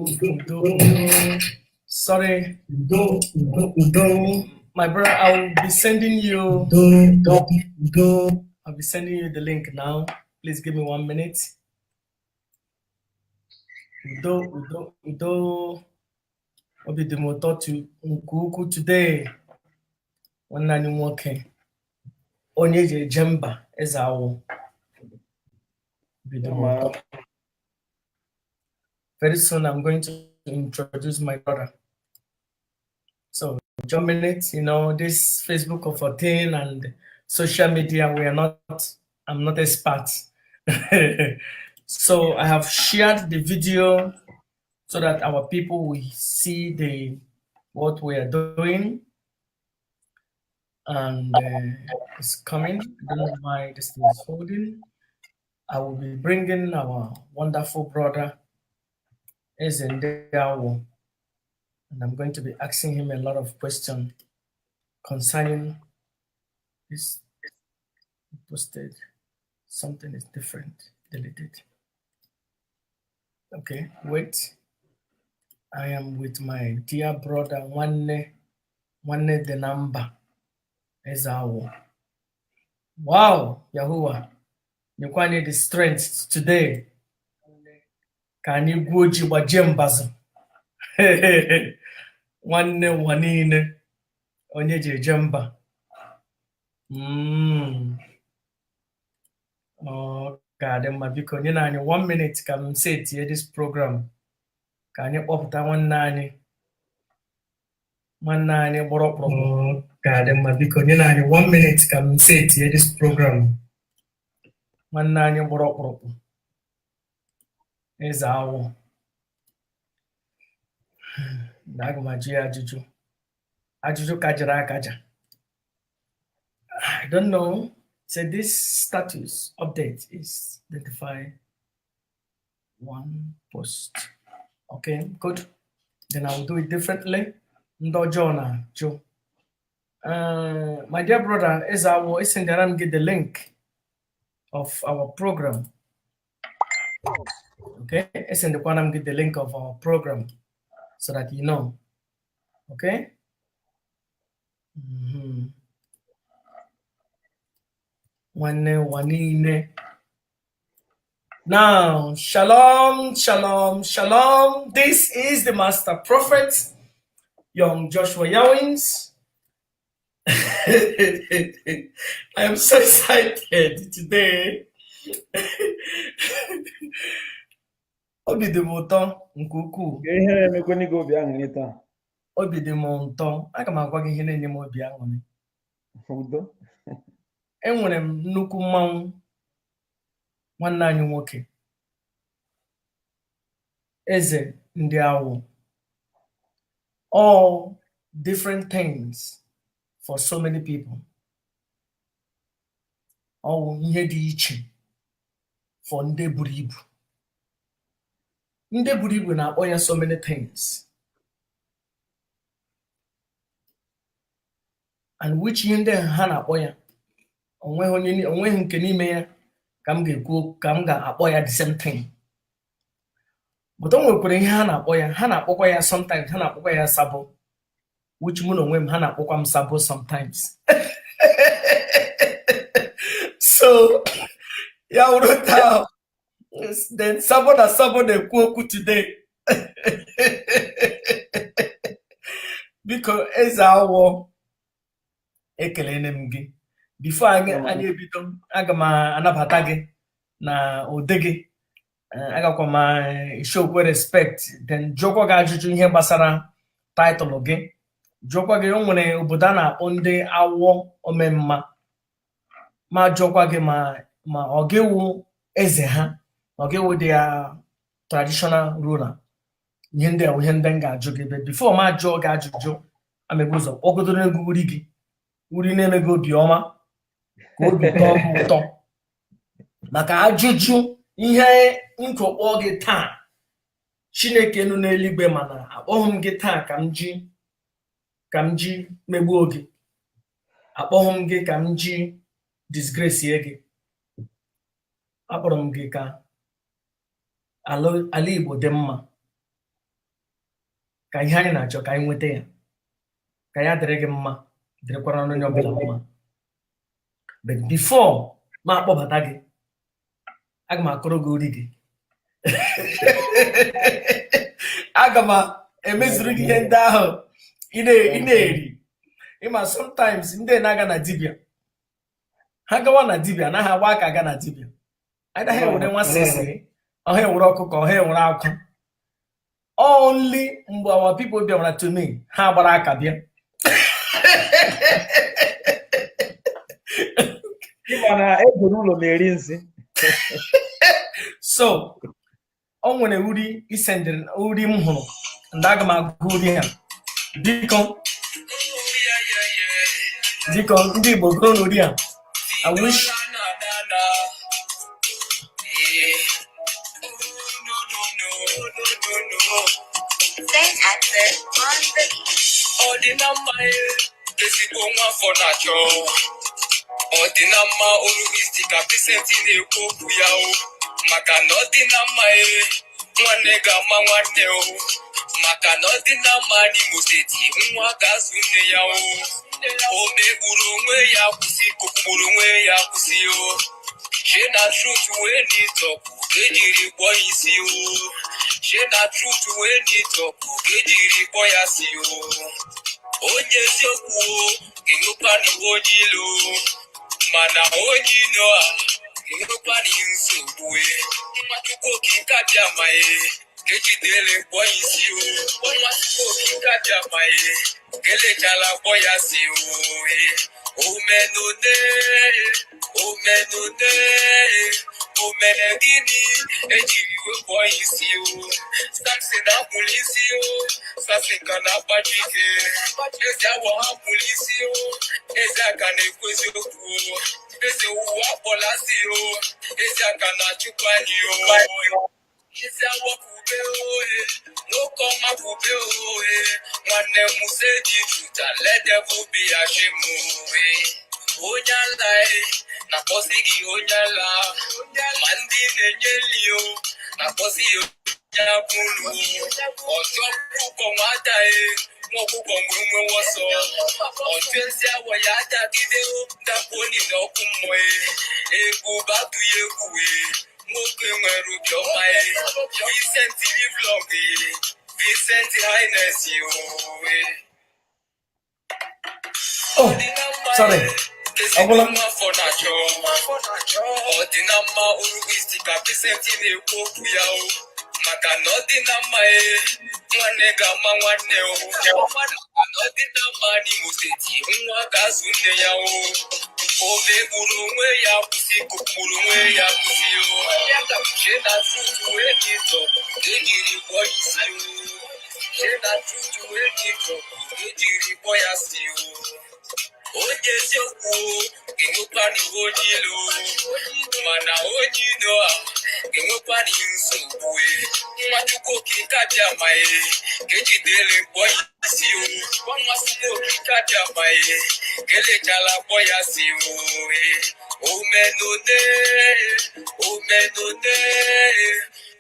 Udo, Udo. Sorry, Udo, Udo, Udo, my brother, I will be sending you. Udo, Udo. I'll be sending you the link now. Please give me 1 minute. Udo, Udo, Udo. Obi dị m ụtọ nke ukwuu today. Nwanne anyị nwoke, onye eji eje mba, Eze Awọ. Obi dị m ụtọ. Very soon I'm going to introduce my brother. So, just a minute, this Facebook of 14 and social media, we are not, I'm not expert. So I have shared the video so that our people will see the what we are doing. And it's coming. I don't know why this thing is holding. I will be bringing our wonderful brother, Eze Ndeawo, and I'm going to be asking him a lot of questions concerning this posted. Something is different. Delete it. Okay, wait. I am with my dear brother, Nwanne, Nwanne the number, Eze Awo. Wow, Yahuwah. You need the strength today. Ka anyị gwuo ji gbajie mbazụ. Nwanne ụwa niile, onye ji eje mba. Ọ ga-adị mma. Biko nye na anyị one minute ka m setie this program ka anyị kpọpụta nwanne anyị, nwanne anyị gbọrọ ọkpụrụkpụ. Ọ ga-adị mma. Biko nye na anyị one minute ka m setie this program. Nwanne anyị gbọrọ ọkpụrụkpụ, Eze Awọ, na aga m ajụ ya ajụjụ, ajụjụ kajara akaja. I don't know. So this status update is identify one post. Okay, good. Then I will do it differently. Ndị ọjọọ na-ajụ. My dear brother, Eze Awo, esendara m gị the link of our program. Okay, esendekwana m gị the link of our program so that you know. Okay? Nwanne ụwa niile. Now, shalom, shalom, shalom. This is the Master Prophet, young Joshua Yawins. I am so excited today. Obi dị m ụtọ nke ukwuu. Ka ihe na-emekwana gị obi aṅụrị taa? Obi dị m ụtọ. Aga m agwa gị ihe na-enye m obi aṅụrị. Udo. Enwere m nnukwu mmanwụ, nwanne anyị nwoke, Eze ndị Awọ. All different things for so many people. Ọ ihe dị iche for ndị buru ibu. Ndị buru ibu na-akpọ ya so many things. And which ihe ndị ha na-akpọ ya, onweghị onye, onweghị nke n'ime ya ka m ga-ekwu ka m ga-akpọ ya the same thing. But o nwekwara ihe ha na-akpọ ya, ha na-akpọkwa ya sometimes, ha na-akpọkwa ya sabo, which mụ na onwe m, ha na-akpọkwa m sabo sometimes. So ya wụrụ taa, then sabo na sabo na-ekwu okwu today. Biko, Eze Awọ, ekelene m gị. Before anyị ebido, aga m anabata gị na ụdị gị. Agakwa m showkwe respect, then jụọkwa gị ajụjụ ihe gbasara title gị. Jụọkwa gị, o nwere obodo a na-akpọ ndị Awọ Omemma, ma jụọkwa gị ma ọ gị wụ eze ha, ma ọ gị wụ their traditional ruler. Ihe ndị a wụ ihe ndị m ga-ajụ gị. But before m ajụọ gị ajụjụ, amebu ụzọ kpọgodoro egwu uri gị, uri na-eme gị obi ọma, ka obi tọọ gị ụtọ maka ajụjụ ihe nkokpọ gị taa. Chineke nụ n'eluigwe, mana akpọghị m gị taa ka m ji megbuo gị, akpọghị m gị ka m ji disgrace gị. Akpọrọ m gị ka ala Igbo dị mma. Ka ihe anyị na-achọ ka anyị nweta ya, ka ya dịrị gị mma, dịrịkwara onye ọbụla mma. But before ma akpọbata gị, aga m akọrọ gị ori gị, aga m emezuru gị ihe ndị ahụ ị na-eri. Ịma, sometimes ndị na-aga na dibịa, ha gawa na dibịa, anaghị agba aka aga na dibịa, anaghị ewere nwa sịsịrị ọha, ewere ọkụkọ ọha, ewere akwa. Only mgbe our people bịara to me, ha gbara aka bịa. Ịma na ego n'ụlọ na-eri nsị. So o nwere uri i sendịrị, uri m hụrụ ndị aga m agụ uri ha. Biko, biko, ndị Igbo, gụrụ n'uri a. I wish Ọ dị na mma, ezigbo nwa afọ na-achọ. Ọ dị na mma Oru East ka Vincent na-ekwu okwu ya o, maka na ọ dị na mma e, nwanne ga-ama nwanne o, maka na ọ dị na mma n'Imo Steeti, nwa ga-azụ nne ya o. O megburu onwe ya, kwụsị, kokwugburu onwe ya, kwụsị o. Shey na truth wey need talk ka ejiri kpọọ ya isi o. Shey na truth wey need talk ka ejiri kpọọ ya si o. Onye eziokwu o ga-enwekwa n'iwu onye ilo, mana onye ilo a ga-enwekwa n'ihu nsogbu e. Nwa Chukwu Okike Abịama e, ka ejidere kpọọ ya isi o. Nwa Chukwu Okike Abịama e, ka elechala kpọọ ya si o e. Omenone, omenone, omere gịnị ejiri wee kpọọ ya isi o? Samson akwụla isi o, Samson ka na-agbaji ike. Eze awọ ha kwụla isi o, eze aka na-ekwu eziokwu o. Eze ụwa akpọla asị o, eze aka na-achụkwa anyị o. Eze awọ kwube ohe, nwoke ọma kwube ohe, nwanne m say the truth and let devil be ashamed ohe. Onye ala e, na-akpọzi gị onye ala, ma ndị na-enye nri o, na-akpọzi ya onye akwụlu. Ọchụ ọkụkọ nwata e, nwa ọkụkọ mgbe nwe ọsọ. Ọchụ ezi awọ ya adagide o, ndakpo niile ọkụ mmụọ e. Egwu batụ ya egwu e, nwoke nwere obiọma e. Vincent live long e, Vincent Highness o e. Oh, sorry. Ọ gwụla? Afọ na-achọ. Ọ dị na mma Oru East ka Vincent na-ekwu okwu ya o, maka na ọ dị na mma e, nwanne ga-ama nwanne o, maka na ọ dị na mma n'Imo Steeti, nwa ga-azụ nne ya o. O megburu onwe ya, kwụsị, kokwugburu onwe ya, kwụsị o. Shey na truth wey need talk ka ejiri kpọọ ya isi o. Shey na truth wey need talk ka ejiri kpọọ ya si o. Onye eziokwu ga-enwekwa n'ihu onye ilo, mana onye ilo a ga-enwekwa n'ihu nsogbu e. Nwa Chukwu Okike Abịama e, ka ejidere kpọọ ya isi o. Nwa Chukwu Okike Abịama e, ka elechala kpọọ ya si o e. Omenone, omenone,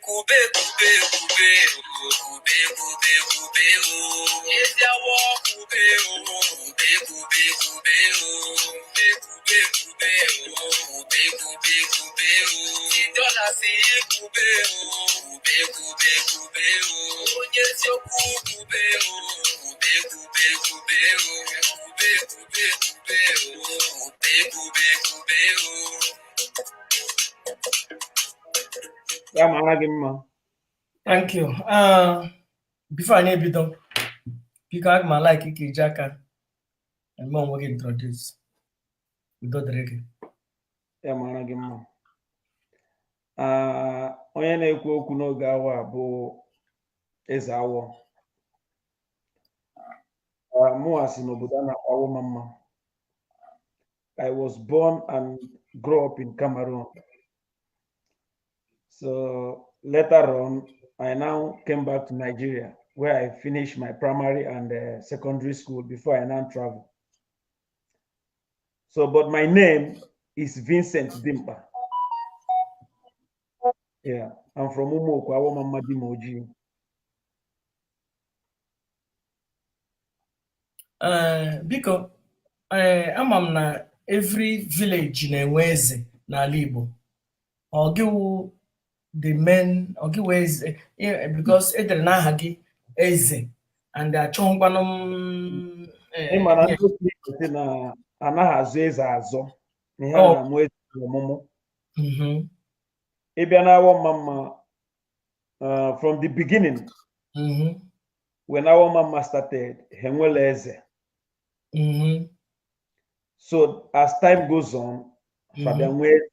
kube kube kube o, kube kube kube o. Ezi awọ kube o, kube kube kube o, kube kube kube o, kube kube kube o. Dọla si kube o, kube kube kube o. Onye eziokwu kube o, kube kube kube o, kube kube kube o, kube kube kube o. Ya mara gị mma. Thank you. Before anyị ebido, biko, aga m like ka iji aka eme onwe gị introduce. Udo dịrị gị. Ya mara gị mma. Ah, onye na-ekwu okwu n'oge awa a bụ Eze Awọ. Ah, mụnwa si n'obodo a na-akpọ Awomama. I was born and grew up in Cameroon. So later on, I now came back to Nigeria, where I finished my primary and secondary school before I now travel. So, but my name is Vincent Dimpa. Yeah, I'm from Umuokwu, Awomama Dimoji. Ee, biko, ee, ama m na every village na-enwe eze n'ala Igbo. Ọ gị wụ the main, ọ gị wụ eze, because edere n'aha gị eze, and achọghịkwanụ m Ị ma na ihe. ndị okenye sị na anaghị azụ eze azụ, na ihe a na-amụ eze bụ ọmụmụ. Ị bịa na Awọ Mmamma, from the beginning, when Awọ Mmamma started, ha enwela eze. So as time goes on, fa bịa nwee eze.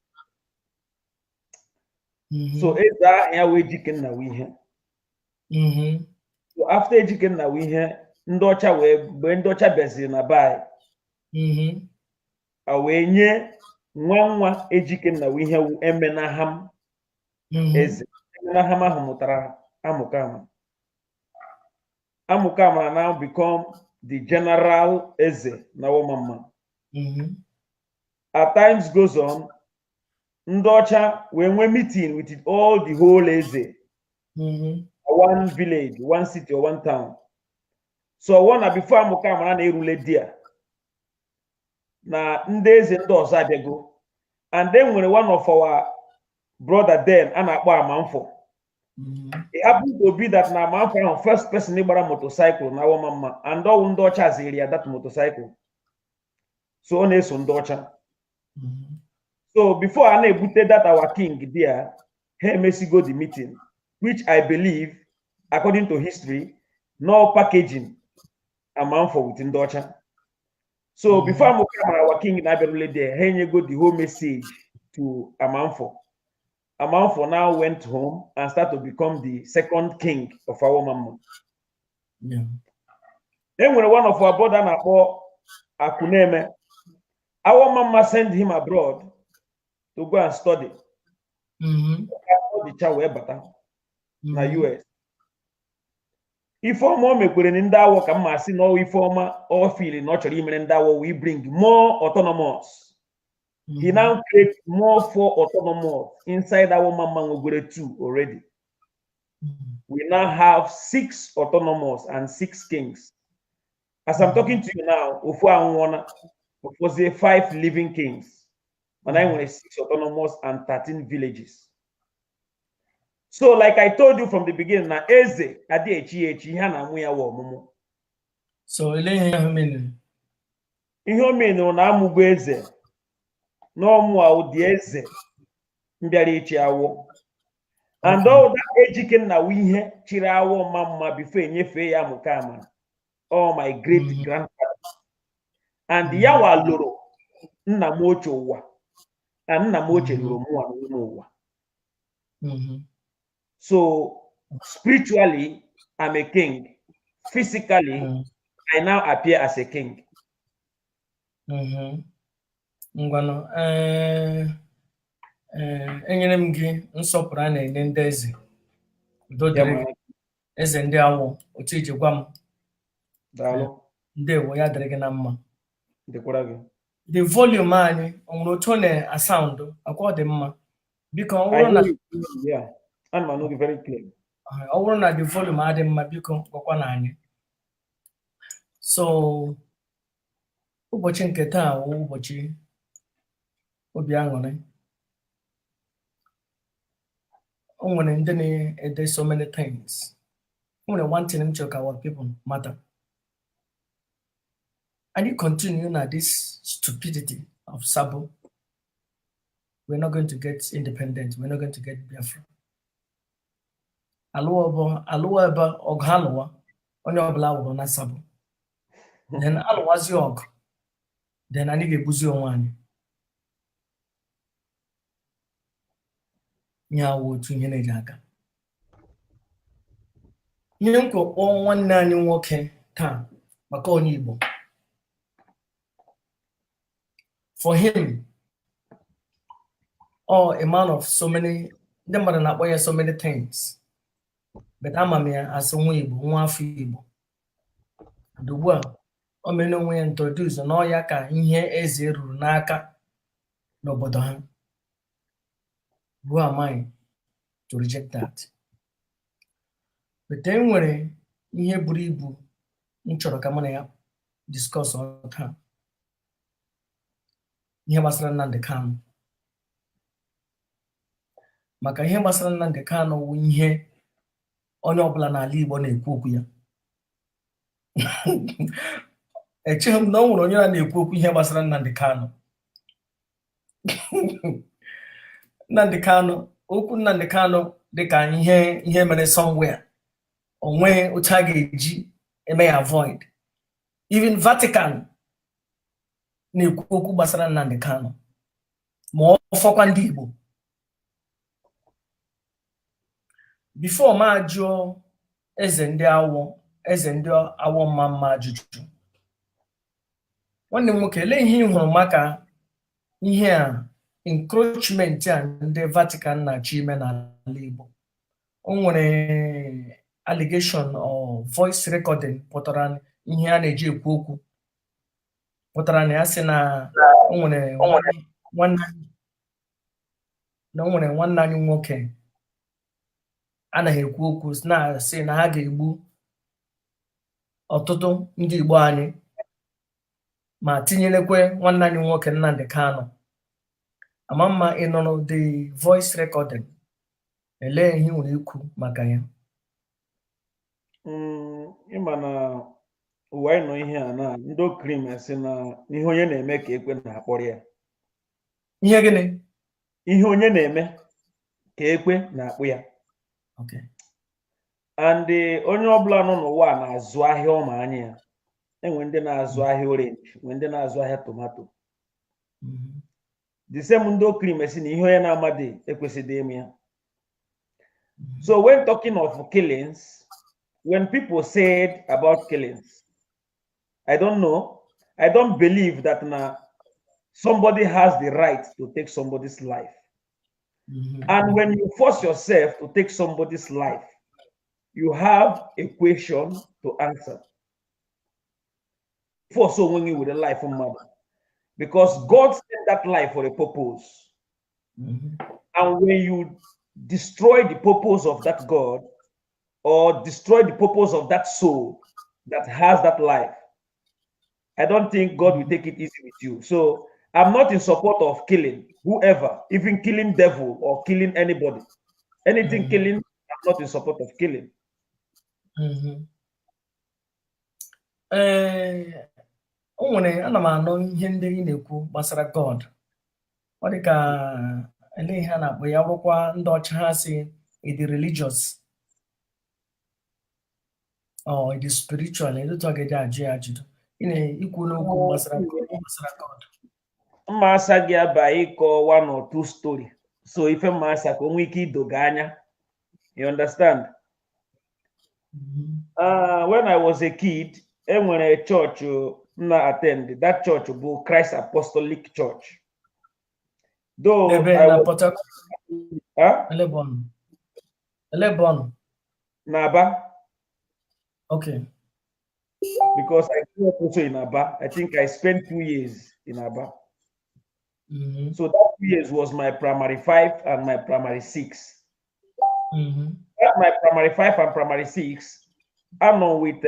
So eze ahụ ya wee Ejike Nnawuihe. So after Ejike Nnawuihe, ndị ọcha wee, mgbe ndị ọcha bịaziri na be anyị, a wee nye nwa nwa Ejike Nnawuihe wu Emenaham eze. Emenaham ahụ mụtara Amụkama. Amụkama now become the general eze na Awọ Mmamma. As times goes on, ndị ọcha wee nwee meeting with all the whole eze, one village, one city or one town. So one na before Amụkama na-erule dia na ndị eze ndị ọzọ abịago, and then nwere one of our brother then a na-akpọ Amamfo. It happened to be that na Amamfo ahụ, first person gbara motorcycle na Awọ Mmamma, and ọwụ ndị ọcha ziri ya that motorcycle, so ọ na-eso ndị ọcha. So before a na-ebute that our king there, ha emesigo the meeting, which I believe, according to history, no packaging Amamfo with ndị ọcha. So before Amụkama, our king, na-abịarule there, ha enyego the whole message to Amamfo. Amamfo now went home and start to become the second king of Awọ Mmamma. E nwere one of our brother na-akpọ Akuneme. Awọ Mmamma send him abroad to go and study. Studycha wee bata na US. Ifeọma o mekwere na ndị Awọ, ka mma sị na ọ ifeọma ọ feel na ọ chọrọ imere ndị Awọ, we bring more autonomous. He now create more four autonomous inside Awọ Mmamma. Nwegwere two already. We now have six autonomous and six kings. As I'm talking to you now, ofu anwụọna, ofozie five living kings. Mana anyị nwere six autonomous and 13 villages. So like I told you from the beginning, na eze adịghị echi ya echi, ihe a na-amụ ya wụ ọmụmụ. So ele ihe ahụ mere? Ihe o menụrụ na amụgo eze n'ọmụ a, ụdị eze mbịara ichi Awọ. And all that Ejike Nnawuihe chịrị Awọ mma mma before enyefee ya Amụkama. Oh, my great grandfather. And ya wa lụrụ nna m ochie ụwa. Na nna m ochie lụrụ mụnwa n'ime ụwa. So spiritually, I'm a king. Physically, I now appear as a king. Ngwanụ, ee ee, enyere m gị nsọpụrụ a na-enye ndị eze. Udo Ya dịrị gị. mara. Eze ndị Awọ, otu iji gwa m. Daalụ. Ndewo, ya dịrị gị na mma. Dịkwara gị. The volume anyị, o nwere otu ọ na-asound akwa, ọ dị mma? Biko, ọ I bụrụ na hear you clearly, yeah. Ana m anụ gị very clear. Ọ bụrụ na the volume adị mma, biko gwakwa na anyị. So ụbọchị nke taa wụ ụbọchị obi aṅụrị. O nwere ndị na-ede so many things. O nwere one thing m chọrọ ka our people mata. Anyị continue na this stupidity of sabo, we're not going to get independent, we're not going to get Biafra. Alụwa ọbọ alụwa ebe ọgụ alụwa, onye ọbụla wụrụ na sabo, then alụwazi ọgụ, then anyị ga-egbuzi onwe anyị. Ihe awụ otu ihe na-eji aka ihe m kwuru. Kpọọ nwanne anyị nwoke taa maka onye Igbo. For him, oh, a man of so many, ndị mmadụ na-akpọ ya so many things, but ama m ya asị nwa Igbo, nwa afọ Igbo. And ugbu a o mere onwe ya introduce n'ọya ka ihe eze ruru n'aka n'obodo ha. Who am I to reject that? But e nwere ihe buru ibu m chọrọ ka mụ na ya Discuss taa ihe gbasara Nnamdi Kanu, maka ihe gbasara Nnamdi Kanu wụ ihe onye ọbụla n'ala Igbo na-ekwu okwu ya. Echeghị m na o nwere onye na-ekwu okwu ihe gbasara Nnamdi Kanu. Nnamdi Kanu, okwu Nnamdi Kanu dịka ihe mere somewhere, o nwee otu a ga-eji eme ya avoid. Even Vatican na-ekwu okwu gbasara Nnamdi Kanu, ma ọ fọkwa ndị Igbo. Before m ajụọ eze ndị Awọ, eze ndị Awọ mma mma ajụjụ, nwanne m nwoke, elee ihe ị hụrụ maka ihe a, encroachment a ndị Vatican na-achọ ime n'ala Igbo? O nwere allegation or voice recording pụtara, ihe a na-eji ekwu okwu pụtara na ya sị na o nwere nwanne na o nwere nwanne anyị nwoke anaghị ekwu okwu na-asị na ha ga-egbu ọtụtụ ndị Igbo anyị, ma tinyerekwe nwanne anyị nwoke Nnamdi Kanu. Ama mma ị nụrụ the voice recording, elee ihe ị nwere ikwu maka ya? Ịma na ụwa anyị nọ ihe a na ndị okrim asị na ihe onye na-eme ka ekwe na-akpọrọ ya. Ihe gịnị? Ihe onye na-eme ka ekwe na-akpụ ya. And onye ọbụla nọ n'ụwa a na-azụ ahịa ọma anya ya. Enwe ndị na-azụ ahịa orange, nwee ndị na-azụ ahịa tomato. The same ndị okrim esi na ihe onye na-amadị ekwesịghị ime ya. So when talking of killings, when people said about killings, I don't know. I don't believe that now somebody has the right to take somebody's life. And when you force yourself to take somebody's life, you have a question to answer. Force onwe gị with a life mmadụ. Because God sent that life for a purpose. And when you destroy the purpose of that God or destroy the purpose of that soul that has that life, I don't think God will take it easy with you. So I'm not in support of killing whoever, even killing devil or killing anybody. Anything killing, I'm not in support of killing. Ee, o nwere, ana m anụ ihe ndị ị na-ekwu gbasara God. Ọ dị ka ele ihe a na-akpọ ya, bụrụkwa ndị ọcha ha si ịdị religious or ịdị spiritual, etu a ga-eji ajụ ya ajụjụ. Ị na-ikwu n'okwu gbasara God. Mma asa gị aba ịkọ one or two story. So ife mma asa ka o nwee ike ido gị anya. You understand? Mhm. When I was a kid, enwere church m na-attend. That church bụ Christ Apostolic Church. Though Ebe I na was Port Harcourt? Huh? Elebọn, Elebọn? Na Aba, because I grew up also in Aba. I think I spent 2 years in Aba. So that 2 years was my primary five and my primary six. That my primary five and primary six, I'm on with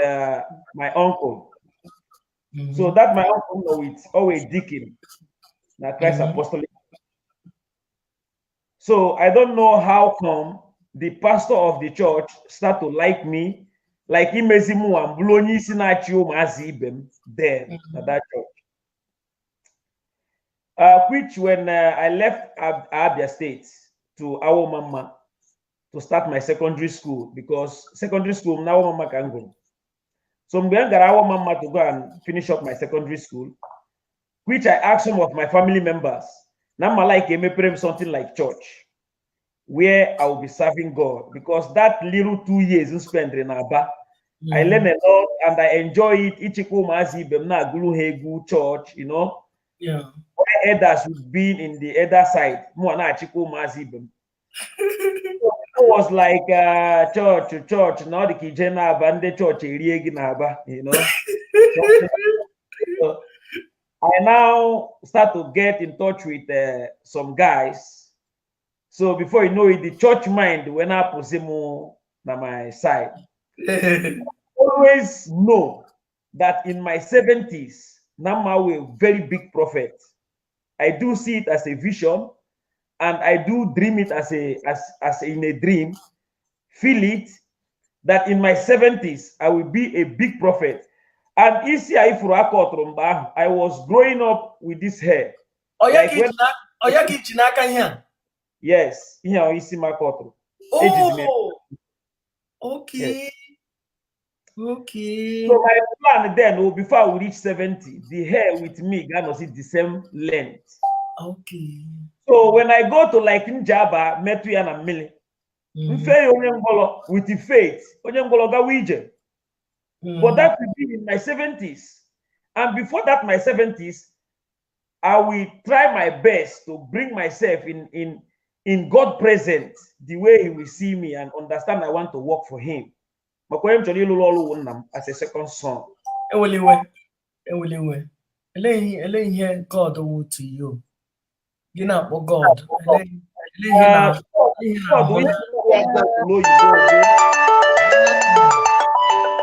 my uncle. So that my uncle know with always deacon, na Christ Apostolic. So I don't know how come the pastor of the church start to like me, like imezi mụ and bụrụ onye isi na-achị ụmụazị ibe m then na that church. Which when I left Abia State to Awomama to start my secondary school, because secondary school na Awomama ka m gụrụ. So mgbe m gara Awomama to go and finish up my secondary school, which I asked some of my family members, na mma like emepere m something like church, where I will be serving God, because that little 2 years m spent in Aba, I learn a lot and I enjoy it. Ịchịkwa ụmụazị ibe m na-agụrụ ha egwu church. Elders would be in the elder side. Mụ na-achịkwa ụmụazị ibe m. It was like church, church, na ọ dị ka ije na-aba ndị church erie gị n'Aba. So, I now start to get in touch with some guys. So before you know it, the church mind when I put na my side. Always know that in my 70s, na m wụ a very big prophet. I do see it as a vision, and I do dream it as in a dream, feel it that in my 70s I will be a big prophet. And isi a ifuru aka ọtụrụ mgbe ahụ, I was growing up with this hair. Ọ ya Like ka iji n'aka ihe a? Yes, ihe a isi m aka ọtụrụ. Ejizi m ya. Oh, okay. Okay. So my plan then, oh, before I will reach 70, the hair with me gonna see the same length. So when I go to like Njaba, metụ ya na mmiri, mfe ya onye ngwọrọ with the faith, onye ngwọrọ gawa ije. But that will be in my 70s. And before that, my 70s, I will try my best to bring myself in God present, the way He will see me and understand I want to work for Him. Maka onye m chọrọ ịlụrụ ọrụ wụ nna m as a second son. Ewela iwe. Ewela iwe. Elee ihe God wụ to you? Gị na-akpọ God. Elee ihe na ihe God, na-ahụ onye na n'oyibo bụ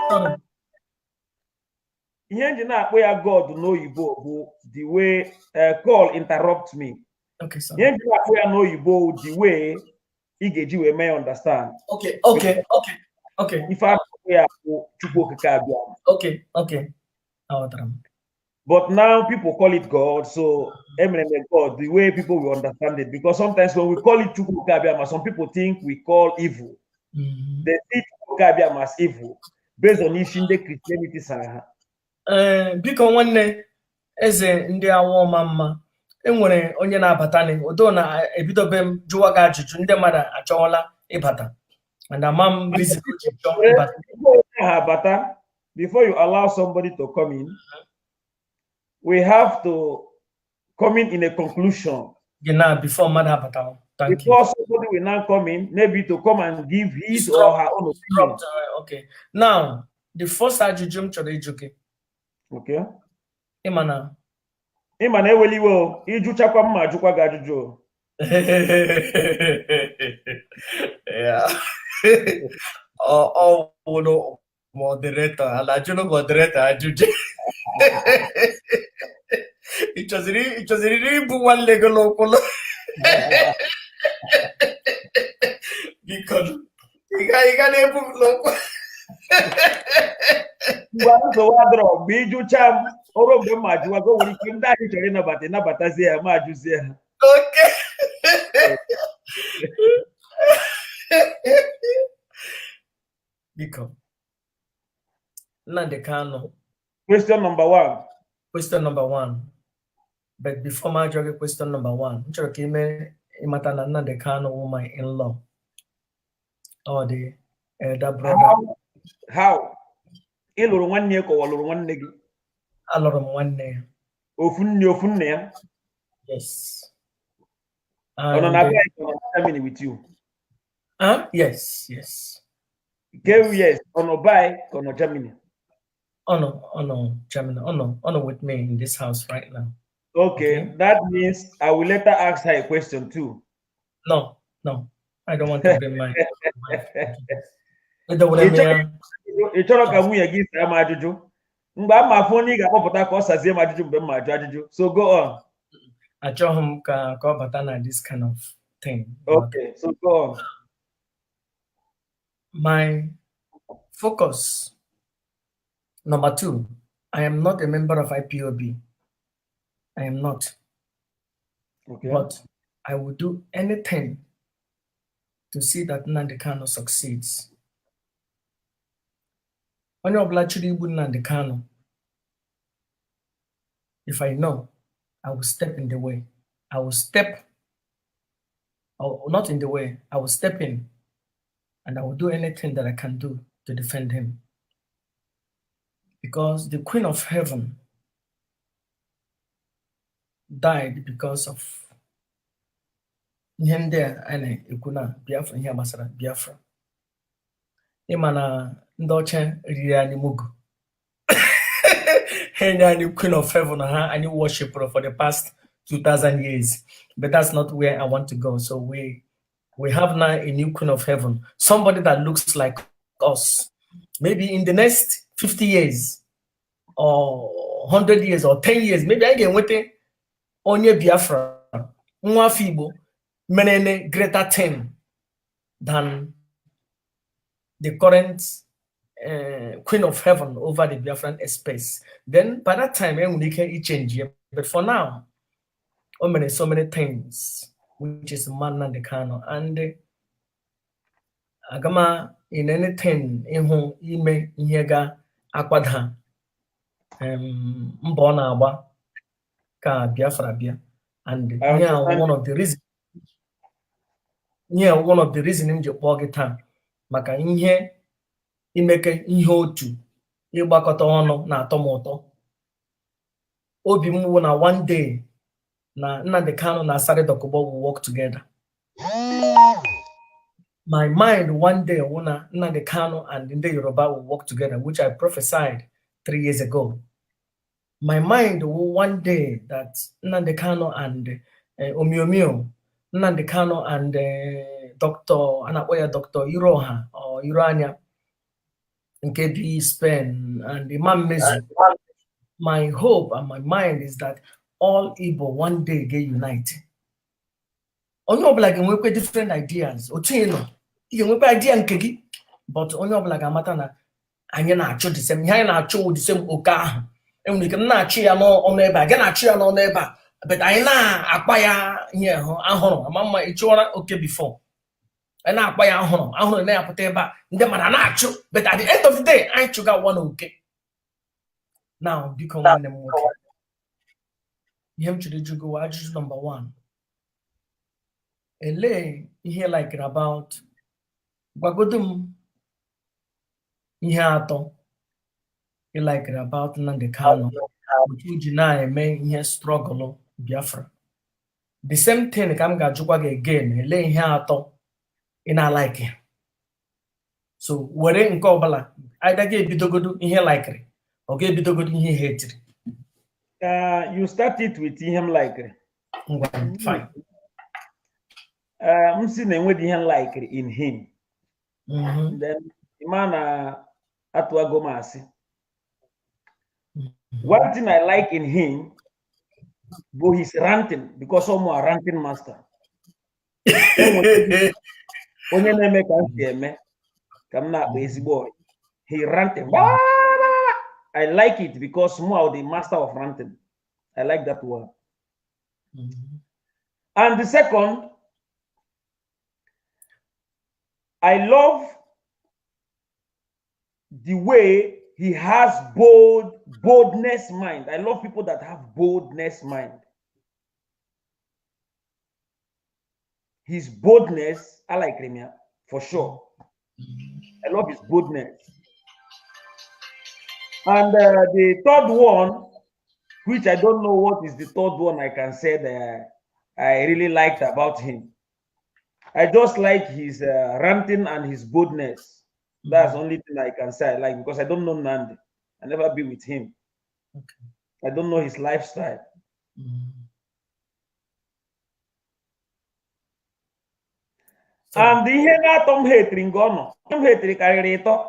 Sorry. Ihe nji na-akpọ ya God n'oyibo bụ the way call interrupt me. Okay, sorry. Ihe nji na-akpọ ya n'oyibo bụ the way ị ga-eji wee mee ya understand. Okay. Ife a na-akpọ ya bụ Chukwu Okike Abịa. Okay. Aghọtara m. But now people call it God, so emere m God the way people will understand it. Because sometimes when we call it Chukwu Okike Abịama, some people think we call evil. They see Chukwu Okike Abịama as evil based on isi ndị Christianity sara ha. Ee, biko, nwanne eze ndị awọ ọma mma, enwere onye na-abata udo na ebidobe m jụwa gị ajụjụ. Ndị mmadụ achọwala ịbata and ama m reason o ji chọọ ịbata. Before you abata, before you allow somebody to come in, we have to come in a conclusion. Gị na before mmadụ abatawa. Thank you. Before somebody will now come in, maybe to come and give his or her own opinion. Dropped, okay. Now, the first ajụjụ m chọrọ ịjụ gị, ịma na Ịma na eweli iwe o, ịjụchakwa mma ajụkwa gị ajụjụ o. Yeah. Ọ wụrụ moderator, ala jụrụ moderator ajụjụ. Ị chọziri ịbụ nwanne gị n'ụkwụ? Biko, ị ga na-ebu m n'ụkwụ. Ngwa, nsogbu adịrọ. Mgbe ịjụcha m, ọrụ mgbe mma ajụwa gị, o nwere ike ndị anyị chọrọ ịnabata, ịnabatazie ya, ma ajụzie ha. Okay. Biko. Nnamdi Kanu. Question number one. Question number one. But before my jụọ gị question number one, m chọrọ ka ime ịmata na Nnamdi Kanu wụ my in-law. Ọ dị elder brother. How? How? Ị lụrụ nwanne ya ka ọ lụrụ nwanne gị? Alụrụ m nwanne ya. Ofu nne, ofu nna ya? Yes. Ọ nọ na And, be ka ọ nọ na Germany with you? Huh? Yes. Ke yes, ọ nọ by ka ọ nọ Germany? Oh no, Germany. Oh no, with me in this house right now. Okay, Okay. that means I will later ask her a question too. No, I don't want to bring my wife into this. Edowere m ya. Ị chọrọ ka nwunye gị saa m ajụjụ mgbe a ma afụ onye ị ga-akpọpụta ka ọ sazie m ajụjụ mgbe m ma ajụ ajụjụ, so go on. Achọghị m ka ọ bata na this kind of thing. Okay, so go on. My focus number two, I am not a member of IPOB. I am not. But I will do anything to see that Nnamdi Kanu succeeds. Onye ọbụla chọrọ igbu Nnamdi Kanu, if I know, I will step in the way. I will step, oh, not in the way, I will step in and I will do anything that I can do to defend him. Because the Queen of Heaven died because of ihe ndị a a na-ekwu na Biafra, ihe gbasara Biafra. Ịma na ndị ọcha riri anyị mugu, ha enye anyị Queen of Heaven ha anyị worshipụrụ for the past 2000 years, but that's not where I want to go. So we have now a new Queen of Heaven, somebody that looks like us. Maybe in the next 50 years or 100 years or 10 years, maybe anyị ga-enweta onye Biafra, nwa afọ Igbo merene greater thing than the current Queen of Heaven over the Biafran space. Then by that time, enwere ike ichange ya. But for now, o mere so many things, which is Nnamdi Kanu. And agama in anything ịhụ ime ihe ga-akwada mbọ ọ na-agba ka Biafra bịa. And I ihe a understand. one of the reason, ihe a one of the reason m ji kpọọ gị taa maka ihe imeke ihe otu ịgbakọta ọnụ na-atọ m ụtọ. Obi m wụ na one day na Nnamdi Kanu na Asari Dokubo will work together. My mind one day wụ na Nnamdi Kanu and ndị Yoruba will work together, which I prophesied 3 years ago. My mind wụ one day that Nnamdi Kanu and Omiomio, Nnamdi Kanu and Dr. a na-akpọ ya Dr. Iroha or Iroanya nke bi Spain and Imam Mezu. My hope and my mind is that all Igbo one day get unite. Onye ọbụla ga-enwekwa different ideas. Otu ị nọ, ị ga-enwekwa idea nke gị, but onye ọbụla ga-amata na anyị na-achụ the same ihe anyị na-achụ wụ the same oke ahụ. Enwere ike m na-achụ ya n'ọnụ ebe a, gị na-achụ ya n'ọnụ ebe a, but anyị na-akpa ya ihe hụ ahụrụ ama mma. Ị chụọra oke before, anyị na-akpa ya ahụrụ ahụrụ na-apụta ebe a, ndị mmadụ na-achụ, but at the end of the day anyị chụga one oke. Now, biko, nwanne m nwoke, ihe m chọrọ ịjụ gị wụ ajụjụ number one: elee ihe like about, gwagodo m ihe atọ ị likere about Nnamdi Kanu, otu o ji na-eme ihe struggle Biafra. The same thing ka m ga-ajụkwa gị again: elee ihe atọ ị na-alike? So were nke ọbụla, either ga-ebidogodo ihe likere ọ ga-ebidogodo ihe hetiri. You start it with ihe m likere. Ngwa, fine. M si na enweghị ihe m likere in him. Then ịma na atụago m asị. One thing I like in him bụ his ranting, because ọ mụ a ranting master. Onye na-eme ka m si eme ka m na-akpa ezigbo ọyị. He ranting. I like it because mụ are the master of ranting. I like that one. And the second, I love the way he has boldness mind. I love people that have boldness mind. His boldness, I like him, yeah, for sure. I love his boldness. And the third one, which I don't know what is the third one I can say that I really liked about him. I just like his ranting and his boldness. That's the only thing I can say I like, because I don't know Nnamdi. I never be with him. I don't know his lifestyle. So, And ihe na-atọ m hetiri nga ọ nọ, ihe m hetiri karịrị ịtọ.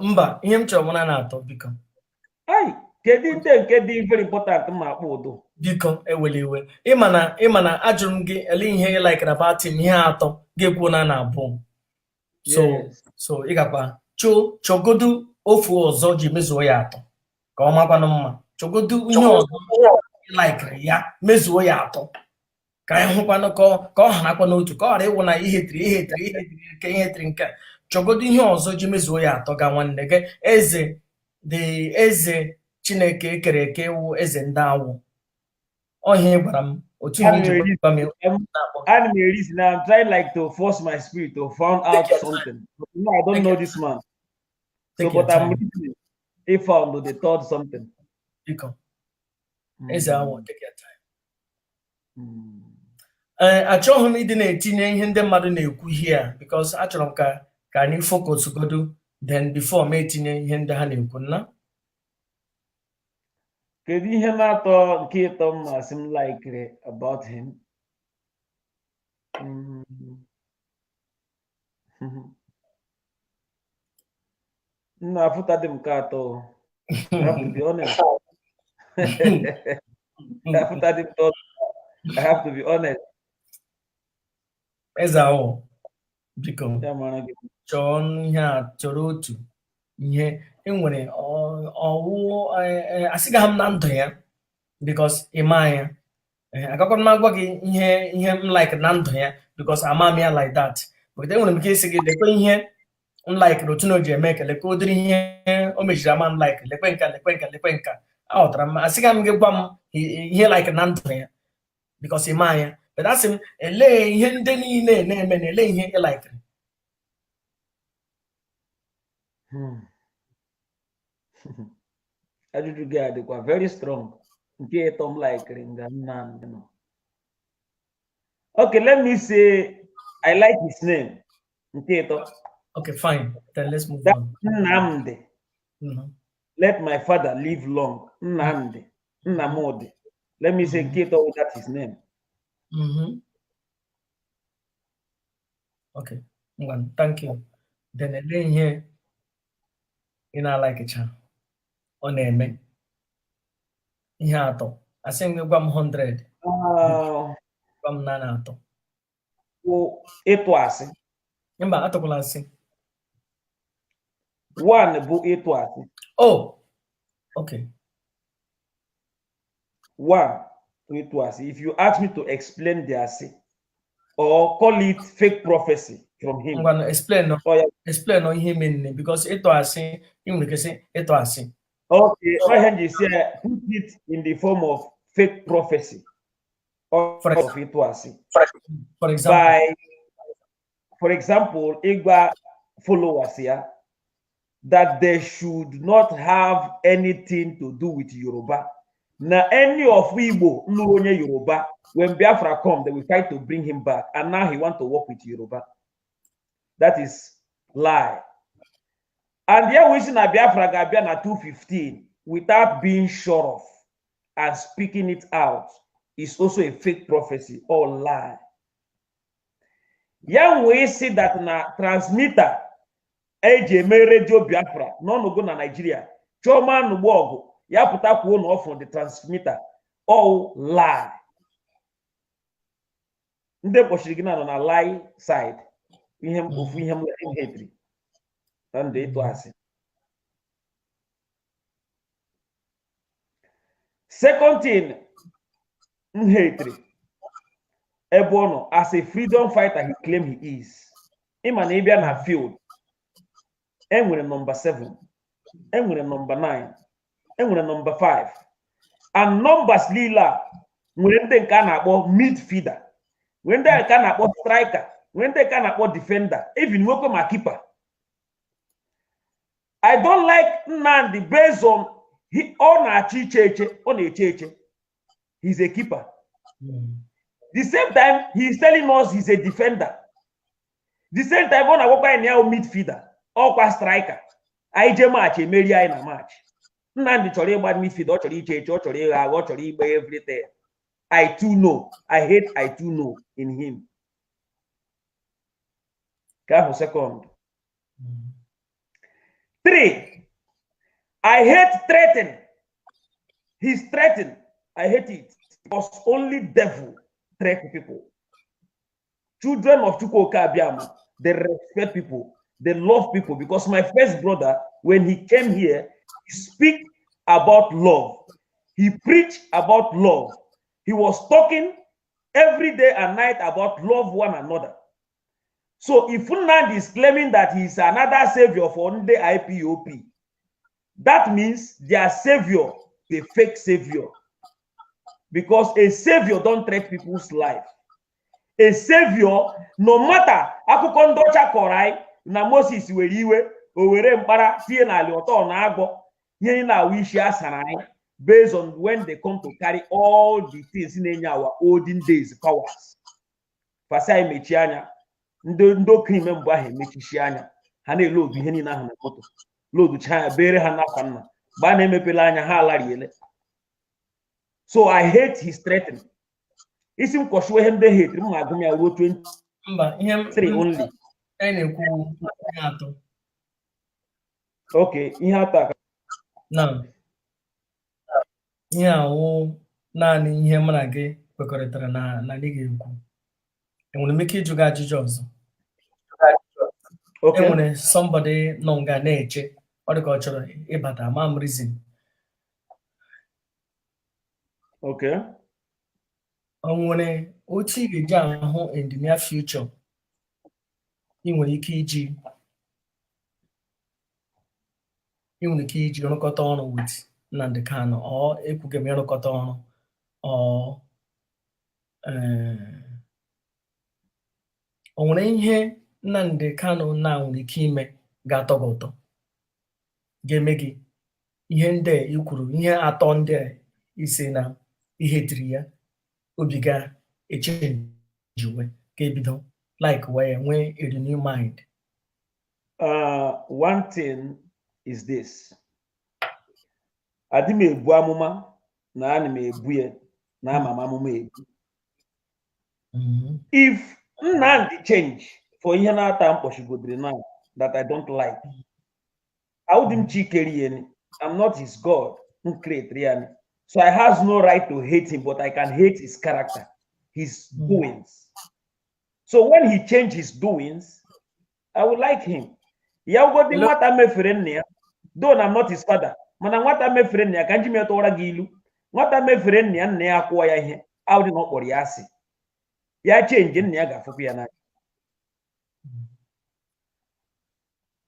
Mba, ihe m chọrọ mụ na na-atọ, biko. Ai, kedu ndị nke dị very important ma akpọ udo? Biko, ewela iwe. Ịma na ajụrụ m gị ele ihe ị likere about him, ihe atọ, ga-ekwu na abụọ. So Yes. so ị gakwa chọgodu ofu ọzọ ji mezuo ya atọ ka ọ makwanụ mma. Chọgodu ihe ọzọ ị likere ya mezuo ya atọ ka anyị hụkwanụ ka ọ harakwa n'otu, ka ọ ghara ịwụ na ihe tiri ihe tiri ihe tiri nke ihe tiri nke a. Chọgodu ihe ọzọ ji mezuo ya atọ ga nwanne gị eze the eze Chineke kere eke wụ eze ndị awụ ọhịa ị gwara m otu ihe iji gwa m na-akpọ. Ana m eri now. I'm trying like to force my spirit to find out Take your time. Something. But no, I don't Take know your this man. So, Take your but I'm time. listening. If found the third something. Biko, eze awụ, take your time. Ee, achọghị m ịdị na-etinye ihe ndị mmadụ na-ekwu here because achọrọ m ka anyị focus godu, then before m etinye ihe ndị ha na-ekwu nna. Kedu ihe na-atọ nke ịtọ m masị m likere about him? M na-afụta dị m nke atọ. O. I have to be honest. Afụta dị m n'ọnụ. I have to be honest. Eze Awọ, biko. Ya mara gị. Chọọ ihe a, chọrọ otu ihe enwere ọwụ asịgaghị m na ndụ ya, because ịma ya. Agakwa m agwa gị ihe m like na ndụ ya, because ama m ya like that. But enwere m ike isi gị lekwe ihe m like otu na o ji eme ka lekwe ụdịrị ihe o mejiri ama m like, lekwe nka, lekwe nka, lekwe nka. Aghọtara m, asịga m gị gwa m ihe like na ndụ ya, because ịma ya. But asị m elee ihe ndị niile na-eme na elee ihe ị likere. Ajụjụ gị a dịkwa very strong. Nke ịtọ m likere nga Nnamdi nọ. Okay, let me say I like his name. Nke ịtọ. Okay, fine, then let's move That on. Nnamdi. Let my father live long. Nnamdi. Nnamdi. Let me say nke ịtọ, that's his name. Okay, ngwa, thank you. Then elee ihe ị na-alikecha ọ na-eme? Ihe atọ. Asị m gị gwa m 100. Gwa m naanị atọ. Bụ ịtụ asị. Mba, atụkwala asị. One bụ ịtụ asị. Oh, okay. One bụ ịtụ asị. If you ask me to explain the asị or call it fake prophecy from him. Ngwa, explain no. Oh, yeah. Explain no ihe mere, because ịtụ asị, ị nwere ike sị ịtụ asị. Okay, oh, ihe say put it in the form of fake prophecy or of ịtụ asị. For example. By, for example, ịgwa followers ya that they should not have anything to do with Yoruba. Now, any of Igbo nụrụ onye Yoruba, when Biafra come, they will fight to bring him back. And now he want to work with Yoruba. That is lie. And here we see na Biafra ga-abịa na 215 without being sure of and speaking it out is also a fake prophecy or lie. Ya wee sị that na transmitter eji eme Radio Biafra n'ọnụgo na Nigeria, Chioma nugbo ọgụ ya pụta kwuo na ọ from the transmitter, all lie. Ndị kpọchiri gị na nọ na lie side. Ihe m ofu ihe m hetiri na ndụ, ịtụ asị. Second thing m hetiri ebe ọ nọ, as a freedom fighter he claim he is, ịma na ịbịa na field, enwere number 7, enwere number 9, enwere number 5, and numbers niile a nwere ndị nke a na-akpọ midfielder, nwere ndị nke a na-akpọ striker, nwere ndị nke a na-akpọ defender, even nwekwe ma keeper. I don't like Nnamdi based on ọ na-achọ iche eche, ọ na-eche eche. He's a keeper. The same time he is telling us he's a defender. The same time ọ na-agwakwa anyị na ya midfielder, ọkwa striker. Anyị jee match, emeri anyị na match. Nnamdi chọrọ ịgba midfielder, ọ chọrọ iche eche, ọ chọrọ ịgha agha, ọ chọrọ ịgba everything. I too know. I hate I too know in him. Ka ahụ second. Three, I hate threaten. He's threatened. I hate it. Because only devil threaten people. Children of Chukwuka Abiama, they respect people. They love people. Because my first brother, when he came here, he speak about love. He preached about love. He was talking every day and night about love one another. So if Nnamdi is claiming that he's another savior for ndị IPOB, that means their savior, the fake savior. Because a savior don't threat people's life. A savior, no matter akụkọ ndị ọcha kọrọ anyị na Moses were iwe o were mkpara tinye n'ala ọtọ na agwọ, ihe na-awụ isi asara anyị based on when they come to carry all the things na-enye our olden days powers. Fasi anyị mechie anya, ndị okenye ime mbụ ahụ emechichi anya ha na-elodu ihe niile ahụ na moto, loducha ya bere ha n'akwa nna mgbe a na-emepela anya ha alariele. So I hate his threatening. Isi m kwọchiwe ihe ndị hate m ma agụ m ya ruo 23. Mba, ihe m Only. Anyị na-ekwu ihe atọ. Okay, ihe atọ aka. Na Ihe awụ naanị ihe mụ na gị kwekọrịtara na anyị ga-ekwu. Enwere m ike ịjụ gị ajụjụ ọzọ? Okay. Enwere somebody nọ nga na-eche, ọ dị ka ọ chọrọ ịbata, ama m reason. Okay. O nwere otu ị ga-eji ahụ in the near future ị nwere ike iji rụkọta ọrụ with Nnamdi Kanu? Ọ ekwughị m ịrụkọta ọrụ, ọ o nwere ihe Nnamdi Kanu na nwere ike ime ga-atọ gị ụtọ, ga-eme gị ihe ndị a i kwuru, ihe atọ ndị a isi na ihe tiri ya obi ga-echenjiwe, ga-ebido like wee nwee a renew mind? One thing is this. Adị m ebu amụma na ana m ebu ya na ama m amụma ebu. If Nnamdi change for ihe na-ata mkpọchigodiri now that I don't like, awụdị m chikere ya ni. I'm not his God. M create ya ni. So I has no right to hate him, but I can hate his character, his doings. So when he change his doings, I would like him. Ya ugodi nwata mefere nna ya, though I'm not his father, mana nwata mefere nna ya, ka nji metụwara gị ilu. Nwata mefere nna ya, nna ya akwụọ ya ihe, awụdị na ọ kpọrọ ya asị. Ya change, nna ya ga-afụkwa ya n'anya.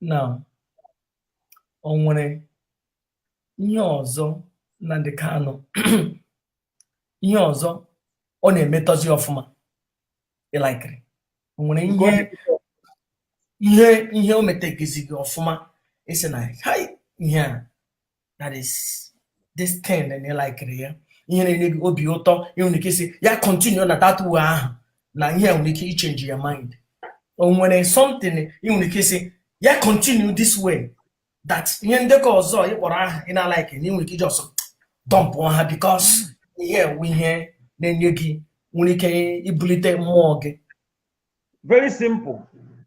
Now, o nwere ihe ọzọ Nnamdi Kanu, ihe ọzọ ọ na-emetọzi ọfụma ị likeri? O nwere ihe o metegizi gị ọfụma isi na hai ihe a, that is this thing, na ị likeri ya, ihe na-enye gị obi ụtọ, ị nwere ike isi ya continue na that way ahụ, na ihe a nwere ike ichange your mind? O nwere something ị nwere ike isi ya continue this way, that ihe ndekọ ọzọ ị kpọrọ aha ị na-alike na ị nwere ike iji ọsọ dump ha because ihe wụ ihe na-enye gị, nwere ike ibulite mmụọ gị? Very simple.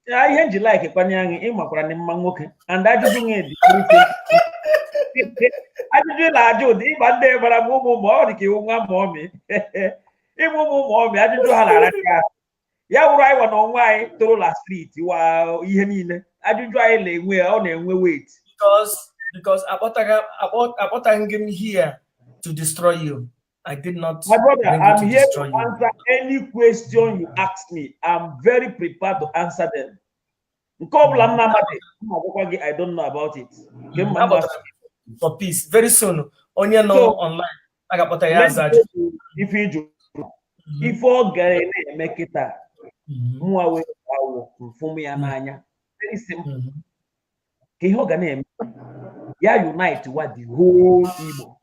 Ya ihe nji like kwanye anyị, ịmakwara na mma nwoke, and ajụjụ gị dị very simple. Ajụjụ ị na-ajụ ụdị ịgba ndị bara m ụmụ ụmụ, ọ dị ka iwu nwa ma ọmị ịmụ ụmụ ụmụ ọmị, ajụjụ ha na-aracha ahụ. Ya wụrụ anyị nwa na onwe anyị toro la street wa ihe niile, ajụjụ anyị na-enwe, ọ na-enwe weight. Because akpọtaghị m here to destroy you. I did not My brother, bring you I'm to here destroy to you. answer any question you ask me. I'm very prepared to answer them. Nke ọ bụla m na-amaghị, m na-agwakwa gị, "I don't know about it." Nke mma mma. Akpọtara m for peace. Very soon, onye nọ So, online a ga-akpọta ya let's aza go ajụjụ. to ife ịjụ. Ife ọ gara na-eme kịta, mụnwa wee awụ mfụm ya n'anya. Very simple. Ka ihe ọ ga na-eme, ya unite wa the whole Igbo.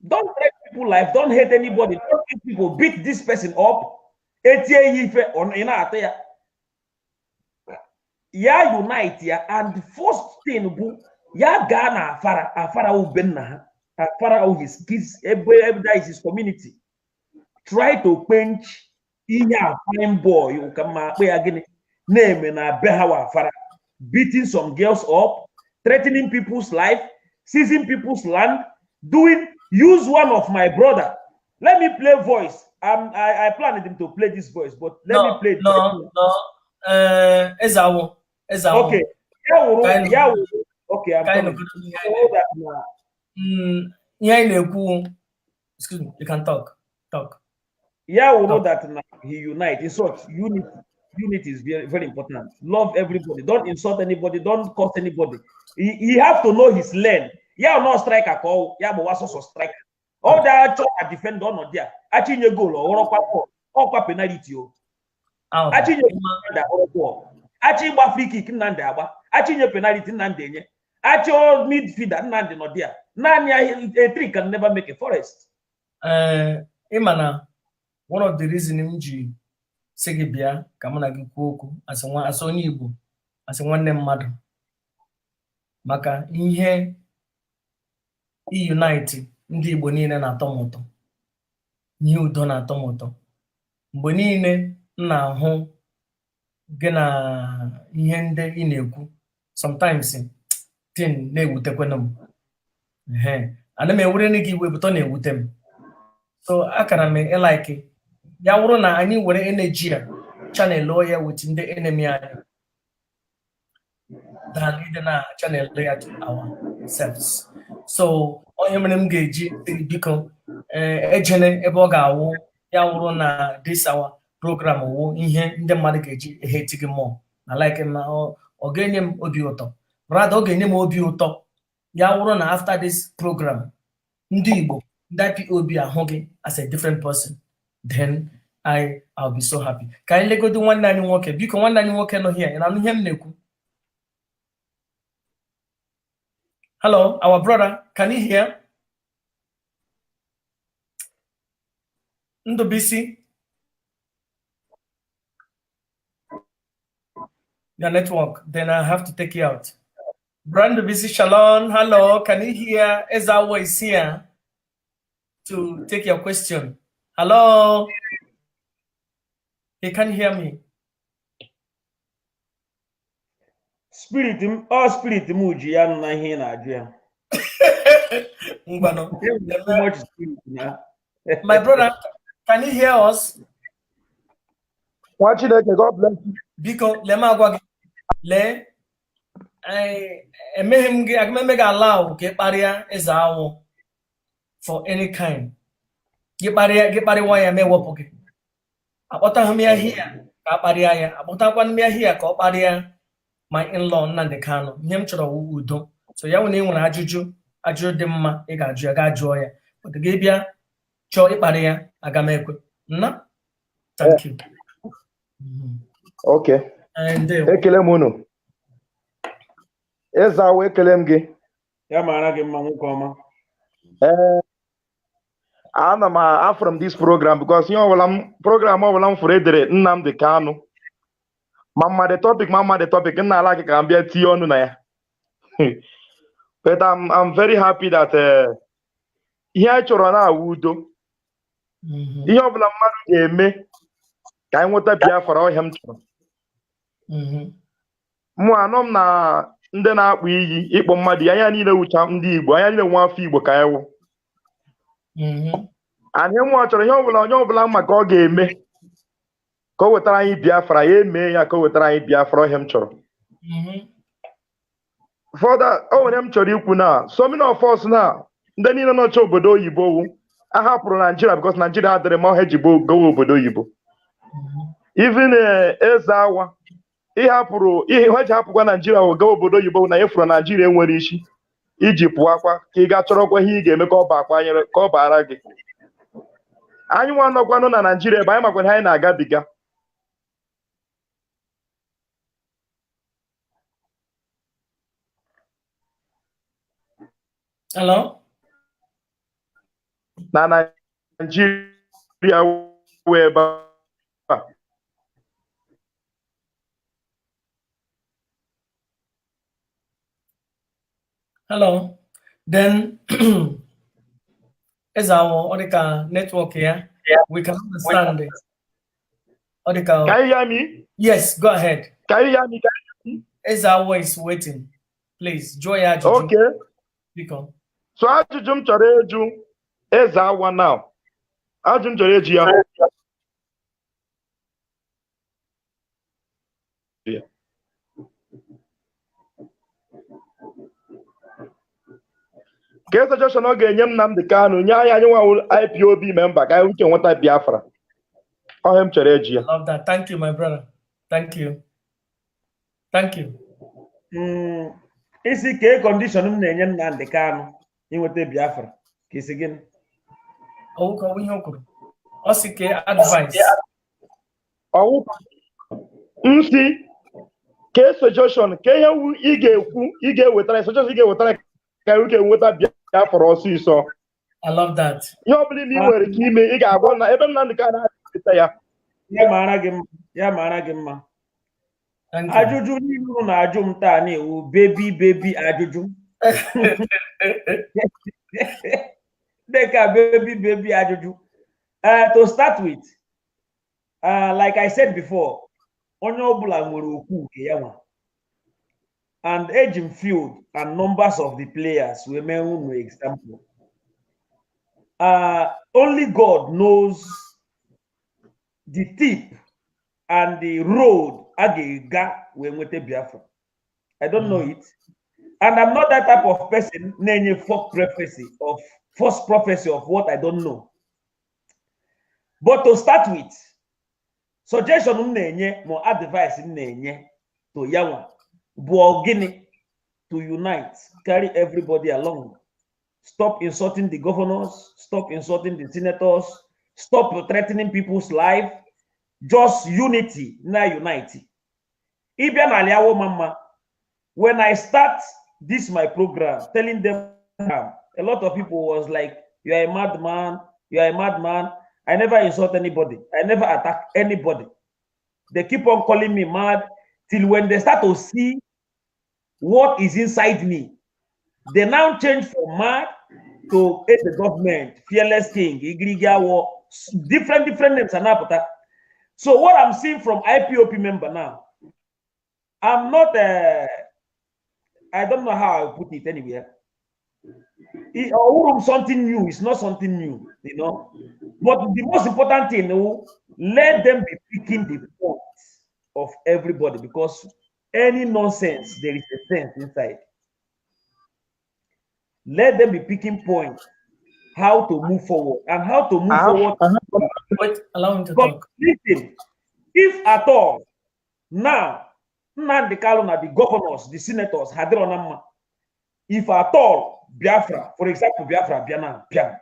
Don't break people life, don't hate anybody, don't hate people, beat this person up. Etie ya ife, ị na-atụ ya. Ya unite ya, and the first thing bụ ya gaa na Afara, Afara ube nna ha, Afara wụ his kids, ebe that is his community. Try to quench ihe a fine boy ka mma akpụ ya gịnị na-eme na be ha wa Afara, beating some girls up, threatening people's life, seizing people's land, doing use one of my brother. Let me play voice. I planned him to play this voice, but let No, me play it. no. Ezawo, Ezawo. Okay. Ya wụrụ, Ka anyị ya wụrụ. Okay, I'm ka anyị coming. nọgodo n'ihe Ya anyị wụrụ that na Ihe anyị na-ekwu, excuse me, you can talk, talk. Ya wụrụ Talk. that na he unite. In short, unity. Unity is very, very important. Love everybody. Don't insult anybody. Don't curse anybody. He have to know his lane. Ya no striker ka ọ ya bụ wasọsọ striker. Ọ dị achọ ka defender ọ nọ there. Achinye goal ọ ghọrọkwa bọọlụ. Ọkwa penalty o. Ahụ. Achinye Nnamdi agbọrọ bọọlụ. Achị ịgba free kick, Nnamdi agba. Achị inye penalty, Nnamdi enye. Achị midfielder, Nnamdi nọ there. Naanị ya, a tree can never make a forest. Ee, ịma na one of the reason m ji sị gị bịa ka mụ na gị kwuo okwu asị nwa, asị onye Igbo, asị nwanne mmadụ, maka ihe unite ndị Igbo niile na-atọ m ụtọ, ihe udo na-atọ m ụtọ. Mgbe niile m na-ahụ gị na ihe ndị ị na-ekwu, sometimes thing na-ewutekwana m. Ehe. Ana m ewere gị iwe, but ọ na-ewute m. So akara m ịlike ya wụrụ na anyị were energy a channel ya with ndị enemy anyị than ịdị na channel ya to ourselves. So onye mere m ga-eji sị gị, biko, ejene ebe ọ ga-awụ ya wụrụ na this our program wụ ihe ndị mmadụ ga-eji hate gị more na like na ọ ga-enye m obi ụtọ. Rather, ọ ga-enye m obi ụtọ ya wụrụ na after this program, ndị Igbo, ndị IPOB ahụ gị as a different person, then I'll be so happy. Ka anyị legodo nwanne anyị nwoke. Biko, nwanne anyị nwoke nọ here, ị na-anụ ihe m na-ekwu? Hello, our brother, can you hear? Ndubisi, your network, then I have to take you out. Brand Ndubisi, shalom, hello, can you hear? Ezawo is here to take your question. Hello, he can hear me. Spirit m, ọ spirit m ji ya nụ na ihe ị na-ajụ ya. Ngwano. Too much spirit na. My brother, can you hear us? Nwa Chineke, God bless you. Biko, lee m agwa gị. Lee, emeghe m gị, aga m eme gị allow ka ị kparịa Eze Awụ for any kind. Gị kparịa, gị kparịwa ya, ma ewepụ gị. Akpọtaghị m ya here ka a kparịa ya, akpọtakwana m ya here ka ọ kparịa my in-law Nnamdi Kanu. Ihe m chọrọ wụ udo. So ya nwere, ị nwere ajụjụ, ajụjụ dị mma ị ga-ajụ ya, gaa jụọ ya. But gị bịa chọọ ịkparị ya, aga m ekwe. Nna, thank you. Okay. Ndewo. Ekele m unu. Eze Awụ, ekele m gị. Ya mara gị mma, nwoke ọma. Ee, ana m afụrụ m this program because ihe ọbụla m, program ọbụla m fụrụ edere Nnamdi Kanu, ma mma the topic, ma mma the topic, nna ala gị ka m bịa tinye ọnụ na ya. But I'm very happy that ihe anyị chọrọ na-awụ udo. Ihe ọbụla mmadụ ga-eme ka anyị nweta Biafra, ọhịa m chọrọ. Mụ anọ m na ndị na-akpụ iyi ịkpọ mmadụ ya, anya niile wụcha ndị Igbo, anya niile nwa afọ Igbo ka anyị wụ. Anyị mụọ chọrọ ihe ọbụla onye ọbụla mma ka ọ ga-eme ka o wetara anyị Biafra, ya emee ya ka o wetara anyị Biafra, ọhịa m chọrọ. Further, o nwere m chọrọ ikwu na so many of us na ndị niile nọcha obodo oyibo wu a hapụrụ Naijiria because Naijiria adịrị ma ọha eji gowa obodo oyibo. Even Eze Awa, ịhapụrụ ihe ha ji hapụkwa Naijiria wụ gawa obodo oyibo na ịfụrụ Naijiria enwere isi iji pụọ akwa ka ị gaa chọrọkwa ihe ị ga-eme ka ọ ba akwanyere ka ọ baara gị. Anyị nwa nọkwanụ na Naijiria ebe anyị makwa ihe anyị na-agabiga. Hello? Na Naijiria wee ebe a. Hello? Then, Eze Awụ, ọ dị ka network ya. We can understand it. Ọ dị ka Can you hear me? Yes, go ahead. Can you hear me? Can you hear me? Eze Awụ is waiting. Please, jụọ ya ajụjụ. Okay. Biko. So ajụjụ m chọrọ ịjụ Eze Awa now, ajụjụ m chọrọ ịjụ ya, ka suggestion ọ ga-enye m Nnamdi Kanu, nye anyị, anyị nwa IPOB member, ka anyị uche nweta Biafra, ọhịa m chọrọ ịjụ ya. Love that. Thank you, my brother. Thank you. Thank you. Isi kee condition m na-enye Nnamdi Kanu inweta Biafra, ka isi gịnị? Ọwụ ka ọwụ ihe o kwuru. Ọ sị ka advice. Ọwụ nsi ka suggestion, ka ihe wu ị ga-ekwu, ị ga-ewetara suggestion, ị ga-ewetara ka anyị uche nweta Biafra ọsịsọ. I love that. Ihe ọbụla ị nwere ike ime, ị ga-agwa na ebe Nnamdi Kanu na-eweta ya. Ya mara gị mma, ya mara gị mma. Thank you. Ajụjụ niile unu na-ajụ m taa na-ewu baby baby ajụjụ dịka baby baby ajụjụ. To start with, like I said before, onye ọbụla nwere okwu nke ya nwa, and eji m field and numbers of the players wee mee unu example. Only God knows the tip and the road a ga-ega wee nweta Biafra. I don't know it. And I'm not that type of person na-enye false prophecy of what I don't know. But to start with, suggestion m na-enye ma advice m na-enye to yanwa bụ gịnị? To unite, carry everybody along. Stop insulting the governors, stop insulting the senators, stop threatening people's life. Just unity, na unite. Ịbịa n'ala Awo Mama, when I start this my program, telling them, a lot of people was like, "You are a madman, you are a madman." I never insult anybody. I never attack anybody. They keep on calling me mad till when they start to see what is inside me. They now change from mad to hate the government, fearless king, Igrigawo, different different names and apụta. So what I'm seeing from IPOB member now, I'm not I don't know how I put it anywhere. It, something new. It's not something new. But the most important thing, oh, let them be picking the points of everybody, because any nonsense, there is a sense inside. Let them be picking points, how to move forward and how to move I have, forward. I have, Wait, allow him to But talk. listen, if at all, now, Nnamdi Kanu na the governors, the senators, ha dịrọ na mma. If at all, Biafra, for example, Biafra bịa na bịa,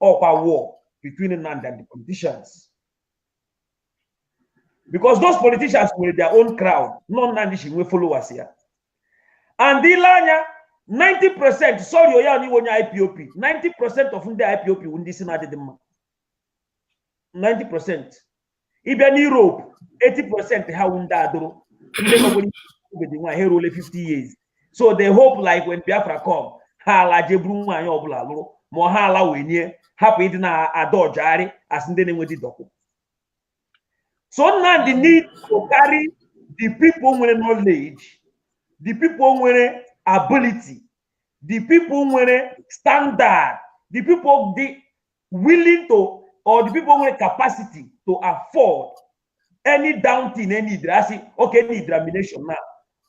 ọkwa war between Nnamdi and the politicians. Because those politicians nwere their own crowd, not Nnamdi shi nwe followers ya. And ile anya, 90%, sorry, oya ni onye IPOB, 90% of ndị IPOB wụ ndị si na-adịghị mma. 90%. Ịbịa n'Europe, 80% ha wụ ndị adụrụ. Ndị nọgoro ogede nwaanyị ha eruole 50 years. So they hope like when Biafra come, ha ala jee buru nwaanyị ọbụla lụrụ ma ha ala wee nye hapụ ịdị na-ada ọjagharị as ndị na-enwedị dọkụ. So Nnamdi need to carry the people nwere knowledge, the people nwere ability, the people nwere standard, the people dị willing to, or the people nwere capacity to afford any down thing any asị okay need amination now.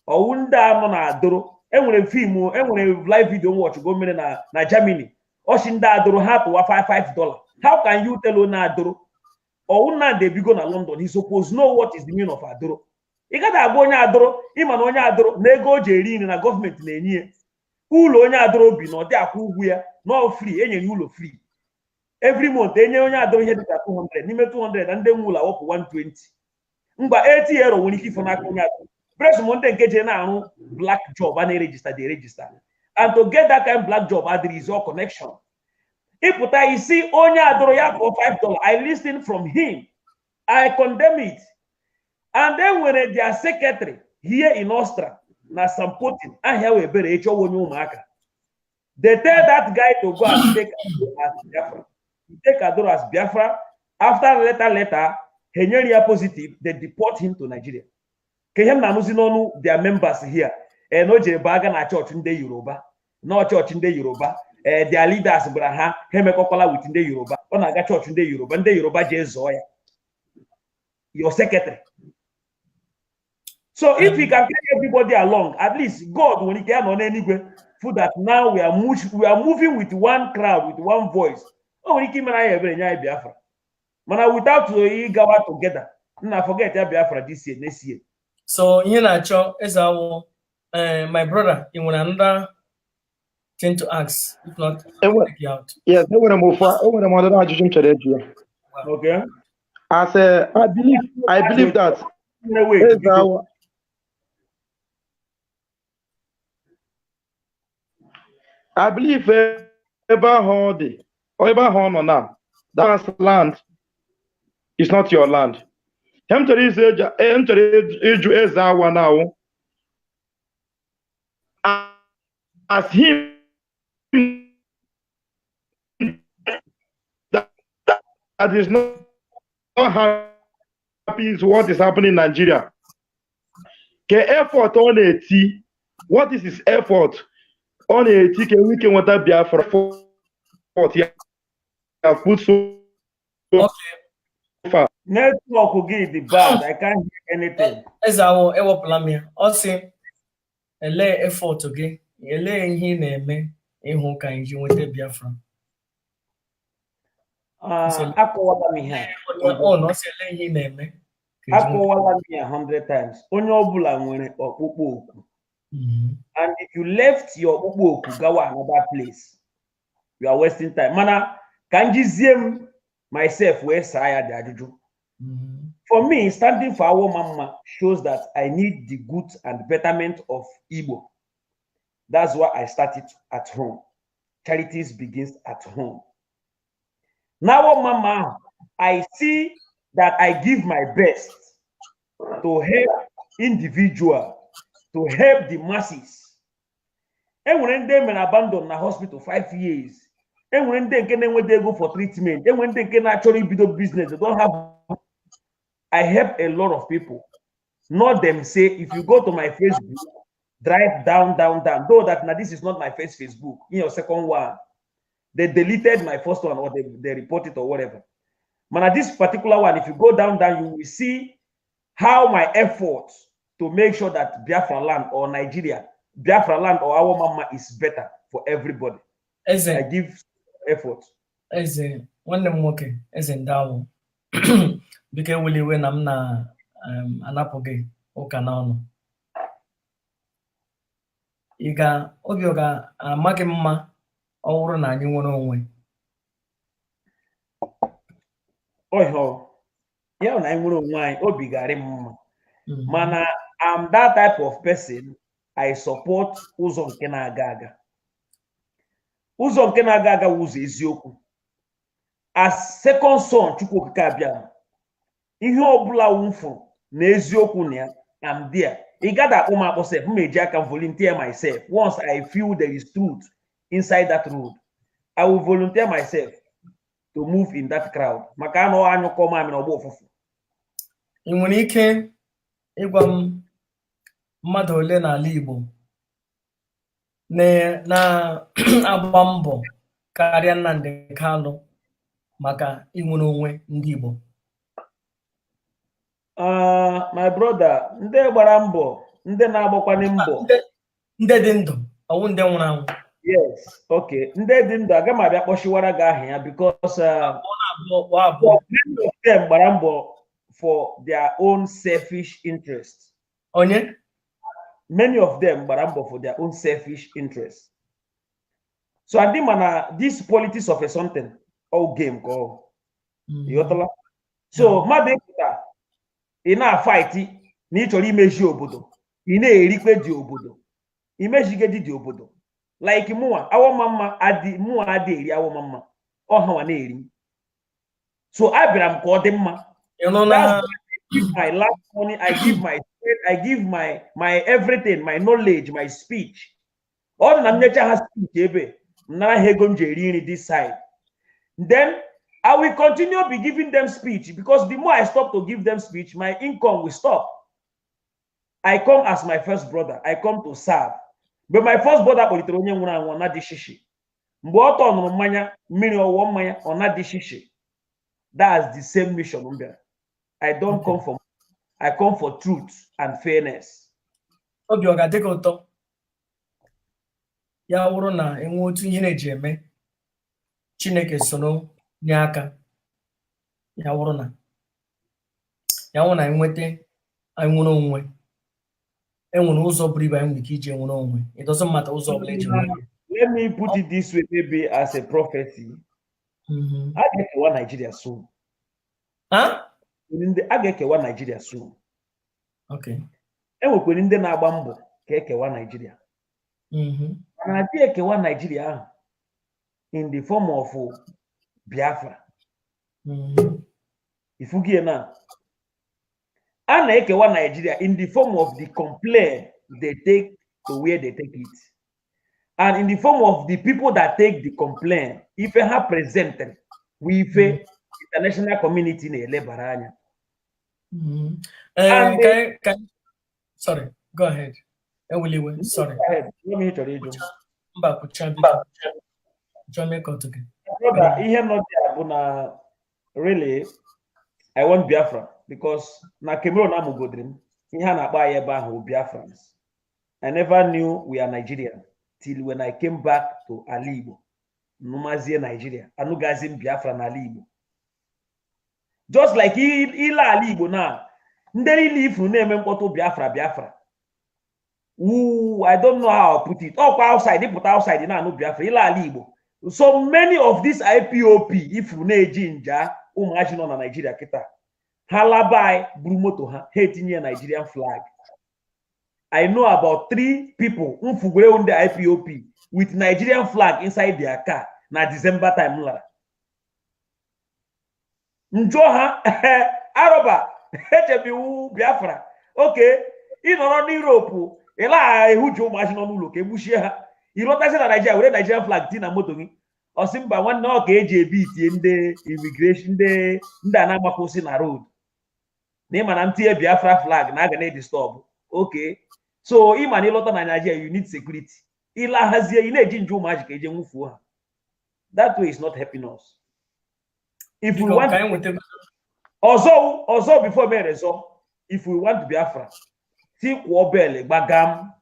Ọwụ ndị a nọ na adụrụ enwere film, enwere live video watch go mere na Germany, ọchị ndị adụrụ ha tụwa $55. How can you tell onye adụrụ? Ọwụ Nnamdi ebigo na London, he suppose know what is the meaning of adụrụ. Ị gaghị agwa onye adụrụ ịma na onye adụrụ na ego o ji eri nri na gọọmenti na-enye ya ụlọ. Onye adụrụ bi na ọ dị akwụ ụgwọ ya nọ free, enyere ya ụlọ free. Every month enye onye adụrụ ihe dịka 200 n'ime 200 na ndị nwe ụlọ awọpụ 120 mgba 80 euro nwere ike ifo n'aka onye adụrụ presum. Ndị nke jere na-arụ black job a na-eregister dị eregister, and to get that kind black job adịrị is all connection. Ịpụta isi onye adụrụ ya for $5. I listen from him, I condemn it. And then nwere their secretary here in Austria na Sampotin ahịa wee ebere ịchọwa onye ụmụaka. They tell that guy to go and take Adoro as Biafra. He take Adoro as Biafra. After later later ha enyere ya positive, they deport him to Nigeria. Ka ihe m na-anụzi n'ọnụ their members here, ee, na o jere baga na chọọchị ndị Yoruba, na chọọchị ndị Yoruba, ee, their leaders gwara ha ha emekọkwala with ndị Yoruba. Ọ na-aga chọọchị ndị Yoruba, ndị Yoruba jee zọọ ya, your secretary. So if he can carry everybody along, at least God nwere ike ya nọ n'eluigwe for that. Now we are moving with one crowd, with one voice. O nwere ike imere anyị ebere, nye anyị Biafra. Mana without ịgawa together, nna, forget ya Biafra this year, next year. So ihe na-achọ eze awụ, my brother, ị nwere another thing to ask? If not, take you out. Yes, enwere m ofu, enwere m ọdụrụ ajụjụ m chọrọ ịjụ ya. Okay. As a, I believe that Wait, eze awụ, I believe ebe ahụ ọ dị, ebe ahụ ọ nọ na that land is not your land. Ihe m chọrọ ịzụ m chọrọ ịjụ eze awa na awụ as him that is not happy is what is happening in Nigeria. Ke effort ọ na-eti, what is his effort? Ọ na-eti ka enwe ike nweta Biafra effort ya. have put so far. Network gị dị bad. I can't hear anything. Eze Awọ, ewepụla m ya. Ọ sị, elee effort gị, elee ihe ị na-eme ịhụ ka anyị ji nweta Biafra? Ah, akọwala m ihe a. Ọ na ọ sị, elee ihe ị na-eme ka eji nweta Akọwala m ya 100 times. Onye ọbụla nwere ọkpụkpọ oku. And if you left your ọkpụkpọ oku gawa another place, you are wasting time. Mana ka m jizie m myself wee saa ya dị ajụjụ. For me, standing for Awomama shows that I need the good and betterment of Igbo. That's why I started at home. Charities begins at home. Now, Mama, I see that I give my best to help individual, to help the masses. Enwere ndị emere abandon na hospital 5 years. Enwere ndị nke na-enweta ego for treatment. Enwere ndị nke na-achọrọ ibido business. They don't have. I help a lot of people. Not them say, if you go to my Facebook, drive down, down, down. Though that now this is not my first Facebook, in your second one. They deleted my first one or they report it or whatever. Man, this particular one, if you go down, down, you will see how my efforts to make sure that Biafra land or Nigeria, Biafra land or Awomama is better for everybody. Eze I give effort. Eze, nwanne m nwoke, Eze Ndawo, biko ewela iwe na m na anapụ gị ụka n'ọnụ. Ị ga obi ọ ga-ama gị mma ọ bụrụ na anyị nwere onwe? Ọhịa ya na anyị nwere onwe anyị, obi ga-arị m mma. Mana I'm that type of person. I support ụzọ nke na-aga aga. Ụzọ nke na-aga aga wụ ụzọ eziokwu. As second son Chukwu Okike abịa, ihe ọbụla wụfụrụ na eziokwu na ya, I'm there. Ị gada akpọ m akpọ sef, m eji aka m volunteer myself. Once I feel there is truth inside that road, I will volunteer myself to move in that crowd, maka anụ anyụkọ mamịrị ọgba ụfụfụ. Ị nwere ike ịgwa m mmadụ ole n'ala Igbo na-agba mbọ karịa Nnamdi Kanu maka inwere onwe ndị Igbo? My brother, ndị gbara mbọ, ndị na-agbakwanye mbọ. Ndị dị ndụ, ọwụ ndị nwụrụ anwụ. Yes, okay, ndị dị ndụ, aga m abịa kpọchiwara gị aha ya because Abụọ, kpọọ abụọ. Many of them gbara mbọ for their own selfish interest. Onye? Many of them gbara mbọ for their own selfish interest. So adị ma na this politics of a something, all game ka ọ ịghọtala. So mmadụ ịpụta, ị na-afight na ị chọrọ imezi obodo, ị na-erikwe dị obodo, imezigedi dị obodo. Like mụnwa, Awọmamma adị, mụnwa adị eri Awọmamma, ọhanwa na-eri. So abịara m ka ọ dị mma. Ị nụ na That's why I give my last money, I give my strength, I give my everything, my knowledge, my speech. Ọ dị na m nyecha ha speech ebe m nara ha ego m ji eri nri this side. Then I will continue be giving them speech, because the more I stop to give them speech, my income will stop. I come as my first brother. I come to serve. But my first brother kpọlitere onye nwụrụ anwụ, ọ na-adị shishi. Mgbe ọ tọnụrụ mmanya mmiri ọwụọ mmanya, ọ na-adị shishi. That's the same mission m bịara. I don't come for, I come for truth and fairness. Obi ọ ga-adị gị ụtọ ya wụrụ na enwe otu ihe na-eji eme Chineke soro nye aka, ya wụrụ na enweta anyị nwere onwe, enwere ụzọ buru ibu anyị nwere ike iji nwere onwe? It doesn't matter ụzọ ọbụla eji nwere. Let me put it this way, maybe as a prophecy. A ga-ekewa Nigeria soon. Huh? A ga-ekewa Nigeria soon. E nwekwara ndị na-agba mbọ ka ekewa Nigeria. Mana adị ekewa Nigeria ahụ in the form of Biafra. Ifugie na a na-ekewa Nigeria in the form of the complaint they take to where they take it, and in the form of the people that take the complaint, ife ha presented wụ ife international community na-elebara anya. And Sorry, go ahead. Ewela iwe, sorry. Go ahead. Ihe m chọrọ ịjụ. Mba, kwuchaa biko. Chọọ m ịkọtụ gị. Brother, ihe nọ there. bụ na really I want Biafra because na Cameroon amụgodiri m, ihe a na-akpọ anyị ebe ahụ bụ Biafrans. I never knew we are Nigerian till when I came back to ala Igbo, nụmazie Nigeria, anụgazi m Biafra n'ala Igbo. Just like ile ala Igbo na ndị niile ifuru na-eme mkpọtụ Biafra Biafra. Woo, I don't know how I put it. Ọkwa outside, ịpụta outside na-anụ Biafra, ile ala Igbo. So many of these IPOB ifuru na-eji nja ụmụazị nọ na Nigeria kịta, ha laba anyị buru moto ha, ha etinye Nigerian flag. I know about three people mfugwere ndị IPOB with Nigerian flag inside their car na December time m lara. Njụọ ha, arọba echebiwu Biafra, oke ị nọrọ n'Europe ịla ehuji ụmụazị nọ n'ụlọ ka egbuchie ha, ịlọtazi na Nigeria were Nigerian flag ti na moto gị. Ọsị mba nwanne, ọ ka eji ebi itie ndị immigration, ndị a na-amakwụsị na road na ịma na ntinye Biafra flag na aga na-edisturb. Okay, so ịma na ịlọta na Nigeria, you need security. Ịlaghazie, ị na-eji nje ụmụazị ka eje nwụfuo ha. That way is not helping us. If we Biko, want ka anyị nweta ọzọ ọzọ before mere zọ, if we want Biafra, si kwụọ bel gbagam,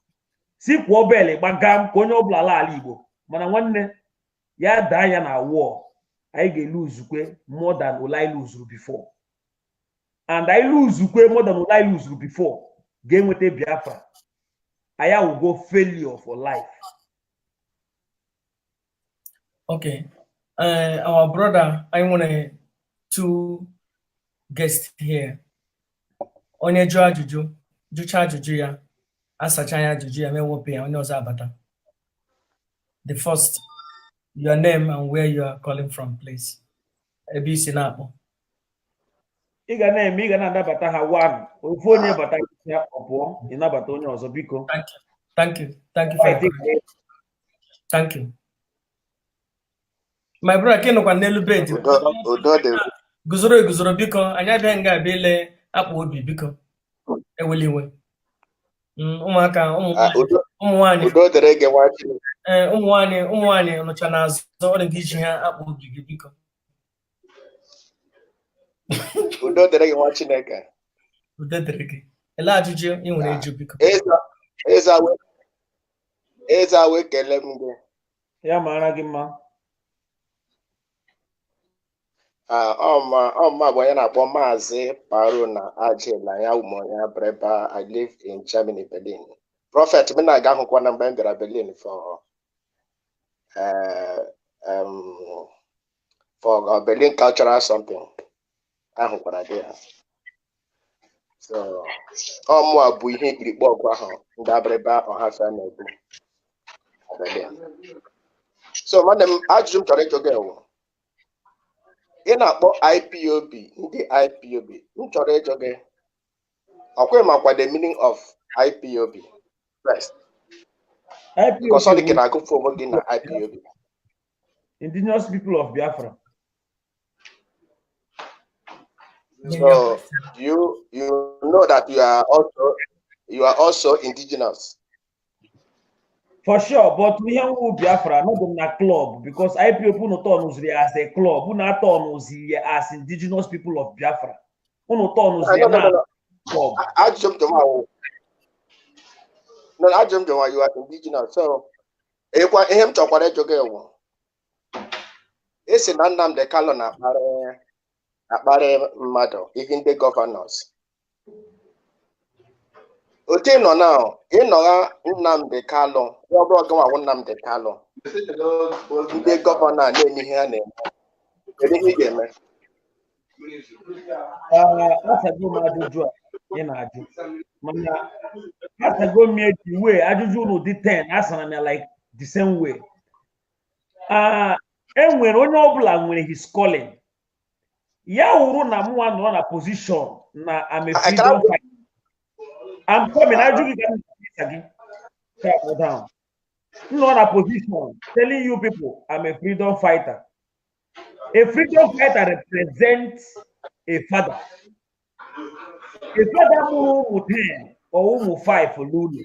si kwụọ bel gbagam ka onye ọbụla ala ala Igbo. Mana nwanne ya daa ya na war, anyị ga-eluzukwe more than ole anyị luzuru before, and anyị luzukwe more than ole anyị luzuru before ga-enweta Biafra, anyị awụgo failure for life. Okay. Our brother, I want two guests here. Onye jụọ ajụjụ, jụcha ajụjụ ya, asacha ya ajụjụ ya, mewepụ ya, onye ọzọ abata. The first, your name and where you are calling from, please. Ebe isi na-akpọ. Ị ga na-eme, ị ga na-anabata ha one ofu onye bata ya, ọ pụọ, ịnabata onye ọzọ, biko. Thank you. Thank you. Thank you for your comment. Thank you. My brother, ka ị nọkwa n'elu bed. Udo, udo dị. Guzoro eguzoro, biko. Anyị abịaghị nga abịa ile akpa obi, biko. Ewela iwe. Ụmụaka, ụmụ Ah, udo ụmụ nwanyị udo dịrị gị, nwa Chineke. Ee, ụmụ nwanyị nọcha n'azụ, ọ dị gị iji ha akpa obi gị, biko. Udo dịrị gị, nwa Chineke. Udo dịrị gị. Ele ajụjụ ị nwere ịjụ, biko? Eze awe kelee m gị. Ya mara gị mma. Ah, ọma bụ onye na-akpọ Maazị Paro na Ajila ya ụmụ ya Breba. I live in Germany, Berlin. Prophet m na-aga ahụkwa na mgbe m bịara Berlin for Berlin cultural something ahụkwara gị ya. So ọmụa bụ ihe ikirikpe ọgụ ahụ ndị Abịrịba Ọhafịa na-ebu na Berlin. So nwanne m, ajụjụ m chọrọ ịjụ gị wụ, ị na-akpọ IPOB ndị IPOB, m chọrọ ịjụ gị, ọkwa makwa the meaning of IPOB first, because ọ dị ka ị na-agụpụ onwe gị na IPOB. Indigenous People of Biafra. So you know that you are also indigenous. For sure, but ihe nwu Biafra not na club, because IPOB unu tọnụziri ya as a club, unu atọnụzi ya as Indigenous People of Biafra, unu tọnụziri ya No, no, na no, no. club. Ajụjụ m jụrụ awụ, no, ajụjụ m jụrụ, you are indigenous, so ịkwa ihe m chọkwara ịjụ gị wụ, ị na Nnamdi Kanu na-akparị akparị mmadụ, ihe ndị governors otu ị nọ na ịnọgha Nnamdi Kanu, ya ọ bụrụ gị nwa Nnamdi Kanu, ndị governor a na-eme ihe ha na-eme, kedu ihe ị ga-eme? Asago m ajụjụ a ị na-ajụ, mana asago m ya the way ajụjụ unu dị 10 asara m ya like the same way. Ah, e nwere onye ọbụla nwere his calling. Ya wụrụ na mụnwa nọrọ na position na I'm a freedom fighter. I'm coming. Ajụ gị ka m na-asa gị. Calm down. M nọ na position telling you people I'm a freedom fighter. A freedom fighter represents a father. A father mụrụ ụmụ 10 or ụmụ 5 n'ụlọ.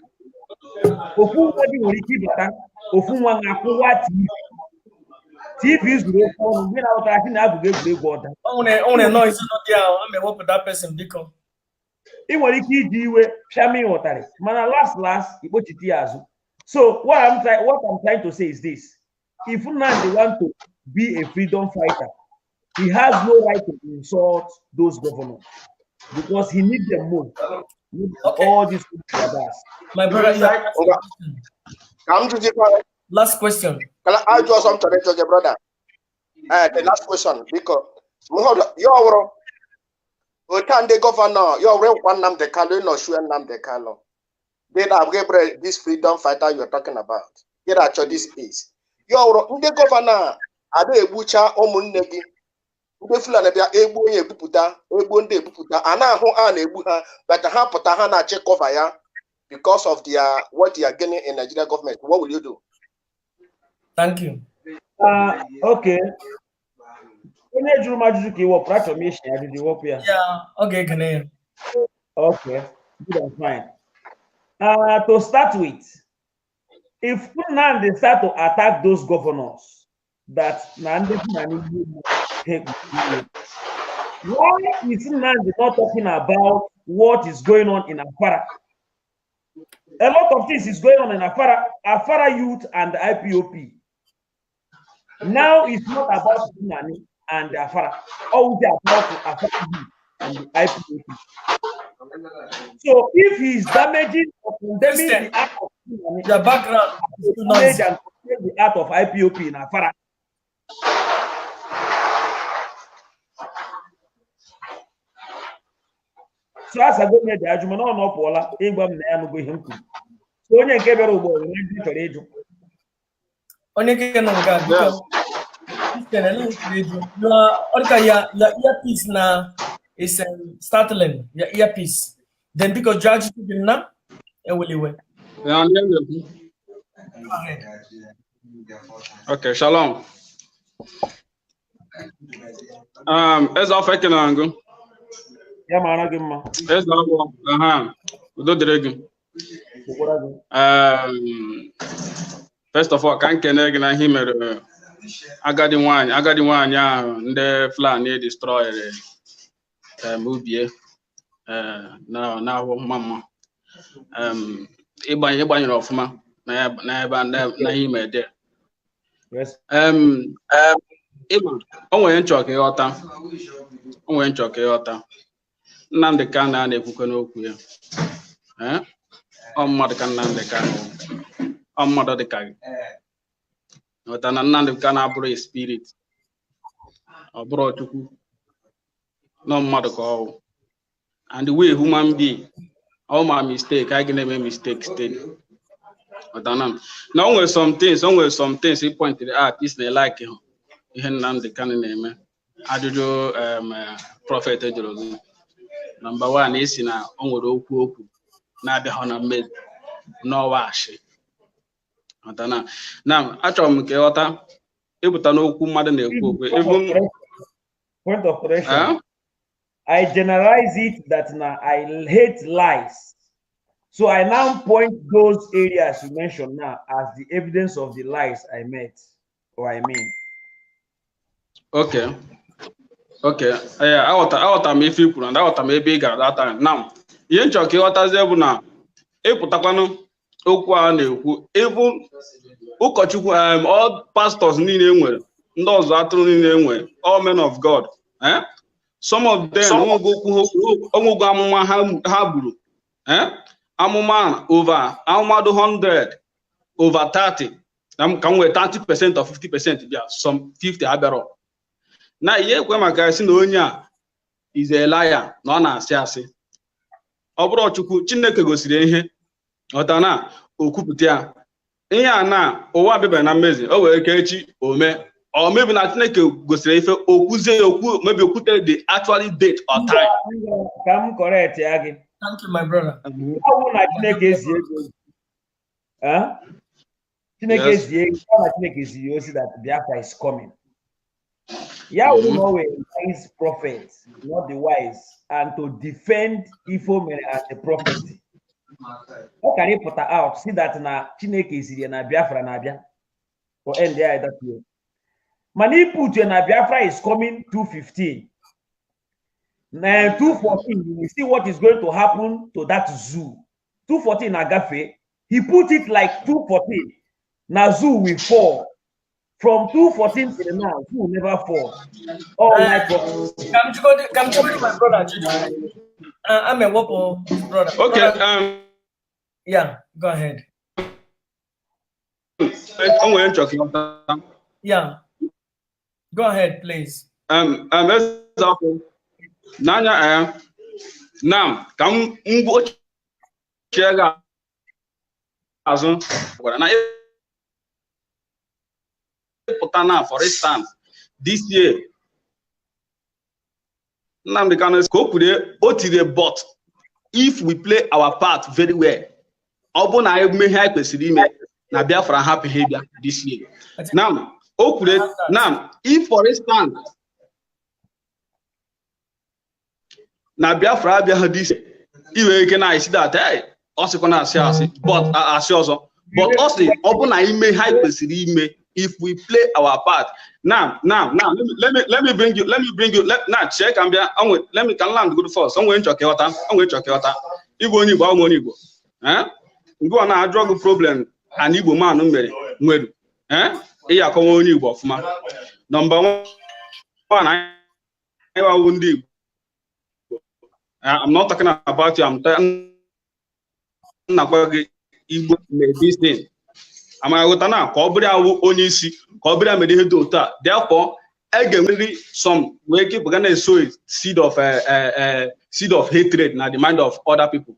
Ofu nwa gị nwere ike ịbata, ofu nwa na-akwụwa TV. TV zuru okwu ọnụ mgbe ị na-aghọtara sị na abụghị egwuregwu ọda. O nwere noise nọ dị ahụ, a ma ewepụ that person, biko. Ị nwere ike iji iwe pịama ịghọtarị, mana last last ikpochite ya azụ. So what I'm trying to say is this: if Nnamdi want to be a freedom fighter, he has no right to insult those governors because he needs them most. Okay. All these others. My brother, yeah. Ngwa, ka m jụzikwa. Last question. Ka ajụ ọzọ m chọrọ ịjụ gị, brother. The last question, biko. M hụrụ ya ọwụrụ otu a ndị governor ya ọwụrụ nkwa Nnamdi Kanu ịnọchie Nnamdi Kanu dị na Gabriel, this freedom fighter you're talking about, gị na-achọ this peace, ya ọwụrụ ndị governor a ada egbucha ụmụnne gị, ndị Fulani bịa egbu onye ebupụta, egbuo ndị ebupụta, a na-ahụ a na-egbu ha, but ha pụta ha na-achị cover ya because of their what they are gaining in Nigeria government. What will you do? Thank you. Okay. Onye jụrụ m ajụjụ ka ị wepụrụ, achọrọ m ishi ajụjụ wepụ ya. Yeah, ọ ga-ekene ya. Okay, good and fine. To start with, if Nnamdi start to attack those governors that na ndị Fulani gbuo mmadụ, ha ekpuchi, why is Nnamdi not talking about what is going on in Afara? A lot of things is going on in Afara, Afara youth and the IPOB. Now it's not about Fulani and Afara. All about Afara youth and the IPOB. So if he is damaging or condemning Christian, the act of Fulani, your background is too damage noisy. And condemn the act of IPOB in Afara. So asago m eji ajụ, mana ọ na ọ pụọla ịgwa m na ya anụgo ihe m kwuru. So onye nke bịara ugbu a nwere ndị chọrọ ịjụ. Onye nke nọ nke a, biko. Christian, ele otu ịjụ. Ọ dịka ya earpiece na is startling, your earpiece. Then biko jụọ ajụjụ gị na eweliwe. Yeah, I'm here. Go ahead. Okay, shalom. Eze afọ, ekele ngụ. Ya mara gị mma. Eze afọ, aha, udo dịrị gị. Dịkwara gị. First of all, ka m kene gị na ihe i mere agadi nwaanyị ahụ ndị Fulani destroyere ubie na n'ahụ mma mma. Ịgbanyere ọfụma na na ebe na ihe i mere there. Yes. Ịma, o nwere nchọ ka ịghọta. O nwere nchọ ka ịghọta. Nnamdi Kanu a na-ekwukwe n'okwu ya. Eh? Ọ mmadụ ka Nnamdi Kanu wụ. Ọ mmadụ dị ka gị. Ghọta na Nnamdi Kanu abụrụ a spirit. Ọ bụrụ Chukwu. Nọ mmadụ ka ọ wụ. And the way human being, all my mistake, I can make mistake steady. Ghọta na na o nwere some things, o nwere some things he pointed out is na like hụ ihe Nnamdi Kanu na-eme. Ajụjụ prophet jụrụ gị. Number one, isi na o nwere okwu na-abịaghị na mmezu n'ọwa ashị. Ghọta na na achọrọ m ka ịghọta ịpụta n'okwu mmadụ na-ekwu okwu Point of even correction. Point of correction. Eh? I generalize it that now I hate lies. So I now point those areas you mentioned now as the evidence of the lies I met or I mean. Okay. Yeah, aghọta m ife i kwuru and aghọta m ebe ị gara that time. Now, ihe m chọrọ ka ịghọtazie bụ na ịpụtakwanụ okwu a na-ekwu, even ụkọchukwu, all pastors niile e nwere, ndị ọzọ atụrụ niile e nwere, all men of God, eh? Some of them onwego okwu onwego amụma ha buru, eh? Amụma over amụma dị 100 over 30 ka m nwee 30% or 50% bịa, some 50 abịarọ na ihe ekwe maka ya sị na onye a is a liar, na ọ na-asị asị. Ọ bụrụ Chukwu Chineke gosiri ihe, ghọta na okwupụta ya ihe a na ụwa abịabeghị na mmezi, o were ike echi ome ọ mebi na Chineke gosiri ife okwuzie ya okwu, mebi okwute the actually date or time. Ka m correct ya gị. Thank you, my brother. Ọ bụrụ na Chineke ezie gị ozi, eh? Chineke Yes. ezie ọ na Chineke ziri ozi that Biafra is coming. Ya wụrụ na o were wise prophet, not the wise, and to defend ife o mere as a prophet. Ọ kara ịpụta out see that na Chineke ziri ya na Biafra na-abịa for end ya that way. Mana iput na Biafra is coming 215 na 214, you will see what is going to happen to that zoo. 214 agafe. He put it like 214 na zoo will fall. From 214 till now, zoo never fall. All like Ka m jụgodi my brother ajụjụ. I'm ewepụ his brother. Okay. Brother, yeah, go ahead. O nwere nchọ ka ịghọta. Yeah, go ahead, please. Eze afọ n'anya na ka m ngwochie gị azụ gwara na ịpụta na, for instance, this year Nnamdi Kanu ka o kwuru o tiri, but if we play our part very well, ọ bụ na anyị mee ihe anyị kwesịrị ime na Biafra hapụ ihe bịa this year. Now o kwuru now, if for instance na Biafra abịaghị this year, i nwere ike na isi that, hey, ọ sịkwa na asị asị, but asị ọzọ, but ọ sị ọ bụ na ime ihe anyị kwesịrị ime, if we play our part. Now let me bring you, let me bring you let now check ka m bịa onwe. Let me ka m land good first. Onwe nchọ ka ịghọta, onwe nchọ ka ịghọta. Igbo onye Igbo, onwe onye Igbo, eh, mgbe ọ na-ajụ gị problem an Igbo man mere nwere, eh, ị akọwa onye Igbo ọfụma. Number one, anyị wawu ndị Igbo. I'm not talking about you. I'm na-agwa gị Igbo mere this thing. Amara ghọta na ka ọ bụrụ awụ onye isi ka ọ bụrụ ya mere ihe dị otu a. Therefore, e ga-enwerịrị some wee keep ga na-eso seed of hatred na the mind of other people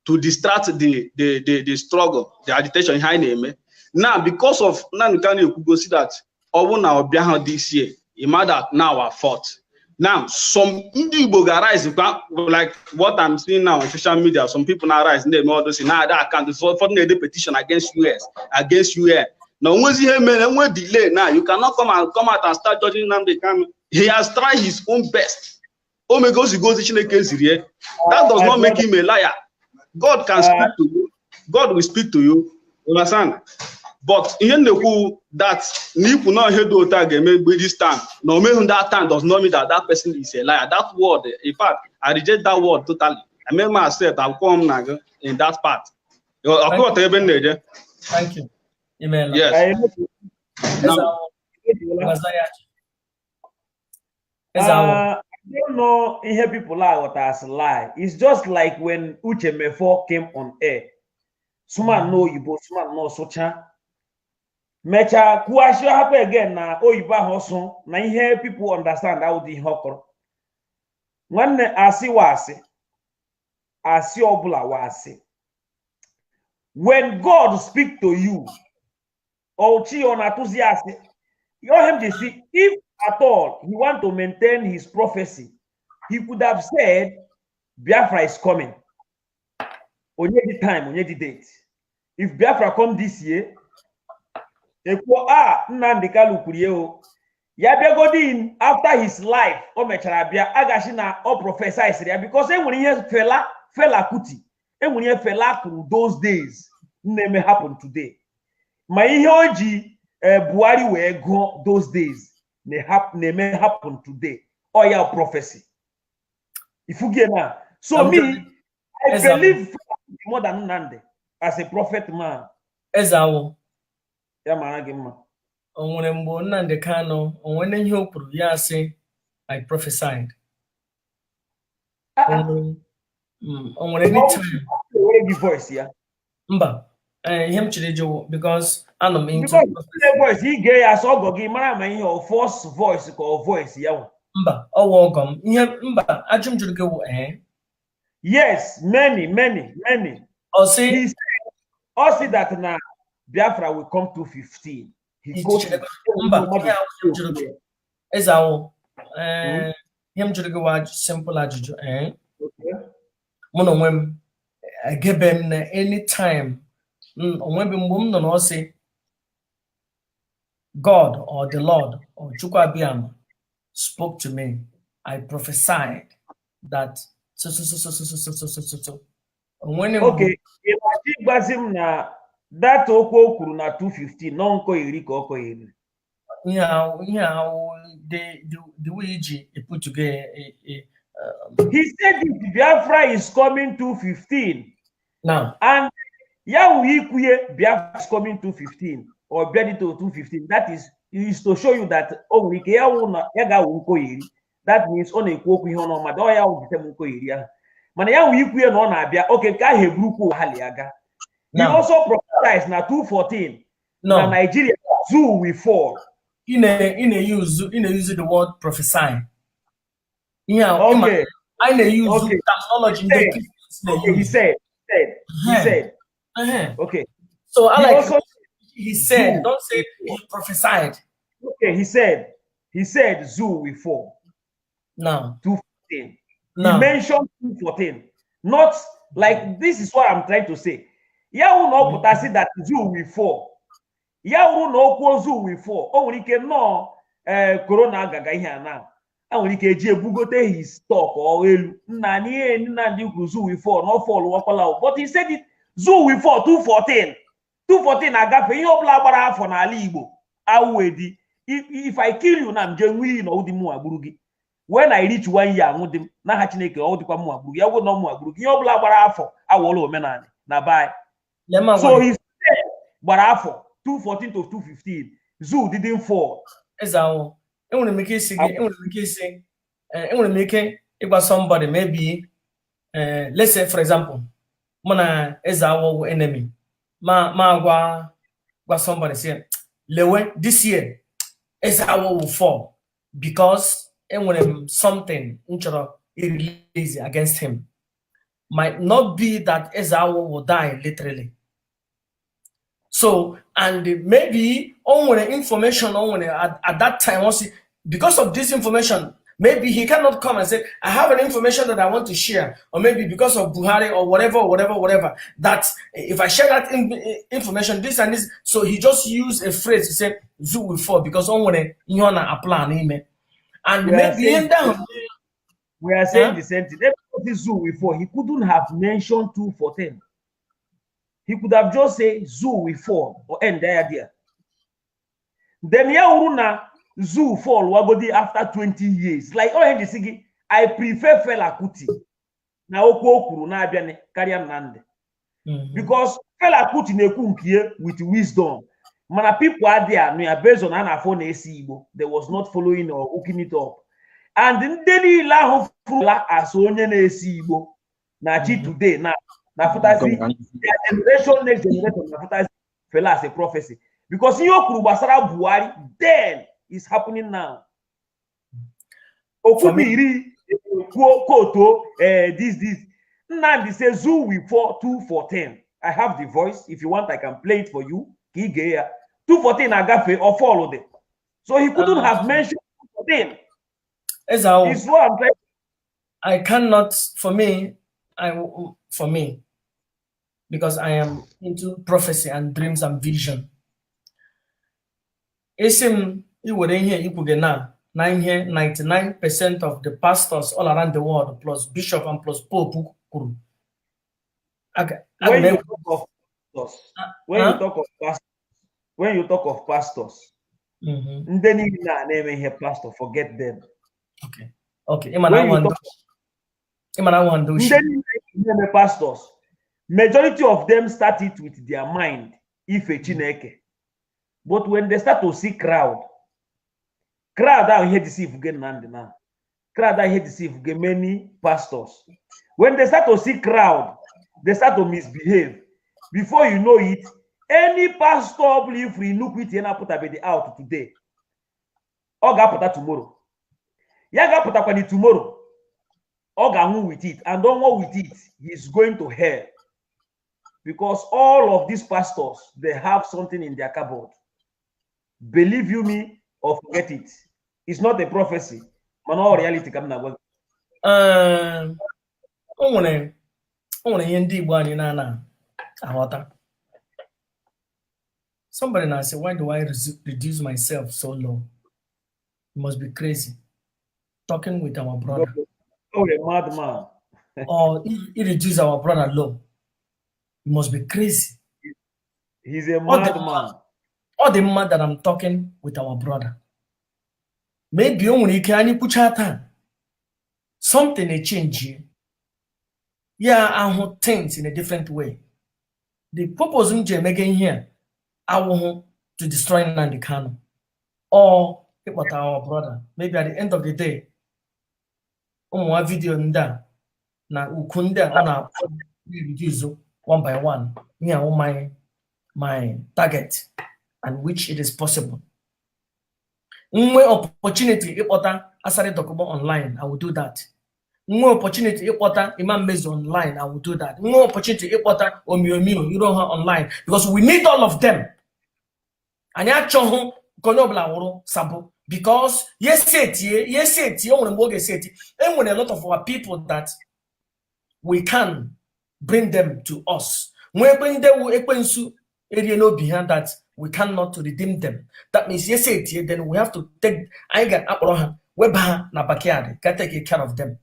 to distract the struggle, the agitation, ihe anyị na-eme now, because of Nnamdi Kanu ekwugosi that ọ bụ na ọ bịa ha this year, ịma that now our fault. Now some ndị Igbo ga-arise kwa, like what I'm seeing now on social media, some people na rise na-eme all those na-ada account, ụfọdụ na-ede petition against US, against UN, na onwezi ihe mere enwe delay. Now you cannot come and come out and start judging Nnamdi Kanu. He has tried his own best. O megozigozi Chineke ziri ya. That does not make him a liar. God can speak to you. God will speak to you, you understand? But ihe m na-ekwu that na ikwu na ihe dị otu a ga-eme mgbe this time na o meghị that time does not mean that that person is a liar. That word, in fact, I reject that word totally. I make my accept akwụkwọ m na gị in that part. Ọkụghọta ebe m na-eje? Thank you. Imeela. Yes. Eze Awọ, gwaza ya. Eze Awọ. I don't know ihe people are as lie. It's just like when Uche Mefo came on air. Suma no oyibo, suma no sụcha. Mechaa kwuashi hapụ again na oyibo ahụ ọsụ na ihe people understand awụdị ihe ọ kọrọ. Nwanne, asị wa asị. Asị ọbụla wa asị. When God speak to you, or chi ọ na-atụzi asị. Your him ji si, if at all he want to maintain his prophecy, he could have said Biafra is coming. Onye the time, onye the date. If Biafra come this year, ekwuo a Nnamdi Kanu kwuru ya o. Ya bịagodi after his life, o mechara bịa agachi na ọ prophesy ya, because e nwere ihe Fela Kuti, e nwere ihe Fela kwuru those days na-eme happen today. Ma ihe o ji Buhari wee gụọ those days na-eme happen today. Ọ ya prophecy. Ifugie na. So me, I Eze Awọ. Believe Fela Kuti more than Nnamdi as a prophet man. Eze Awọ. Ya mara gị mma. O nwere mgbe Nnamdi Kanu o nwere ihe o kwuru ya sị, "I prophesied"? Ah, O ah, nwere o nwere any time? Were gị voice ya. Mba, ihe m chọrọ ịjụ, because anọ m into Because the voice ị gee ya sọ ọgọ gị mara ma ihe ọ first voice ka ọ voice ya nwa. Mba, ọ wụ ọgọ m ihe mba ajụ m jụrụ gị wụ Yes, many, many, many. Ọ sị He said, ọ sị that na Biafra will come to 15. He quoted. Mba, ihe ahụ m jụrụ gị, Eze Awọ, ihe m jụrụ gị wụ simple ajụjụ. Mụ na onwe m egebe m na anytime onwebe mgbe m nọ na ọ sị God or the Lord or Chukwu Abiyama spoke to me, I prophesied that so so so so so so so so so so so onwere mgbe. Okay, ị na-achọ ịgbazi m na data okwu o kwuru na 215 nọ nkọ iri ka ọ kọ iri. Ihe ahụ the way iji eputugo. He said it, Biafra is coming 215. Now And ya wụ ikwuye Biafra is coming 215 or bịa to 215, that is to show you that o nwere ike ya wụ na ya ga-awụ nkoyeri. That means ọ na-ekwu okwu ihe ọ n'ọma ọ ya wụ jite m nkoyeri ahụ, mana ya wụ ikwuye na ọ na-abịa oke nke ahụ eburukwu ha li aga. He Now also prophesied na 214 na No. Nigeria zoo will fall. Ị na-use the word prophesy. Ihe a ịma anyị na-use terminology ndị Said. Christians Okay, he na-use. said he said okay. So I He like also he said, zoo don't say he prophesied. Okay, he said zoo will fall. Now 214. He Now mentioned 214. Not like, this is what I'm trying to say. Ya wụ na ọ pụtasị that zoo will fall. Ya wụrụ na okwu zoo will fall. O nwere ike nnọọ ee corona agaga ihe a na. A nwere ike eji ebugote his stock ọ elu. Nna na ihe Nnamdi kwuru, zoo will fall, no fall wakwala o. But he said it, zoo will fall 214. 214 agafe, ihe ọbụla gbara afọ n'ala Igbo awụ edi. If I kill you na m jee nwee iyi na ọdị mụ agburu gị. When I reach one year, anwụ dị m n'aha Chineke, ọ dịkwa mụ agburu gị. Ya gwụ na mụ agburu gị, ihe ọbụla gbara afọ awụọla omenala na be anyị. Lee ma So gwa gị, he said gbara afọ 214 to 215, zoo didn't fall. Eze awụ, enwere m ike isi gị, enwere m ike isi enwere m ike ịgwa somebody, maybe let's say, for example, mụ na Eze Awọ wụ enemy, ma gwa somebody say, "Lewe, this year Eze Awọ will fall because enwere m something m chọrọ release against him." Might not be that Eze Awọ will die literally. So, and maybe o nwere information o nwere at that time also. Because of this information, maybe he cannot come and say, "I have an information that I want to share," or maybe because of Buhari or whatever, whatever, whatever, that if I share that information, this and this. So he just used a phrase to say zoo will fall because o nwere ihe ọ na-apply n'ime. And We are maybe saying ndị ahụ We are saying Huh? the same thing. Everybody, zoo will fall. He couldn't have mentioned 214. He could have just said zoo will fall or end there there. Then ya wuru na zoo fall wagodi after 20 years. Like, oh, you see, I prefer Fela Kuti na okwu o kwuru na-abịa karịa Nnamdi. Because Fela Kuti na-ekwu nke ya with wisdom. Mana people adịghị anụ ya based on a na-afọ na-esi Igbo. They was not following or hooking it up. And ndị niile ahụ fụrụla as onye na-esi Igbo na chi today na na-afụtazi their generation, next generation na-afụtazi Fela as a prophecy. Because ihe o kwuru gbasara Buhari then is happening now. For me- Okwu iri kwuo koto this Nnamdi say zoo will fall 214. I have the voice. If you want, I can play it for you. Ka ị gee ya. 214 agafe or follow them. So he couldn't have mentioned 214. Eze Awọ, It's what I'm trying. I cannot, for me, for me, because I am into prophecy and dreams and vision. Isi m iwere ihe ikwuge na ihe 99% of the pastors all around the world plus bishop and plus pope kwuru. Aga When m you talk of pastors, when you Huh? talk of pastors, when you talk of pastors, ndị niile a na-eme ihe pastor, forget them. Okay. Ịma na When you awa ndị talk ịma na awa ndị ndị ochie. niile na-eme pastors, majority of them start it with their mind ife Chineke, but when they start to see crowd, crowd ahụ ihe deceive gị Nnamdi now, crowd ahụ ihe deceive gị many pastors, when they start to see crowd, they start to misbehave. Before you know it, any pastor ọbụla ifuru iniquity na-apụtabeghị out today, ọ ga-apụta tomorrow. Ya ga-apụtakwa tomorrow, ọ ga-anwụ with it, and ọnwụ with it, he is going to hell, because all of these pastors, they have something in their cupboard. Believe you me or forget it, it's not a prophecy, mana ọ reality ka m na-agwa gị. O nwere ihe ndị Igbo anyị na-ana aghọta. Somebody na-asị, "Why do I reduce myself so low? You must be crazy talking with our brother." Oh, a madman. Or he reduce our brother low. You must be crazy. He's a Ọ dị madman. Ọ dị mma that I'm talking with our brother. Maybe o nwere ike anyị kwuchaa taa, something e-change ya, ahụ things in a different way. The purpose m ji emege ihe a awụhụ to destroy Nnamdi Kanu or ịkpọta our brother. Maybe at the end of the day, ụmụ nwa video ndị a na ukwu ndị a ọ na-akpọ reduce one by one. Ihe awụ my target, and which it is possible. Nwe opportunity ịkpọta Asari Dokubo online, I will do that. Nwe opportunity ịkpọta Imam Mezu online, I will do that. Nwe opportunity ịkpọta Omiomio Iroha online, because we need all of them. Anyị achọghị ka onye ọbụla wụrụ sabo, because yes etie, yes etie, o nwere mgbe ọ ga-esi eti. E nwere a lot of our people that we can bring them to us. Nwekwe ndị wu ekwensu erie n'obi ha that we cannot redeem them. That means yes etie, then we have to take, anyị ga-akpọrọ ha weba ha na backyard ka take care of them.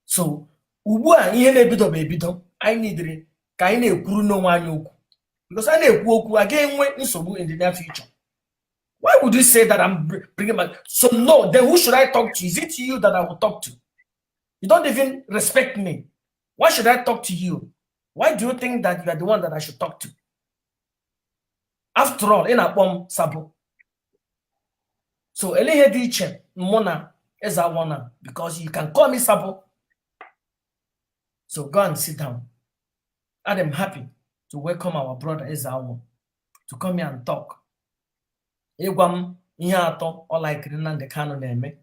So ugbu a ihe na-ebido bụ ebido. Anyị nidiri ka anyị na-ekwuru n'onwe anyị okwu, because a na-ekwu okwu a ga-enwe nsogbu in the near future. Why would you say that I'm bringing my, so no, then who should I talk to? Is it you that I will talk to? You don't even respect me. Why should I talk to you? Why do you think that you are the one that I should talk to? After all, ị na-akpọ m sabo. So ele ihe dị iche mụ na Eze Awọ na, because you can call me sabo. So go and sit down. And I'm happy to welcome our brother Eze Awọ to come here and talk. Ịgwa m ihe atọ ọ laikiri Nnamdi Kanu na-eme,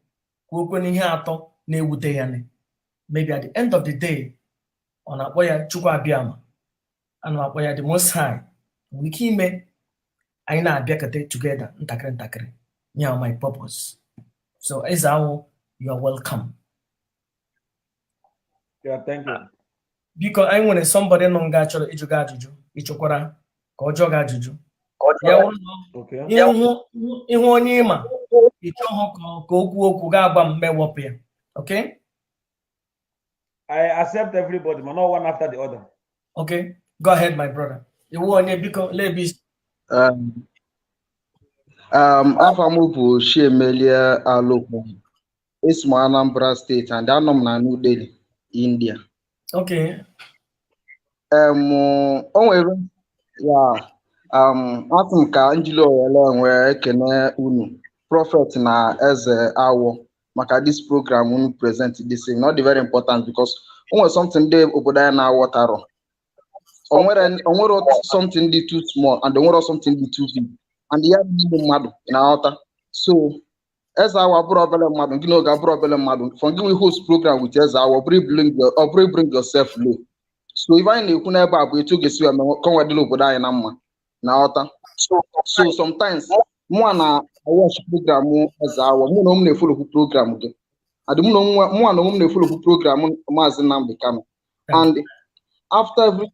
kwuokwe na ihe atọ na-ewute ya ni. Maybe at the end of the day, ọ na-akpọ ya Chukwu Abịama, ana m akpọ ya the Most High, nwere ike ime anyị na-abịakọta together ntakịrị ntakịrị. Yeah, my purpose. So Eze Awọ, you are welcome. Yeah, thank you. Biko, anyị nwere somebody nọ nga chọrọ ịjụ gị ajụjụ. Ịchọkwara ka ọ jụọ gị ajụjụ? Ya wụrụ na ịhụ ịhụ onye ịma ịchọghị ka o kwuo okwu, ga-agba m mewọpụ ya. Okay? I accept everybody, but not one after the other. Okay, go ahead, my brother. Iwu onye, biko, lebi. Afa m bụ Chiemelie Alokwu. Esi m Anambra State and anọ m na New Delhi, India. Okay. O nwere ya, asị m ka njili ohere nwee ekene unu, Prophet na Eze Awọ, maka this program unu present this evening. Ọ dị very important because o nwere something ndị obodo anyị na-aghọtarọ. O nwere something dị too small and o nwere something dị too big and ya bụ ime mmadụ, ị na-aghọta? So Eze Awọ abụrụ obere mmadụ, gị n'oge abụrụ obere mmadụ. For gị nwe host program with Eze Awọ, ọ bụrụ bring yourself low. So ife anyị na-ekwu n'ebe a bụ etu ọ ga-esi wee mee ka ọ nwee dịrị obodo anyị na mma, na-aghọta? So sometimes mụa na watch program Eze Awọ, mụ na ụmụ na-efollowkwu program gị, and mụ na mụa na onwe m na-efollowkwu program Maazị Nnamdi Kanu, and after every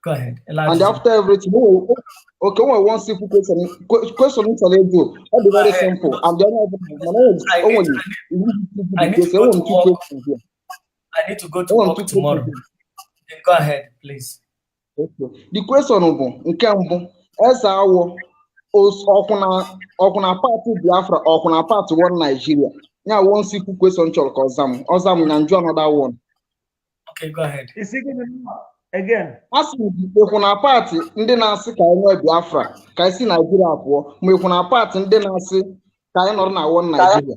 Go ahead. and Elijah. After everything, oh, okay, o nwere one simple question, question m chọrọ ịjụ. Ọ dị very simple and the onye ọbụla mana o nwere I need to enwere go to m two work. questions here. I need to go to Enwere m work two tomorrow. questions. Then go ahead, please. Okay. The question bụ nke mbụ, Eze Awọ ọkwụ na party Biafra, ọkwụ na party one Nigeria? Ya one simple question chọrọ ka ọza m, ọza m na njụ another one. Okay, go ahead. Is it gonna again? A sị m gị, ịkwụ na party ndị na-asị ka anyị nwee Biafra, ka anyị si Naijiria pụọ, ma ịkwụ na party ndị na-asị ka anyị nọrọ na one Nigeria?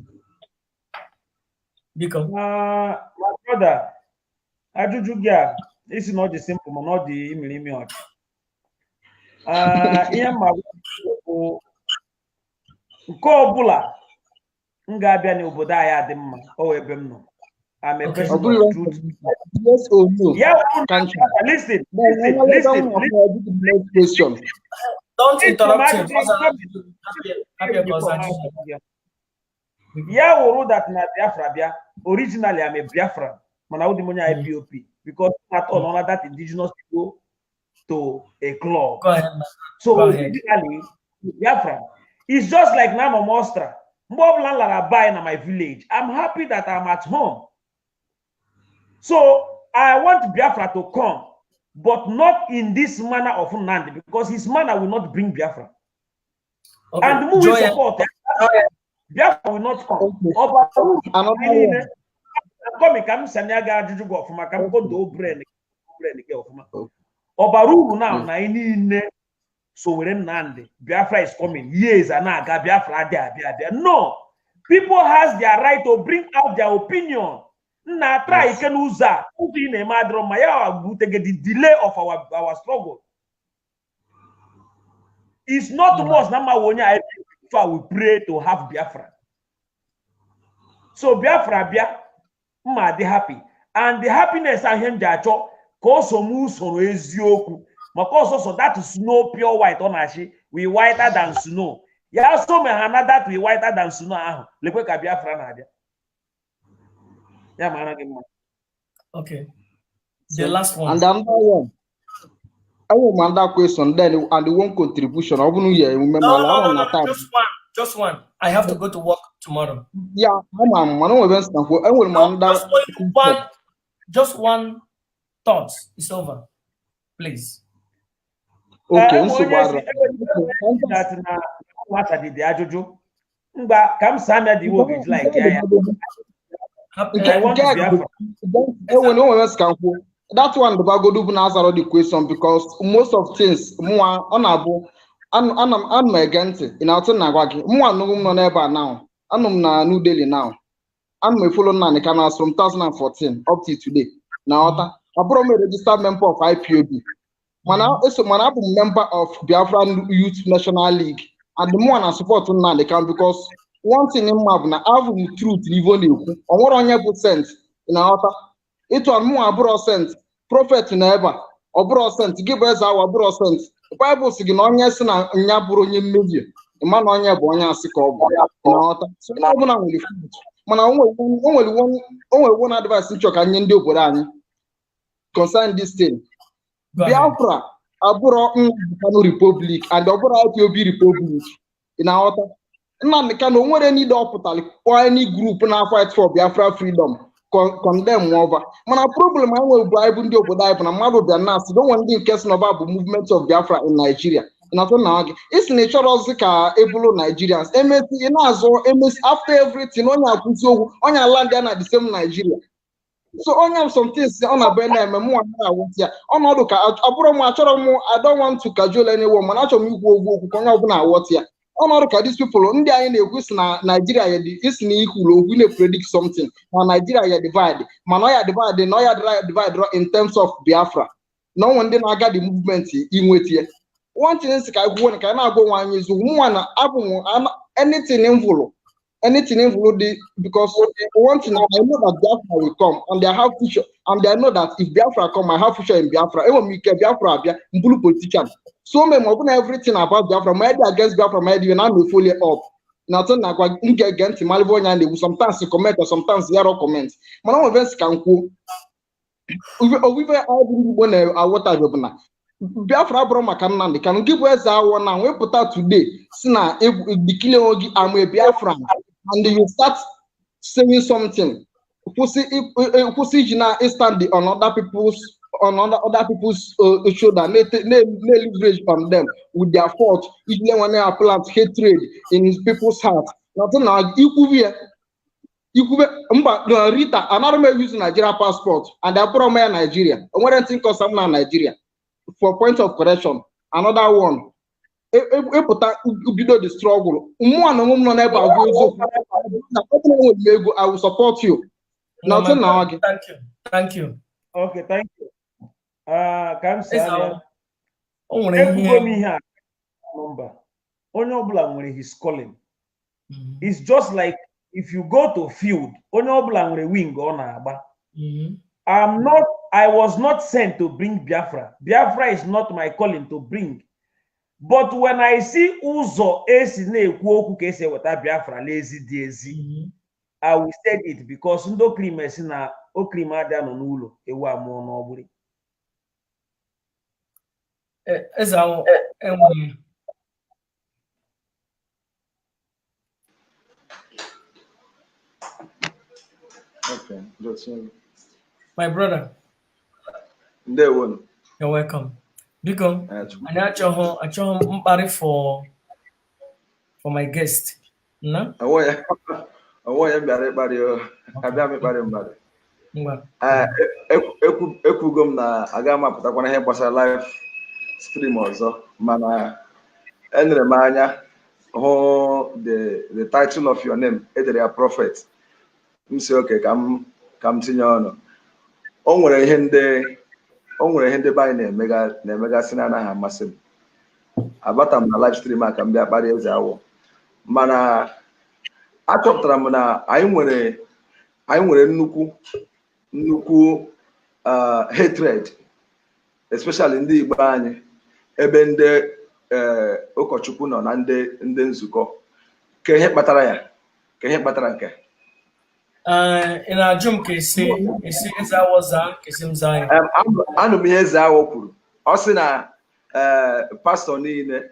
Biko. My brother, ajụjụ gị a isi na ọ dị simple mana ọ dị imirimi ọchị. Ihe mma gwa gị bụ nke ọbụla m ga-abịa n'obodo anyị adị mma, ọ wụ ebe m nọ. I'm a Okay. Ọ person bụrụ of truth. Yes or no? Ya wụ Ka nchọ. Listen, Then listen, another listen, one listen. of the next question. Don't interrupt him. Listen, Ọza ajụjụ. Hapụ ka ọza ajụjụ. Ya wụrụ that na Biafra bịa, originally I'm a Biafran, mana awụdị m onye IPOB because atọ nọ that indigenous people to a club. Go ahead, man. So Go ahead. originally Biafran. It's just like now I'm Ostra. Mgbe ọbụla m lara by na my village, I'm happy that I'm at home. So I want Biafra to come. But not in this manner of Nnamdi, because his manner will not bring Biafra. Okay. And who will Joy, support Biafra will not come. Okay. Ọba uru Another anyị one. niile akọmi ka m sanye gị ajụjụ gị ọfụma ka m kodo brain gị ọfụma. Ọbara uru na Yes. na anyị niile so were Nnamdi, Biafra is coming, years a na-aga, Biafra adị abịa abịa. No, people has their right to bring out their opinion. Nna, try Yes. ike n'ụzọ a, ụzọ ị na-eme adịrọ mma, ya butege the delay of our struggle. It's not must na mma wụ onye IPOB before we pray to have Biafra. So Biafra bịa, mma dị happy, and the happiness ahụ m ji achọ ka o so m usoro eziokwu, maka ọsọsọ that snow pure white ọ na-achị, we whiter than snow, ya so me ha na that we whiter than snow ahụ. Lekwe ka Biafra na-abịa, ya mara gị mma. Okay. The last one. And another one. Enwere m another question then and the one contribution. Ọ bụrụ ya emume No, ma no, ala no, na no, no, time. just one. Just one. I have to go to work tomorrow. Ya, ama m, mana o nwere nsị na enwere m No, another just only one. Just one thought. It's over. Please. Okay, Enwe nsogbu onye si adịrọ. enwe onye si that na nwata dị dị ajụjụ mgba ka m saa ya dị iwe oge ji like ya ya. Nke I want nke a Biafra. Enwere onwere nsị ka m kwuo. That one dịbagodu bụ na azara the question, because most of things mụnwa ọ na-abụ ana m ege ntị ị na-atụ na agwa gị mụnwa nụrụ m nọ n'ebe a now. Anọ m na New Delhi now. Ana m efollow Nnamdi Kanu from 2014 up to today. Na ọta abụrụ m a registered member of IPOB, mana eso, mana abụ m member of Biafra Youth National League, and mụnwa na support Nnamdi Kanu, because one thing mma bụ na abụ m truth n'ihe ọ na-ekwu. Ọ nwere onye bụ saint, ị na-aghọta ịtụ mụnwa abụrọ saint. Prophet na ebe a ọ bụrọ saint, gị bụ eze awa bụrọ saint. Baịbụl sị gị na onye si na nya bụrụ onye mmehie, ịma na onye bụ onye asị ka ọ bụ, ị na-aghọta? So onye ọbụla nwere fault, mana o nwere one advice nchọ ka nye ndị obodo anyị concern this thing. Go ahead. Biafra abụrọ Nnamdi Kanu Republic and ọ bụrụ IPOB Republic, ị na-aghọta? Nnamdi Kanu o nwere need ọ pụtara kpọọ any group na fight for Biafra freedom condemn over, mana problem anyị nwere bụ anyị bụ ndị obodo anyị bụ na mmadụ bịa na asị na o nwere ndị nke si na ọba bụ movement of Biafra in Nigeria. Ị na-atụ na gị isi na ị chọrọzi ka e bụrụ Nigerians, emesi ị na-azụ emesi. After everything, onye akwụsị okwu onye ala ndị a na the same Nigeria. So onye m some things ọ na-abụ na-eme mụ nwa na-awụta ya ọnọdụ ka ọ bụrụ m achọrọ m. I don't want to cajole anyone, mana achọrọ m ikwu okwu okwu ka onye ọbụla aghọta ya. Ọnọdụ ka these people ndị anyị na-ekwu si na Nigeria ya dị isi na ikwuru okwu na-predict something na Nigeria ya divide, mana ọ ya divide na ọ ya divide in terms of Biafra na onwe ndị na-aga the movement inweta ya. One thing si ka anyị kwuo na ka anyị na-agwa onwe anyị eziokwu. Mụnwa na abụ m anything m vụrụ, anything m vụrụ dị, because one thing I know that Biafra will come and I have future, and I know that if Biafra come, I have future in Biafra. Enwere m ike Biafra abịa m bụrụ politician. So me ma ọ bụ na everything about Biafra, ma dị against Biafra, ma dị na na follow up na atụ na agwa m ga-ege ntị malịba onye a na-egwu. Sometimes comment, sometimes yaro comment, mana o nwere nsị ka m kwuo owive anyị bụ ndị Igbo na-aghọtaghị bụ na Biafra abụrụ maka Nnamdi Kanu. Gị bụ eze awọ na wepụta today si na declare onwe gị, "I'm a Biafran," and you start saying something, kwụsị kwụsị iji na stand on other people's on other people's shoulder, na leverage on them with their fault, iji na na plant hatred in people's heart. Na na ikwubi ya ikwube mba na Rita anara m use Nigeria passport and abụrọ m ya Nigeria. O nwere ntị nkọsa m na Nigeria. For point of correction, another one, ịpụta bido the struggle, mmụọ na onwe m nọ n'ebe a bụ eziokwu na ọ bụrụ na enwere m ego, I will support you na No, ọtụ my na brother, gị. thank you. Thank you. Okay, thank you. Ka m Eze saa ya. awọ, o nwere Ekwugo m ihe ihe a nọmba. Onye ọbụla nwere his calling. It's just like if you go to field, onye ọbụla nwere wing ọ na-agba. I was not sent to bring Biafra. Biafra is not my calling to bring. But when I see ụzọ esi na-ekwu okwu ka esi eweta Biafra n'ezi dị ezi, I will say it, because ndị okrime si na okrime adịa nọ n'ụlọ ewu amụọ n'ọgbụrị. Eze awọ, enwere Okay, just my brother. Ndewo. You're welcome. Biko, Chukwu. anyị achọghị m mkparị for my guest. Na? Onwe onye m bịara ịkparị o. Abịa m ịkparị mmadụ. Ngwa. Ee, ekwugo m na agaghị m apụtakwana ihe gbasara live stream ọzọ, mana enere m anya hụ the title of your name, edere ya prophet. M si oke ka m tinye ọnụ. O nwere ihe ndị be anyị na-emegasị na-anaghị amasị m. Abata m na live stream a ka m bịa kparịa Eze Awọ, mana achọpụtara m na anyị nwere nnukwu nnukwu hatred, especially ndị Igbo anyị, ebe ndị ụkọchukwu nọ na ndị nzukọ. Ka ihe kpatara ya, ka ihe kpatara nke Ị na-ajụ m ka esi Eze Awọ zaa, ka esi m zaa ya? Anụ m ihe Eze Awọ kwuru. Ọ sị na pastọ niile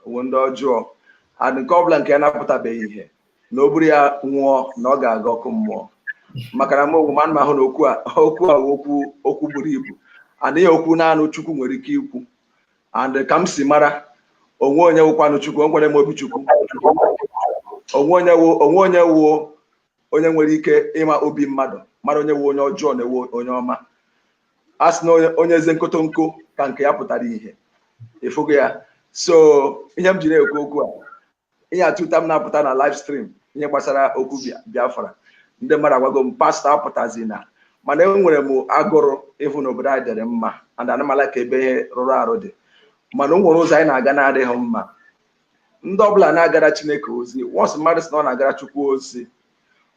wụ ndị ọjọọ, and nke ọbụla nke ya na-apụtabeghị ihe na o buru ya nwụọ na ọ ga-aga ọkụ mmụọ. Maka na m onwe m, ana m ahụ na okwu a wụ okwu buru ibu, and ihe okwu naanị Chukwu nwere ike ikwu. And ka m si mara, onwe onye wụkwanụ Chukwu, o nwere m obi Chukwu, onwe onye wụ onye nwere ike ịma obi mmadụ, mara onye wụ onye ọjọọ na ewu onye ọma. A sị na onye eze nkotonko ka nke ya pụtara ihe ịfụgo ya. So ihe m ji na-ekwu okwu a, ihe atụta m na-apụta na live stream, ihe gbasara okwu Biafra, ndị mmadụ agwago m pastọ apụtazi na, mana enwere m agụrụ ịhụ na obodo anyị dịrị mma, and anamala ka ebe ihe rụrụ arụ dị. Mana o nwere ụzọ anyị na-aga na-adịghị mma. Ndị ọbụla na-agara Chineke ozi, once mmadụ sị na ọ na-agara Chukwu ozi,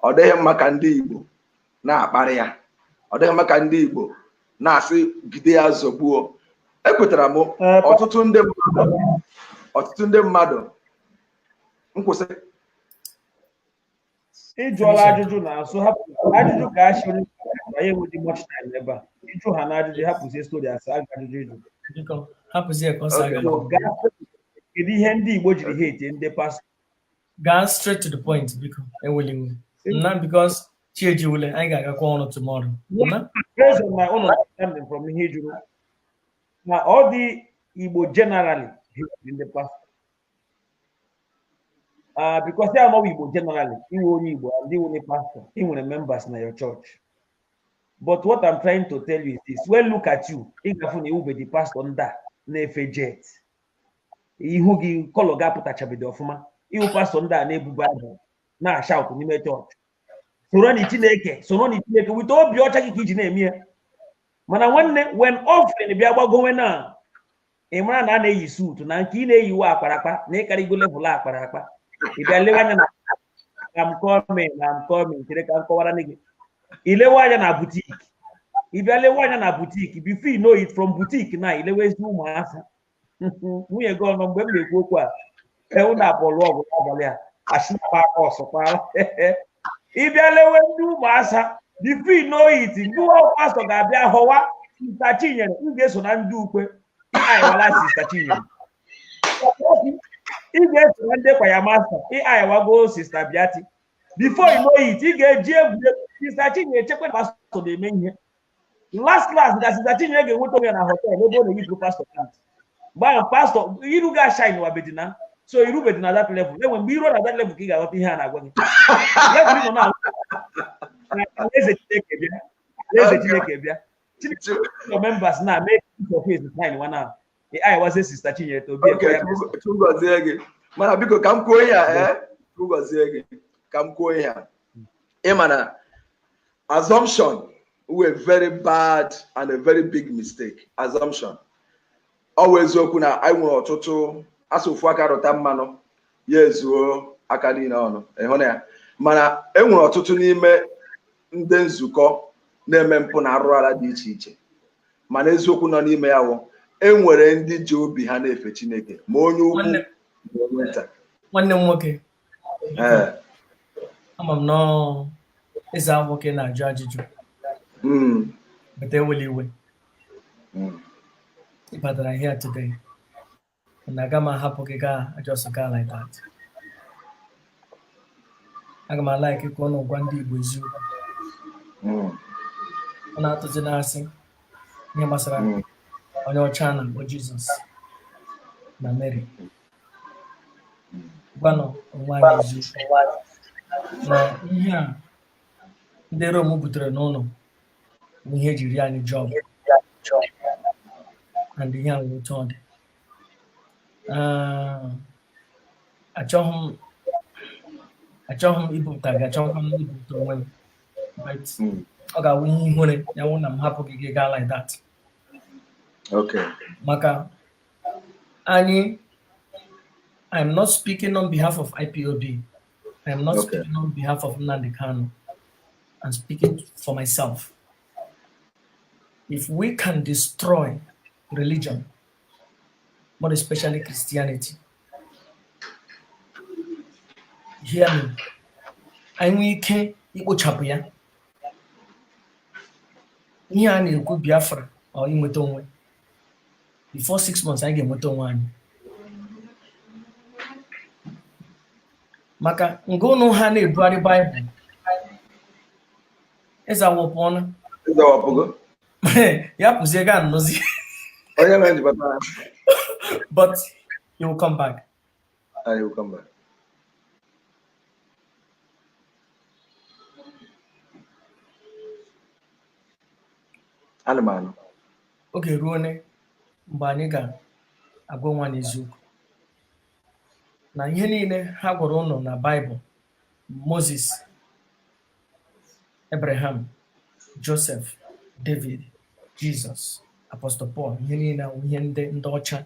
ọ dịghị mma ka ndị Igbo na-akparị ya, ọ dịghị mma ka ndị Igbo na-asị gide ya zọgbuo. Ekwetara m ọtụtụ ndị mmadụ nkwụsị. Ị jụọla ajụjụ na asụ, hapụ ajụjụ ka a chịrị. Anyị enweghị much time ebe a. Ịjụ ha na ajụjụ, hapụzie story, asa aga ajụjụ ịjụ. Biko, hapụzie ka ọ saa Okay. gị. So, gaa, kedu ihe ndị Igbo jiri hate ndị pastọ? Gaa straight to the point, biko, eweli iwe nna, because chi ejiwule, anyị ga-agakwa ọrụ tomorrow, nna. Based on my own understanding from ihe ị jụrụ, na ọ dị Igbo generally hate ndị pastọ. Because ya anọghị Igbo generally, iwe onye Igbo and iwe onye pastor, ị nwere members na your church. But what I'm trying to tell you is this: when look at you, ị ga-afụ na iwube the pastor ndị a na-efe jet. Ihu gị, colour ga-apụtachabedo ọfụma. Iwu pastọ ndị a na-ebu Baịbụl na-ashout n'ime chọọchị, "Soro ni Chineke, soro ni Chineke," wite obi ọcha gị ka iji na-eme ya. Mana nwanne, when offering bịa gbagowe na ị mara na a na-eyi suit na nke ị na-eyiwe akparakpa na ịkarịgo level akparakpa, ị bịa lewe anya na I'm coming, I'm coming, chere ka m kọwara gị. Ilewe anya na boutique, ị bịa lewe anya na boutique, before you know it, from boutique na ilewezi ụmụaka nwunye gị ọnọ. Mgbe m na-ekwu okwu a, ewu na-apụlụ ọgụ n'abalị a, asịnakwa aka ọsọkwara. Ị bịa lewe ndị ụmụasa, before you know it, ndị pastọ ga-abịa họwa Sister Chinyere, m ga-eso na ndị ukwe ịaiwala. Sister Chinyere, ị ga-eso na ndị choir master, ịaiwago. Sister Biati, before you know it, ị ga-eji egwuregwu Sister Chinyere chekwa na pastọ na-eme ihe. Last last, ga Sister Chinyere ga-enweta onwe ya na hotel ebe ọ na-eyipụ pastọ pant. Mgbe ahụ pastọ iru ga-ashine wabedina. So irubedi na that level. Enwe mgbe iruo na that level ka ị ga-aghọta ihe a na-agwa gị. Level ị nọ na alaeze Chineke bịa, alaeze Chineke bịa, Chineke your members na make your face shine one now. I was Sister Chinyere to be a Okay, choir master. Chukwu gọzie gị. Mana biko, ka m kwuo ihe a, ee, Chukwu gọzie gị, ka m kwuo ihe a. Ị ma na assumption were a very bad and a very big mistake. Assumption. Ọ bụ eziokwu na anyị nwere ọtụtụ asụ ofu aka rụta mmanụ ya ezuo aka niile ọnụ, ịhụ na ya. Mana e nwere ọtụtụ n'ime ndị nzukọ na-eme mpụ na arụrụala dị iche iche, mana eziokwu nọ n'ime ya wụ e nwere ndị ji obi ha na-efe Chineke, ma onye ukwu ma onye nta. Nwanne m nwoke, Ee. ama m nọọ Eze nwoke na-ajụ ajụjụ. Bete, ewela iwe. Ị batara here today and aga m ahapụ gị gaa just gaa like that. Aga m alike ka ụnụ gwa ndị Igbo eziokwu. Ọ na-atụzi n'asị. Ihe gbasara onye ọcha a na-akpọ Jizọs na Mary. Gwanụ onwe anyị eziokwu na ihe a ndị Rom butere n'ụlọ bụ ihe eji rie anyị job, and ihe a wụ otu ọ dị. Ah, achọghị m ibupụta gị, achọghị m ibupụta onwe m, but ọ ga-awụ ihe ihere ya wụ na m hapụ gị, gị gaa like that. Maka anyị, I'm not speaking on behalf of IPOB. I am not speaking on behalf of Nnamdi Kanu. I'm speaking for myself. If we can destroy religion, more especially Christianity, hear me, anyị nwee ike ikpochapụ ya, ihe a na-ekwu Biafra ọ inweta onwe, before 6 months anyị ga-enweta onwe anyị, maka nga ụnụ ha na-ebugharị Baịbụl eze awọpụọna. Eze awapụgo. Ya pụzie gaa nnọzi. Onye mere njibata. But he will come back. And he will come back. Anụmanụ. Oge ruone mgbe anyị ga-agwa onwe anyị eziokwu na ihe niile ha gwara ụnụ na Baịbụl, Moses, Abraham, Joseph, David, Jesus, Apostle Paul, ihe niile awụ ihe ndị ọcha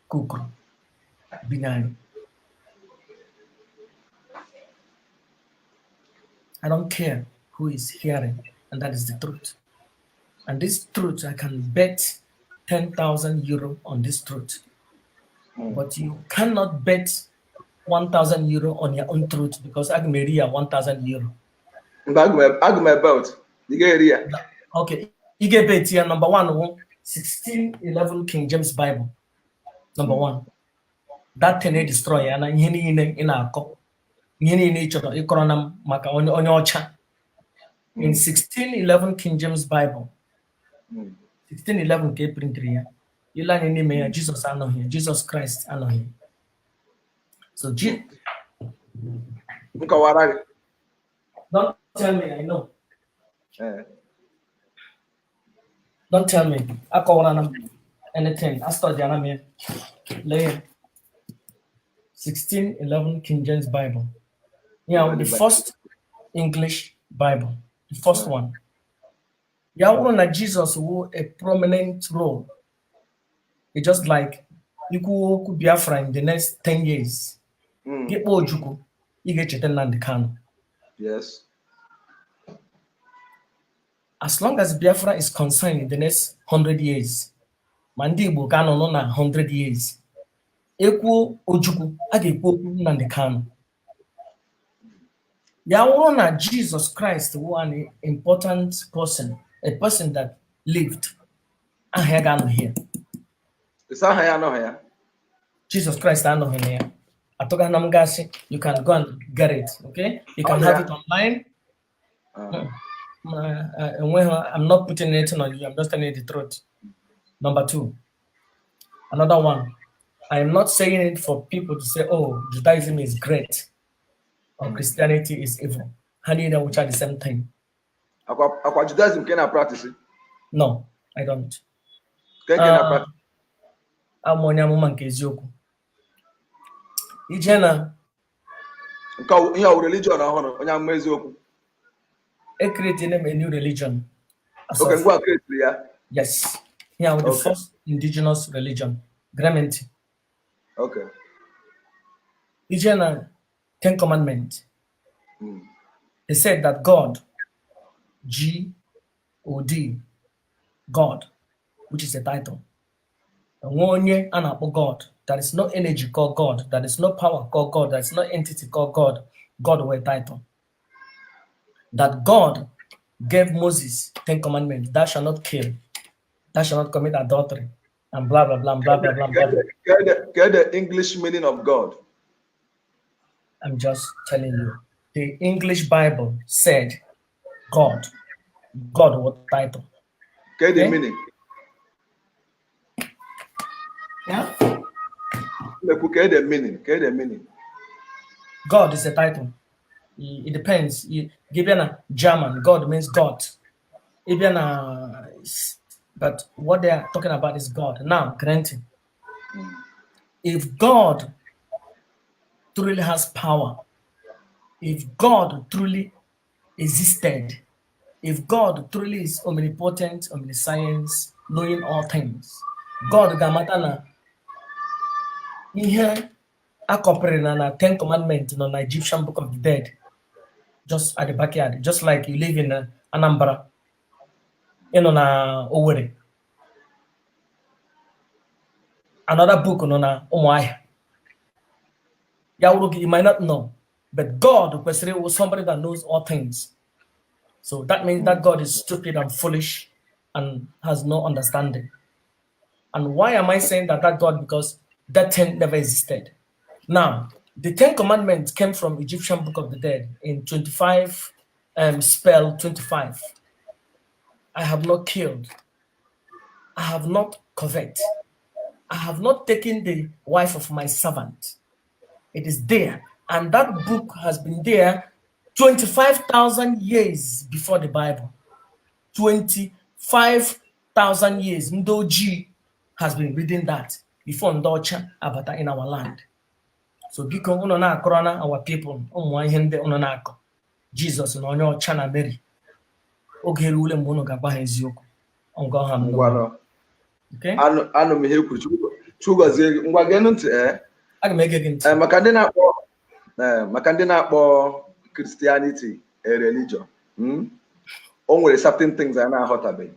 kukuru binye anyị. I don't care who is hearing, and that is the truth. And this truth, I can bet €10,000 on this truth. But you cannot bet €1,000 on your own truth, because aga m eri ya €1,000. Mgbe agụ m belt, ị ga-eri ya. Okay, ị ga-ebet ya. Number one wụ 1611 King James Bible. Number one. That thing e destroy ya na ihe niile ị na-akọ. Ihe niile ị chọrọ ịkọrọ na m maka onye ọcha. In 1611 King James Bible, 1611 ka e printiri ya. Ile anya n'ime ya, Jesus anọghị ya, Jesus Christ anọghị ya. So M kọwara gị. Don't tell me, I know. Ee. Don't tell me. Akọwara na m anything. A study ana m ya. Lee ya. 1611 King James Bible. Yeah, the first English Bible, the first one. Ya wụrụ na Jesus wụ a prominent role. It's just like ikwu okwu Biafra in the next 10 years. Gị kpọọ Ojukwu, ị ga-echeta Nnamdi Kanu. As long as Biafra is concerned in the next 100 years, ma ndị Igbo ga-anọ nọ na 100 years, ekwuo Ojukwu, a ga-ekwu okwu Nnamdi Kanu. Ya wụrụ na Jesus Christ wụ an important person, a person that lived, aha ya ga-anọ here. Ịsa aha ya anọghị ya. Jesus Christ anọghị na ya. Atụgana m gasị, you can go and get it, okay? You can Ọ dị have ya. it online. Ah. Enweghị, I'm not putting anything on you. I'm just telling you the truth. Number two, another one. I am not saying it for people to say, "Oh, Judaism is great or Christianity is evil." Ha niile which are the same thing. Akwa Judaism ka ị na-practice? No, I don't. Ka ị na-practice? Abụ m onye amụma nke eziokwu. Ije na Nke ihe ọwụ religion ọhụrụ, onye amụma eziokwu? E create a new religion. As Oke of- ngwa create ya. Yes. Yeah, the first indigenous religion. Gramenti. Ije na Ten Commandments. They said that God, G O D, God, which is a title. Enwe onye a na-akpọ God. There is no energy called God. There is no power called God. There is no entity called God. God were title. That God gave Moses Ten Commandments. Thou shalt not kill. Thou shalt not commit adultery. And blah, blah, blah, blah, blah, blah, blah, blah. Get the English meaning of God. I'm just telling you. The English Bible said God. God what title. Get the Okay. meaning. Na-ekwu ka the meaning, ka the meaning. God is a title. It depends. Gị bịa na German, God means God. Ị bịa na, but what they are talking about is God. Now, granted, if God truly has power, if God truly existed, if God truly is omnipotent, omniscience, knowing all things, God ga-amata na ihe akọpịrị na Ten Commandments nọ na Egyptian Book of the Dead, just at the backyard, just like you live in Anambra, ị nọ na Owerri, another book nọ na Umuahia. Ya wụrụ gị, you might not know, but God kwesịrị ịwụ somebody that knows all things. So that means that God is stupid and foolish and has no understanding. And why am I saying that God? Because that thing never existed. Now, the Ten Commandments came from Egyptian Book of the Dead in 25, spell 25. I have not killed. I have not covet. I have not taken the wife of my servant. It is there. And that book has been there 25,000 years before the Bible. 25,000 years. Ndị ojii has been reading that before ndị ọcha abata in our land. So biko unu na-akọrọ na our people ụmụ ihe ndị unu na-akọ. Jesus na onye ọcha na Mary. Oge eruole mgbe unu ga-agwa ha eziokwu. Ngwa ha m n'ọnụ. Ngwanụ. Okay? Anụ m ihe i kwuru. Chukwu gọzie gị. Ngwa, geenụ ntị ee. Aga m ege gị ntị. Ee, maka ndị na-akpọ Christianity a religion, o nwere certain things a na-aghọtabeghị.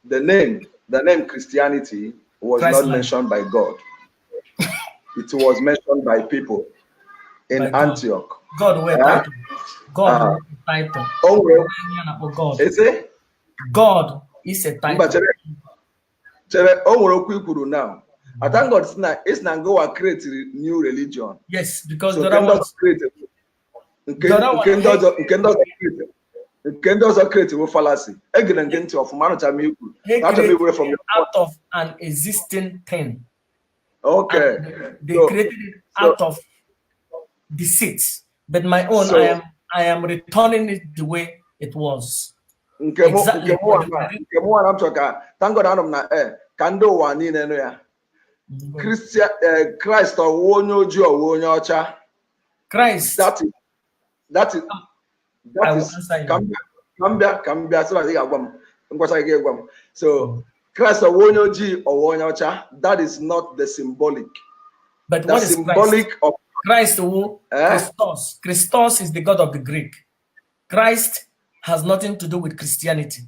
The name Christianity was not Christ-like. mentioned by God. It was mentioned by people in By God. Antioch. God wee Eh? title. God Ah. wee title. O nwere Ihe a na-akpọ God. eze God is a mba title. Chere, o nwere okwu i kwuru now. I thank God si na isi na ngụwa create new religion. Yes, because So the nke other ndị ones, ọzọ create nke The other nke one- ndị ọzọ create bụ fallacy. Egere m gị ntị ọfụma, anụcha m ikwu. He Achọrọ m created iwere from your out of an existing thing. Okay. And they created it out of deceit. But my own, I am returning it the way it was. Nke mụ Exactly. nke mụ na m chọrọ ka, thank God, anọ m na ka ndị ụwa niile nụ ya. Christian, Christ ọwụ onye ojii, ọwụ onye ọcha? Christ, That is I that will is answer you. Ka m bịa so that ị ga-agwa m ngwacha gị gwa m. So Christ ọwụ onye ojii, ọwụ onye ọcha? That is not the symbolic. But The what is Christ? symbolic of Christ who Eh? Christos. Christos is the God of the Greek. Christ has nothing to do with Christianity.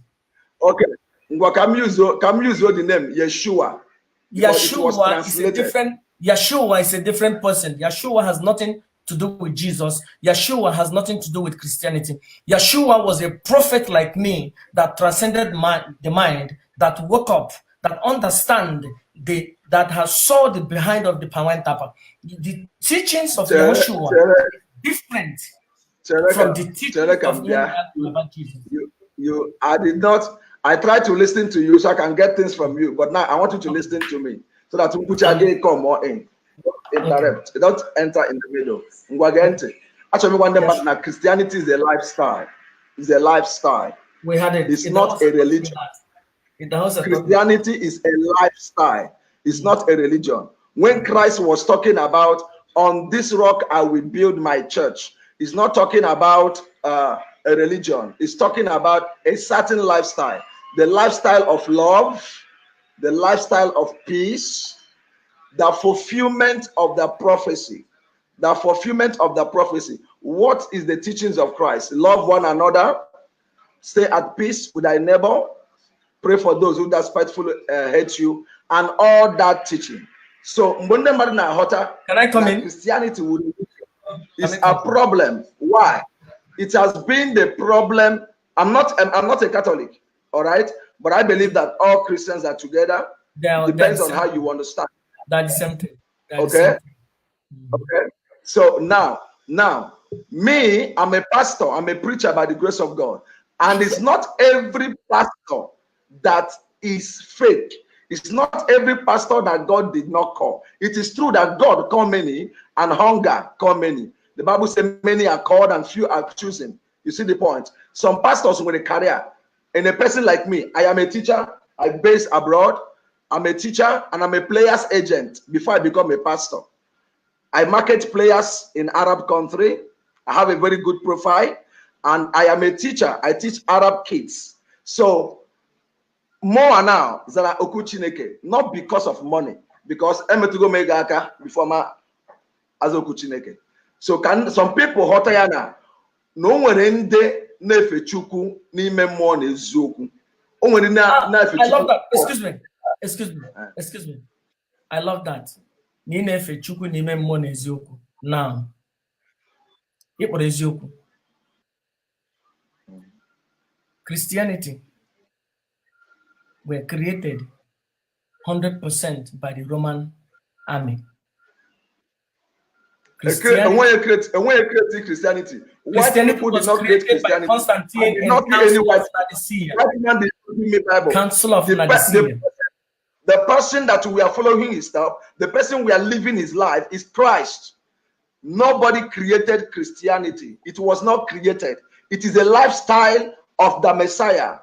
Okay, ngwa, ka m use the name Yeshua because it was Yeshua is a translated. different Yeshua is a different person. Yeshua has nothing to do with Jesus. Yeshua has nothing to do with Christianity. Yeshua was a prophet like me that transcended the mind, that woke up, that understand the that has saw the behind of the palm tapa. The teachings of Chere Yeshua chere different chere from ka the teachings chere ka of m bịa. about Jesus. You I did not, I tried to listen to you so I can get things from you, but now I want you to listen to me so that nkwucha gị come more in. Don't interrupt, don't enter in the middle. Ngwa, gee ntị. Achọrọ m ịgwa ndị mmadụ na Christianity is a lifestyle, is a lifestyle. We had it. It's It not also a religion. It also Christianity is a lifestyle. It's not a religion. When Christ was talking about, "On this rock I will build my church," he's not talking about a religion. He's talking about a certain lifestyle, the lifestyle of love, the lifestyle of peace, the fulfillment of the prophecy. The fulfillment of the prophecy. What is the teachings of Christ? Love one another, stay at peace with thy neighbor, pray for those who despitefully hate you, and all that teaching. So mgbe ndị mmadụ na-aghọta Can I come na in? Christianity would is Can I a come in? problem. Why? It has been the problem. I'm not a Catholic, all right? But I believe that all Christians are together. They're Depends the on same, how you understand. They're the same thing. They're the Okay. same thing. Okay. So now, me, I'm a pastor, I'm a preacher by the grace of God. And it's not every pastor that is fake. It's not every pastor that God did not call. It is true that God called many and hunger called many. The Bible says many are called and few are chosen. You see the point? Some pastors with a career, and a person like me, I am a teacher, I base abroad, I'm a teacher, and I'm a player's agent before I become a pastor. I market players in Arab country. I have a very good profile, and I am a teacher. I teach Arab kids. So more now zara okwu Chineke, not because of money, because emetụgo m ego aka before ma aza okwu Chineke. So can some people ghọta ya na o nwere ndị na-efe Chukwu n'ime mmụọ na eziokwu. O nwere ndị na-efe I love Chukwu. That. Excuse me. Excuse me. Excuse me. I love that. Na ị na-efe Chukwu n'ime mmụọ na eziokwu. Now, ị kpọrọ eziokwu. Christianity were created 100% by the Roman army. Enweghị create Christianity. White Christianity people did was not create created by Christianity. I Constantine did and not create any Council white of Nicaea. White man did not give me Bible. Council of Nicaea. The person that we are following his step, the person we are living his life is Christ. Nobody created Christianity. It was not created. It is a lifestyle of the Messiah.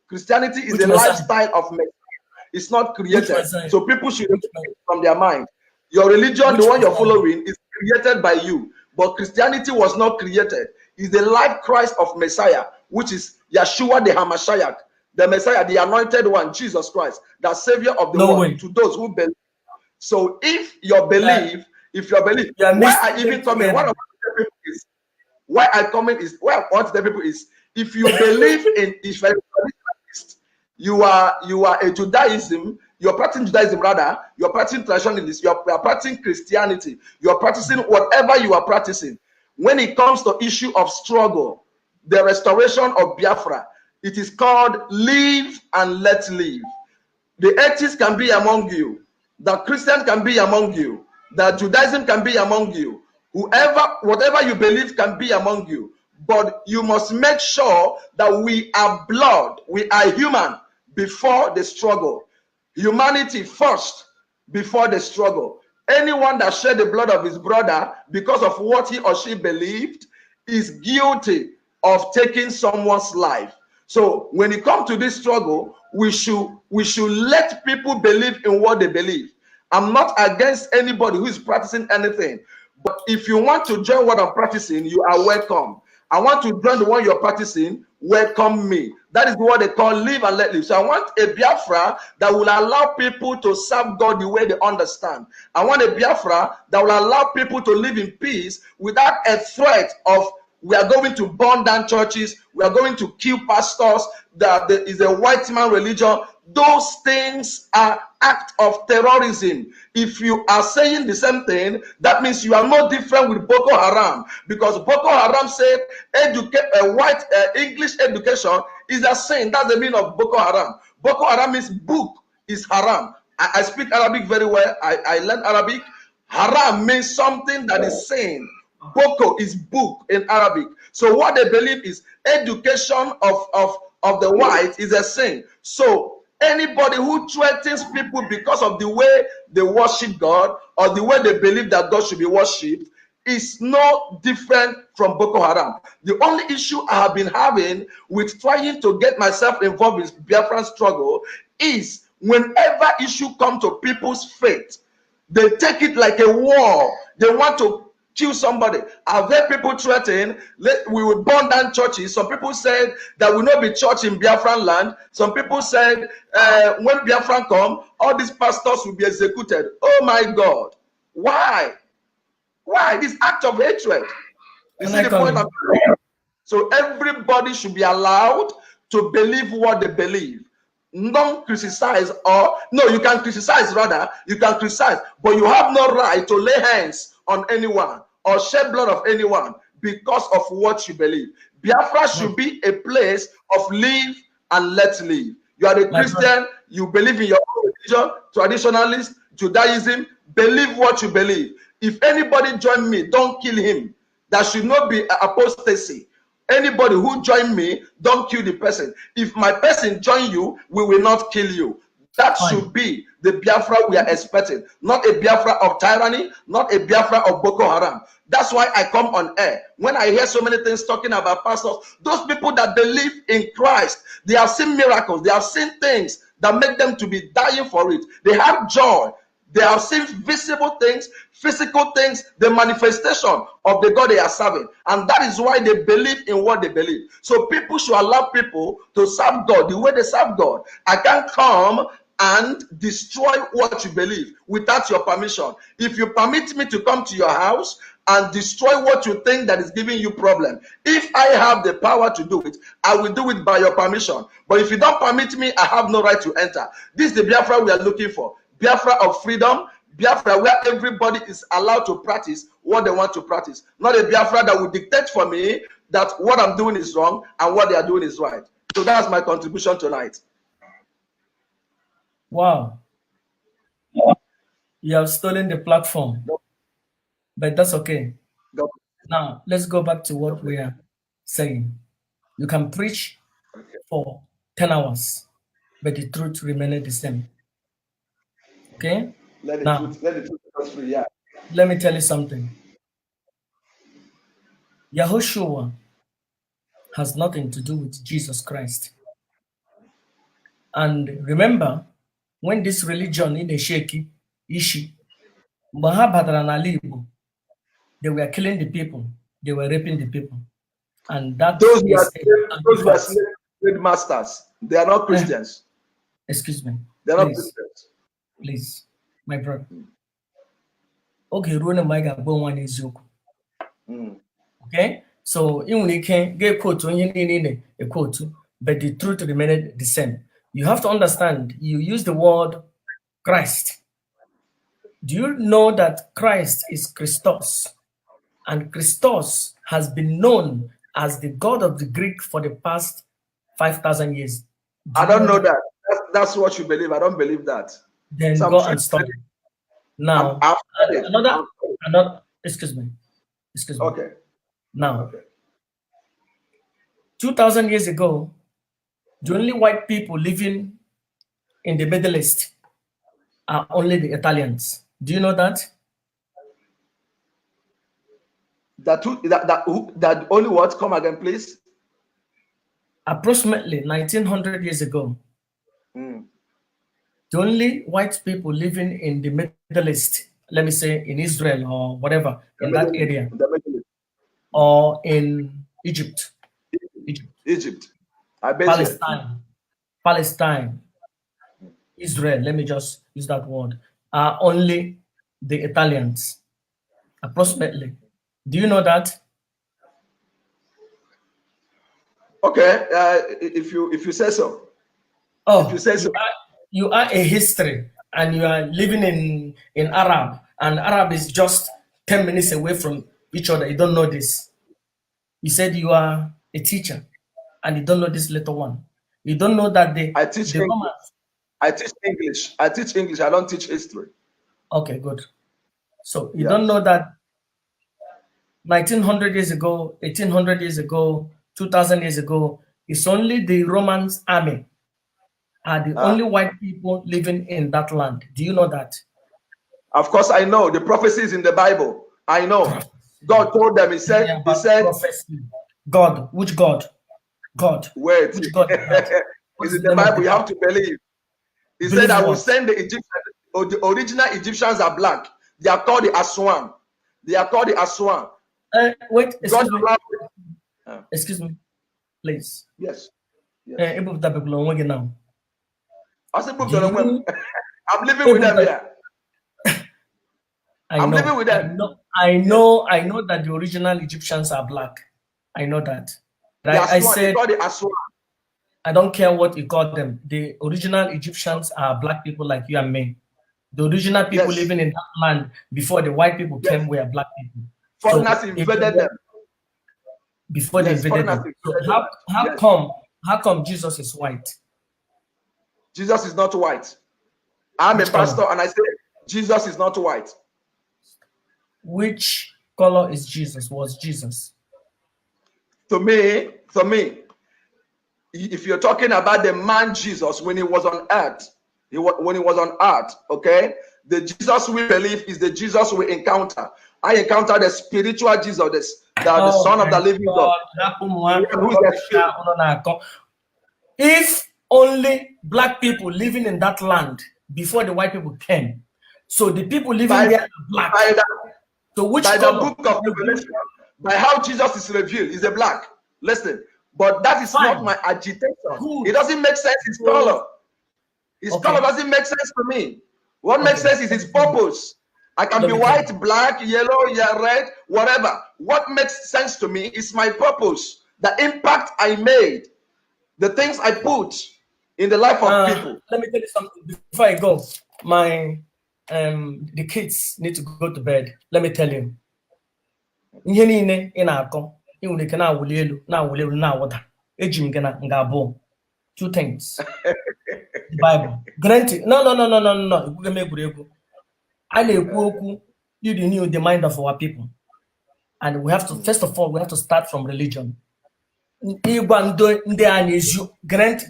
Christianity is Which a Messiah? Lifestyle of Messiah. It's not created. Messiah? So people should remove it from their mind. Your religion, Which the one you're Messiah? Following, is created by you. But Christianity was not created. It's the life Christ of Messiah, which is Yeshua the Hamashiach, the Messiah, the anointed one, Jesus Christ, the Savior of the No world, way. To those who believe. So if your belief, You are why I mixing even them come in, one together. of the people is why I comment is why I want the people is if you believe in, if you're a traditionalist, you are a Judaism, you're practicing Judaism rather, you're practicing traditionalist, you're practicing Christianity, you're practicing whatever you are practicing. When it comes to issue of struggle, the restoration of Biafra, it is called live and let live. The atheists can be among you, the Christian can be among you, the Judaism can be among you. Whoever, whatever you believe can be among you. But you must make sure that we are blood, we are human before the struggle. Humanity first before the struggle. Anyone that shed the blood of his brother because of what he or she believed is guilty of taking someone's life. So when it comes to this struggle, we should let people believe in what they believe. I'm not against anybody who is practicing anything, but if you want to join what I'm practicing, you are welcome. I want to join the one you're practicing, welcome me. That is what they call live and let live. So I want a Biafra that will allow people to serve God the way they understand. I want a Biafra that will allow people to live in peace without a threat of we are going to burn down churches, we are going to kill pastors, that there is a white man religion. Those things are act of terrorism. If you are saying the same thing, that means you are no different with Boko Haram, because Boko Haram said educate a white English education is a sin. That's the meaning of Boko Haram. Boko Haram means book is haram. I speak Arabic very well. I learned Arabic. Haram means something that is sin. Boko is book in Arabic. So what they believe is education of the white is a sin. So anybody who threatens people because of the way they worship God or the way they believe that God should be worshipped is no different from Boko Haram. The only issue I have been having with trying to get myself involved in Biafran struggle is whenever issue come to people's faith, they take it like a war. They want to kill somebody. I've heard people threaten, we will burn down churches. Some people said there will not be church in Biafran land. Some people said when Biafran come, all these pastors will be executed. Oh my God. Why? Why? This act of hatred. You Can see I the come point? in? So everybody should be allowed to believe what they believe. Don't criticize, or no, you can criticize rather, you can criticize, but you have no right to lay hands on anyone or shed blood of anyone because of what you believe. Biafra should be a place of live and let live. You are a My Christian, you believe in your own religion, traditionalist, Judaism, believe what you believe. If anybody join me, don't kill him. There should not be apostasy. Anybody who join me, don't kill the person. If my person join you, we will not kill you. That Fine. should be the Biafra we are expecting, not a Biafra of tyranny, not a Biafra of Boko Haram. That's why I come on air. When I hear so many things talking about pastors, those people that believe in Christ, they have seen miracles, they have seen things that make them to be dying for it. They have joy. They have seen visible things, physical things, the manifestation of the God they are serving. And that is why they believe in what they believe. So people should allow people to serve God the way they serve God. I can't come and destroy what you believe without your permission. If you permit me to come to your house and destroy what you think that is giving you problem, if I have the power to do it, I will do it by your permission. But if you don't permit me, I have no right to enter. This is the Biafra we are looking for. Biafra of freedom, Biafra where everybody is allowed to practice what they want to practice. Not a Biafra that will dictate for me that what I'm doing is wrong and what they are doing is right. So that's my contribution tonight. Wow. You have stolen the platform, but that's okay. God. Now, let's go back to what we are saying. You can preach for 10 hours, but the truth remains the same. Okay? Let the Now, truth, let the truth set us free. Yeah. let me tell you something. Yahushua has nothing to do with Jesus Christ. And remember, when this religion in Esheki, Ishi, mgbe ha batara n'ala Igbo, they were killing the people, they were raping the people. And that Those who are is a those who are fact. slave trade masters, they are not Christians. Excuse me, They are not please, Christians. please, my brother. Oge ruo na mgbe anyị ga-agwa onwe anyị eziokwu. Okay? So ị nwere ike ga-ekwotu onye niile ị na-ekwotu, but the truth remained the same. You have to understand, you use the word Christ. Do you know that Christ is Christos? And Christos has been known as the God of the Greek for the past 5,000 years. Do I you don't know know that? that. That's what you believe. I don't believe that. Then So I'm go trying and to study. Now, I've studied. another, excuse me, excuse me. Okay. Now, Okay. 2,000 years ago, the only white people living in the Middle East are only the Italians. Do you know that? That two, that that who, that only what? Come again, please. Approximately 1900 years ago, the only white people living in the Middle East, let me say in Israel or whatever, in that area, The Middle East. or in Egypt, Egypt, Egypt. I bet you. Palestine, Israel, let me just use that word, are only the Italians, approximately. Do you know that? Okay, if you say so. Oh, If you say so. You are a history, and you are living in Arab, and Arab is just 10 minutes away from each other. You don't know this. You said you are a teacher, and you don't know this little one. You don't know that the, I teach the English. Romans. I teach English. I teach English. I don't teach history. Okay, good. So you Yeah. don't know that 1900 years ago, 1800 years ago, 2000 years ago, it's only the Romans army are the only white people living in that land. Do you know that? Of course, I know the prophecies in the Bible. I know. God told them. He said. Yeah, He about said. prophecy. God, which God? God. Wait. Which God is that? What It's is in the the name of Bible. the You God? have to believe. He Believe said, I will what? send the Egyptians. Oh, the original Egyptians are black. They are called the Aswan. They are called the Aswan. Wait, God excuse me. allowed. Excuse me, please. Yes. Yes. Ebupụtabegula onwe gị now. I said, Do you, I'm living with them here. I I'm know, living with them. I know that the original Egyptians are black. I know that. The Right? I Aswan, they said call the Aswan. I don't care what you call them. The original Egyptians are black people like you and me. The original people Yes. living in that land before the white people Yes. came were black people. So Foreigners if invaded them. before they Yes, invaded them. foreigners So invaded how them. how Yes. come how come Jesus is white? Jesus is not white. I'm a Which color? pastor and I say Jesus is not white. Which color is Jesus? Was Jesus? To me, if you're talking about the man Jesus when he was on earth, When he was on earth, okay? The Jesus we believe is the Jesus we encounter. I encounter the spiritual Jesus, the Oh Son of my the living God. God, hapụ m nwa Who is the rubbish spirit? a unu na-akọ. If only black people living in that land before the white people came. So the people living there are black. So which By the color? book of Revelation, by how Jesus is revealed, is a black. Listen, but that is not Fine. my agitation. Good. It doesn't make sense, his color. His color doesn't make sense to me. What makes sense is his purpose. I can Let be me tell white, black, yellow, yeah, red, whatever. What makes sense to me is my purpose, the impact I made, the things I put in the life of people. Let me tell you something before I go. My the kids need to go to bed. Let me tell you. Ihe niile ị na-akọ, ị nwere ike na-awụli elu, na-awụli elu, na-awụda. Eji m gị na nga abụọ. Two things. The Bible. Granted, no, no, no, no, no, no. Ekwughị m egwuregwu. A na-ekwu okwu you renew the mind of our people. And we have to, first of all, we have to start from religion. Ịgwa ndị ndị anyị ezi. Grant,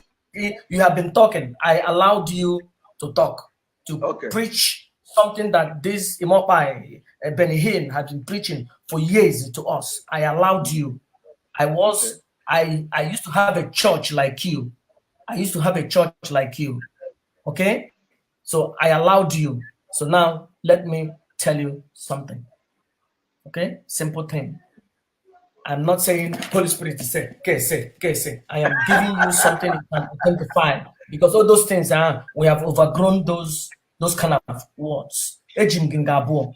you have been talking. I allowed you to talk, to preach something that this Imopai, Benny Hinn has been preaching for years to us. I allowed you. I was I used to have a church like you. I used to have a church like you. Okay? So I allowed you. So now let me tell you something. Okay? Simple thing. I'm not saying Holy Spirit say, okay, say, okay, say. I am giving you something you can identify because all those things are, we have overgrown those kind of words. Eji m gị nga abụọ.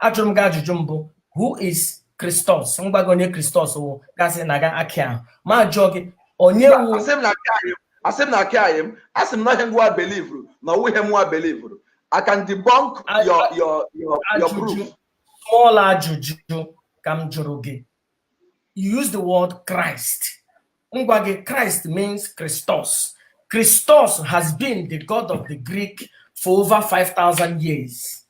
Ajụrụ m gị ajụjụ mbụ, who is Christos? Ngwa gị onye Christos wụ gasị na ga akị ahụ. Ma jụọ gị, onye wụ Asị m na aka anyị, asị m na aka anyị m, asị m na ihe ngwa believe na ọwụ ihe mwa believe. I can debunk your Ajụjụ proof. Small ajụjụ ka m jụrụ gị. You use the word Christ. Ngwa gị, Christ means Christos. Christos has been the god of the Greek for over 5,000 years.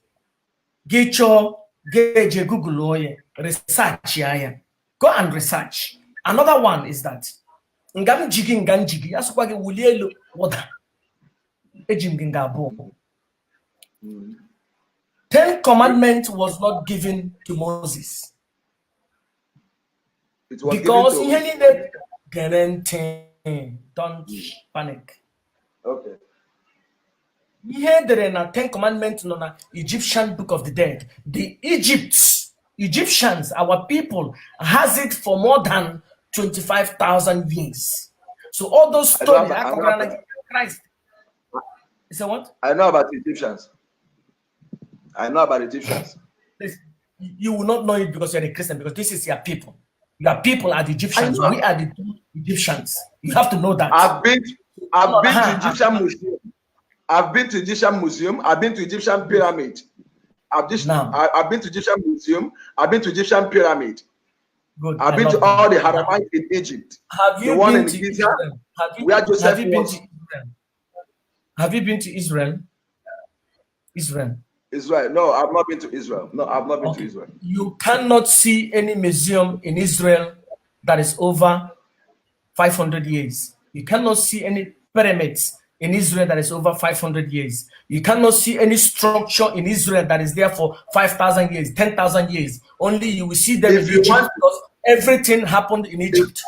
Gị chọọ, gị eje Google ya, research ya. Go and research. Another one is that nga m ji gị, nga m ji gị, asụkwa gị wulie elu wụda. Eji m gị nga abụọ. Ten Commandment was not given to Moses. It was given Because to ihe niile, gere ntị, don't panic. Okay. Ihe edere na Ten Commandments nọ na Egyptian Book of the Dead. The Egypts, Egyptians, our people has it for more than 25,000 years. So all those I know stories I know akọkọrọ na Christ. You say what? I know about Egyptians. I know about Egyptians. Listen, you will not know it because you're a Christian, because this is your people. Your people are the Egyptians. I know. We are the true Egyptians. You have to know that. I've been to Uh-huh. Egyptian Museum. I've been to Egyptian Museum. I've been to Egyptian Pyramid. I've just Now. I've been to Egyptian Museum. I've been to Egyptian Pyramid. Good. I've I been love to that. all the Haramites in Egypt. Have The you one been in to Giza, Israel? Have you, where Joseph have you been was. to Israel? Have you been to Israel? Israel. Israel. No, I've not been to Israel. No, I've not been to Okay. Israel. You cannot see any museum in Israel that is over 500 years. You cannot see any pyramids in Israel that is over 500 years. You cannot see any structure in Israel that is there for 5,000 years, 10,000 years. Only you will see them If in you Egypt want- because everything happened in Egypt.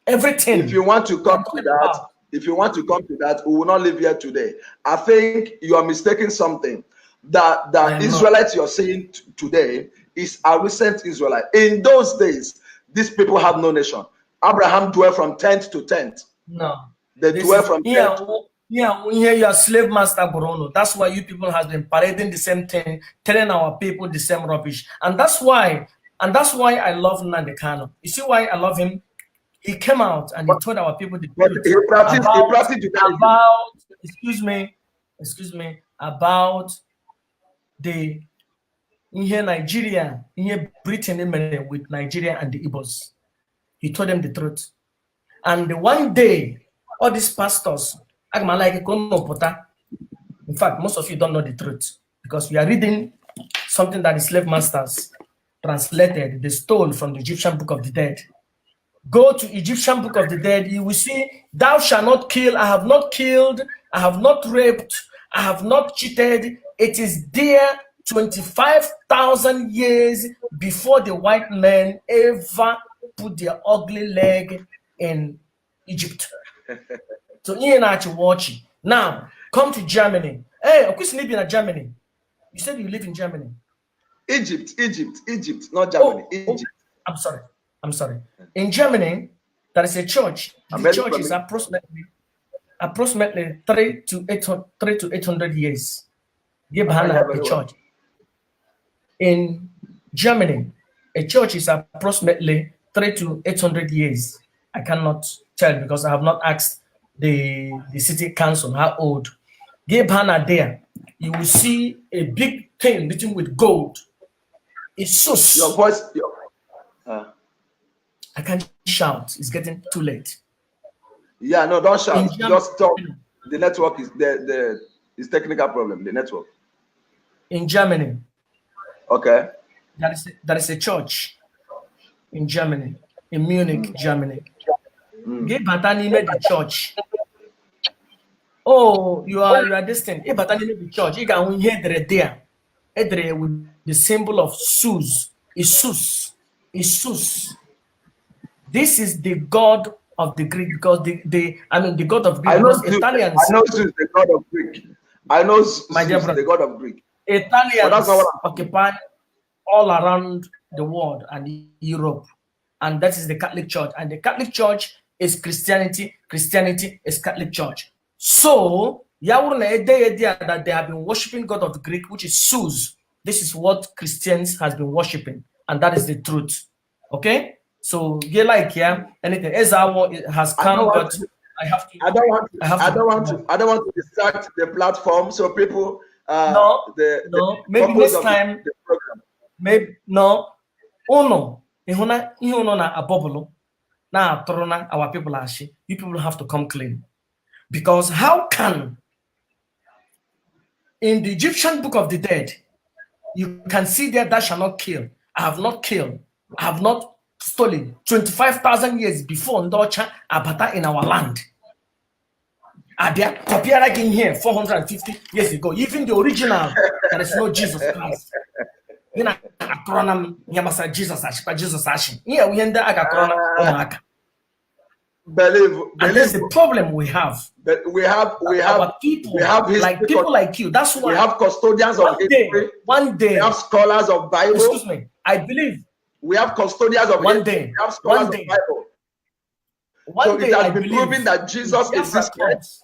Everything. If you want to come I'm to talking that, about. If you want to come to that, we will not live here today. I think you are mistaking something. That I the am not. Israelites you're seeing today is a recent Israelite. In those days, these people have no nation. Abraham dwelt from tent to tent. No. They This dwell is from here, tent. Here, here your slave master Bruno. That's why you people has been parading the same thing, telling our people the same rubbish. And that's why I love Nnamdi Kanu. You see why I love him? He came out and he told our people the But truth he about practiced Judaism. About, excuse me, about the ihe Nigeria, ihe Britain mere with Nigeria and the Igbos. He told them the truth. And one day, all these pastors, aga m like ka unu pụta. In fact, most of you don't know the truth because we are reading something that the slave masters translated, they stole from the Egyptian Book of the Dead. Go to Egyptian Book of the Dead, you will see, "Thou shalt not kill." I have not killed, I have not raped, I have not cheated. It is there 25,000 years before the white men ever put their ugly leg in Egypt. So ihe na-achị watch. Now, come to Germany. Hey, Okwisi bi na Germany. You said you live in Germany. Egypt, Egypt, Egypt, not Germany. Oh, oh, Egypt. I'm sorry. I'm sorry. In Germany, there is a church. I'm The very church is familiar. approximately 3 to 800 years. Give I Hannah hear a very well. church. In Germany, a church is approximately 3 to 800 years. I cannot tell because I have not asked the city council how old. Give Hannah there, you will see a big thing written with gold. It's Zeus. Your voice, your, I can't shout. It's getting too late. Yeah, no, don't shout. In Germany, Just talk. The network is the is technical problem. The network. In Germany, there is a church in Germany, in Munich, Germany. Gị bata n'ime the church. Oh, you are distant. Ị bata n'ime the church, ị ga-ahụ ihe edere there. Edere with the symbol of Zeus. Isus. Isus. This is the god of the Greek because the I mean the god of Greek I know because Zeus. Italians, I know Zeus, the god of Greek. I know my dear Zeus, brother, the god of Greek. But that's Italians not what I'm. occupy all around the world and Europe. And that is the Catholic Church. And the Catholic Church is Christianity. Christianity is Catholic Church. So, ya wụrụ na ede ya there that they have been worshiping God of the Greek, which is Zeus. This is what Christians has been worshiping. And that is the truth. Okay? So, get like, yeah, anything. Ezawo has I don't come, want but to. I have to I don't want to. I have I to don't want to. I don't want to distract the platform. So people, No, the no, maybe purpose next of time, the program. Maybe no. Unu ịhụ na ihe unu na-abọbụlụ na-atụrụ na our people ashị. You people have to come clean, because how can in the Egyptian Book of the Dead you can see there, "Thou shall not kill, I have not killed, I have not stolen," 25,000 years before ndị ọcha abata in our land, abịa kọpịara gị ihe 450 years ago? Even the original, there is no Jesus Christ. Gị na-akọrọ na m ihe gbasara Jesus, achịkwa Jesus achị ihe ihe ndị a ga-akọrọ na ụmụaka. Believe, And that's believe the problem we have. That we have Our people, we have history. Like people like you. That's We why have custodians of one day, history. one day, We have scholars of Bible. Excuse me, I believe We have custodians of one history. day, We have scholars one of day, Bible. one So day, it has I been believe proven that Jesus Biafra existed. comes.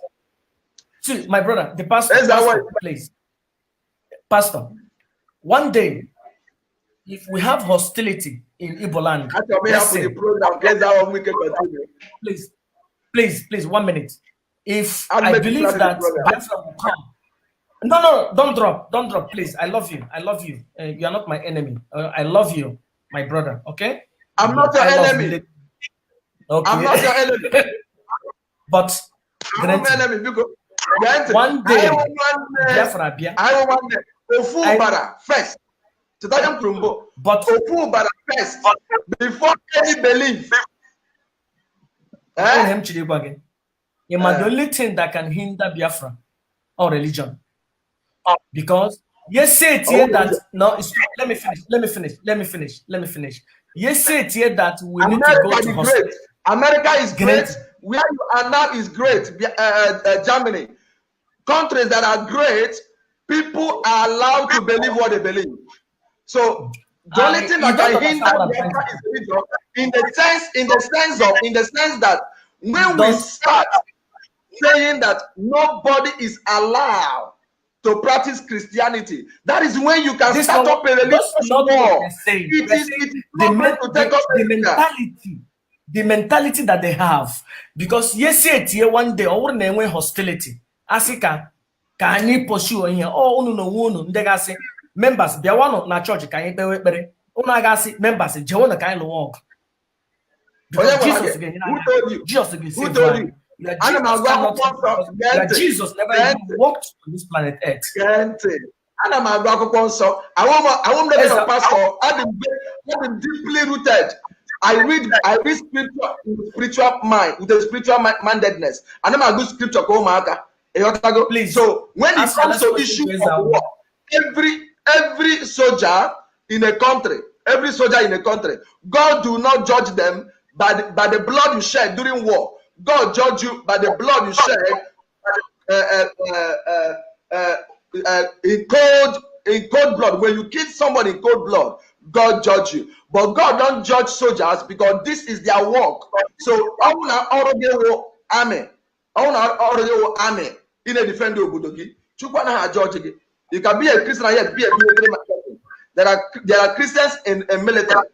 See, my brother, the pastor, Is that pastor, what? Please, pastor. One day, if we have hostility in Igbo land, That's your let's for say, the program. Get that one we can continue. Please, please, please, 1 minute. If I'll I make it believe start the that program. Biafra will come. No, no, don't drop, don't drop, please. I love you. I love you. You are not my enemy. I love you, my brother. Okay. I'm not your I love enemy. you. Okay. I'm not your enemy. But I'm not granted, enemy because granted, one day, I want one Biafra bịa. I want one Ofu bara first. Cheta ihe m kwuru mbụ. But Ofu bara first before any belief. ihe Eh? m chiri gwa gị. Ịma the Eh. only thing that can hinder Biafra or religion. Because yes, say it here Oh, that no, it's, let me finish, let me finish, let me finish, let me finish. Yes, say it here that we need to go America to is hospital. great. America is great. Great. Where you are now is great. Germany. Countries that are great, people are allowed to believe what they believe. So the only thing You that don't can hinder understand what I'm trying Biafra to is religion in the sense that when we Don't start saying that nobody is allowed to practice Christianity, that is when you can This start not, up a that's religious not what war. we're saying. It We're is saying it is the, not men, going to take the, us the anywhere. mentality that they have. Because yes, it here one day, ọ bụrụ na enwe hostility, asị ka anyị pursue ihe, ọ unu na onwe unu ndị gasị members bịawanụ na chọọchị ka anyị kpewe ekpere. Unu agasị members jewenụ ka anyị lụwa ọgụ. Onye Because gwara Jesus gị? ga-enyere Who anyị aka. told you? Jesus Who ga-save told anyị. you? Your Ana m Jesus agụ cannot akwụkwọ nsọ. Gee your ntị. Jesus never Gee even ntị. walked on this planet Earth. Gee ntị. Ana m agụ akwụkwọ nsọ. Awụ m Eze pastor. Adị m deeply rooted. I read scripture with spiritual mind, with a spiritual mindedness. Ana m agụ scripture ka ụmụaka. Ịghọtago? Please, So when it ask your comes last to question issue to of Ezeawo. war, every soldier in a country, every soldier in a country, God do not judge them by the blood you shed during war. God judge you by the blood you shed in cold blood. When you kill somebody in cold blood, God judge you. But God don't judge soldiers because this is their work. So ọ bụ na ọrụ gị wụ army, ọ bụ na ọrụ gị wụ army, ị na-edefend obodo gị, Chukwu anaghị judge gị. You can be a Christian and yet be a military person. There are Christians in military.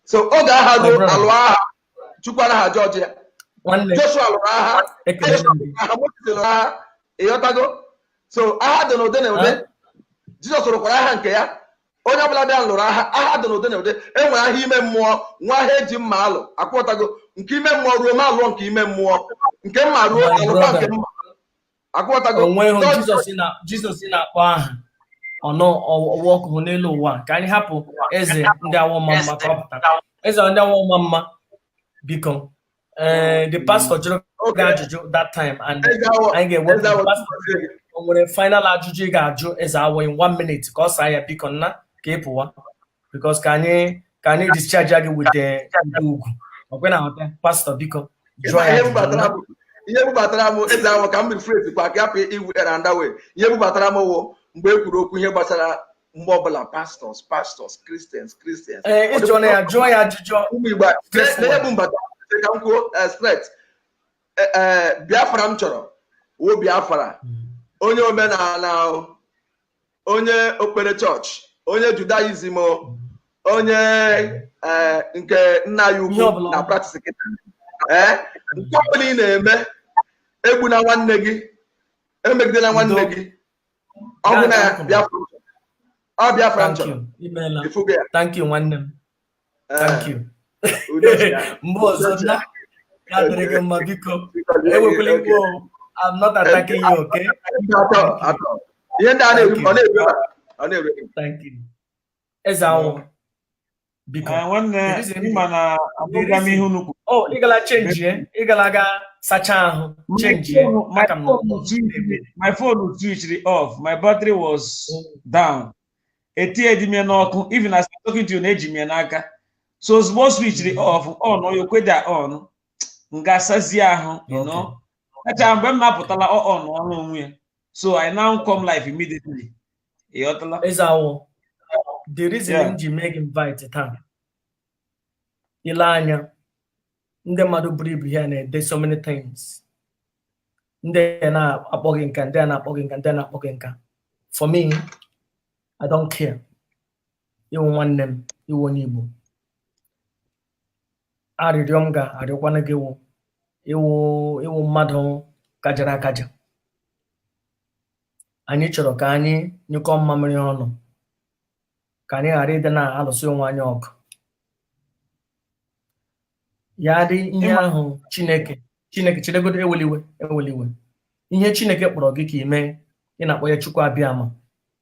So oge agha My ruo brother. alụ agha, Chukwu anaghị judge ya. Nwanne, Joshua lụrụ agha, ekele m gị. agha Moses lụrụ agha, ịghọtago? So agha dị n'ụdị na ụdị. Huh? Jizọs rụkwara agha nke ya. Onye ọbụla bịa lụrụ agha, agha dị n'ụdị na ụdị. E nwere agha ime mmụọ, nwa agha eji mma alụ, akwụghọtago? Nke ime mmụọ ruo, ma alụọ nke ime mmụọ. Nke mma ruo, My alụkwa brother. nke mma. Akwụghọtago? Onweghị God Jizọs na-akpọ aha ọnụ ọwa ọkụ n'elu ụwa. Ka anyị hapụ eze ndị awọ mma mma ka ọ pụta. Eze ndị awọ mma mma, biko, ee, the pastor jụrụ gị ajụjụ that time and Eze awọ, anyị ga-ewepụ eze awọ, pastor. O nwere final ajụjụ ị ga-ajụ eze awọ in one minute ka ọ saa ya, biko nna, ka ị pụwa, because ka anyị discharge gị with the ugwu ọkwe na aghọta. Pastor, biko, jụọ ya Ihe ajụjụ bubatara nna. m, ihe bubatara m, eze awọ, ka m rephrase kwa ka hapụ iwu and that way. Ihe bubatara m wụ mgbe e kwuru okwu ihe gbasara mgbe ọbụla pastors, pastors, Christians, Christians. Ee, ị jụọ ya, jụọ ya ajụjụ. Ụmụ Igbo a, Straight na ihe forward. bụ mbata ka m kwuo straight. Biafra m chọrọ wụ Biafra onye omenala o, onye okpere chọọchị, onye Judaism o, onye nke nna ya Ihe ukwu ọbụla na ọ practice kịta. Ee, nke ọbụla ị na-eme, egbuna nwanne gị, emegidela nwanne Udo. gị. Ọ bụ na Gaa, uncle. Biafra m chọrọ. Ọ Biafra m Thank chọrọ. you, imeela. Ifugo ya? Thank you, nwanne m. Thank you. Udo chi ya. Mgbe ọzọ na ya dịrị gị mma, biko. Ewekwala Okay. iwe o. I'm not attacking you, okay? Atọ atọ ihe ndị a na-eru, Thank you. ọ na-eru, ọ na-eru. Thank you. Eze anwụ, biko. Eh, nwanne, The reason- ịma na abụga m ihe unu kwuru. Oh, ị gala change, ị gala ga sachaa ahụ, change. My Aka m nọ. phone switched off. My battery was down. Etinye m ya n'ọkụ. Even as I'm talking to you, na-eji m ya n'aka. So ozugbo o switchiri off, on oyo kweda on. M ga-asazi ahụ. Kacha mgbe m na-apụtala ọ on ọrụ onwe ya. So I now come live immediately. Ịghọtala? Eze awụ, the reason Yeah. m ji mee gị invite taa, ile anya ndị mmadụ buru ibu here na-ede so many things, ndị a na-akpọ gị nka, ndị a na-akpọ gị nka, ndị a na-akpọ gị nka. For me, I don't care. Ịwụ nwanne m, ịwụ onye Igbo. Arịrịọ m ga-arịọkwana gị wụ ịwụ mmadụ kajara akaja. Anyị chọrọ ka anyị nyụkọ mmamịrị ọnụ, ka anyị ghara ịdị na-alụsị onwe anyị ọgụ. Ya dị ihe ahụ Chineke chinegodo eweliwe eweliwe ihe Chineke kpọrọ gị ka ị mee, ị na-akpọ ya Chukwu Abịama,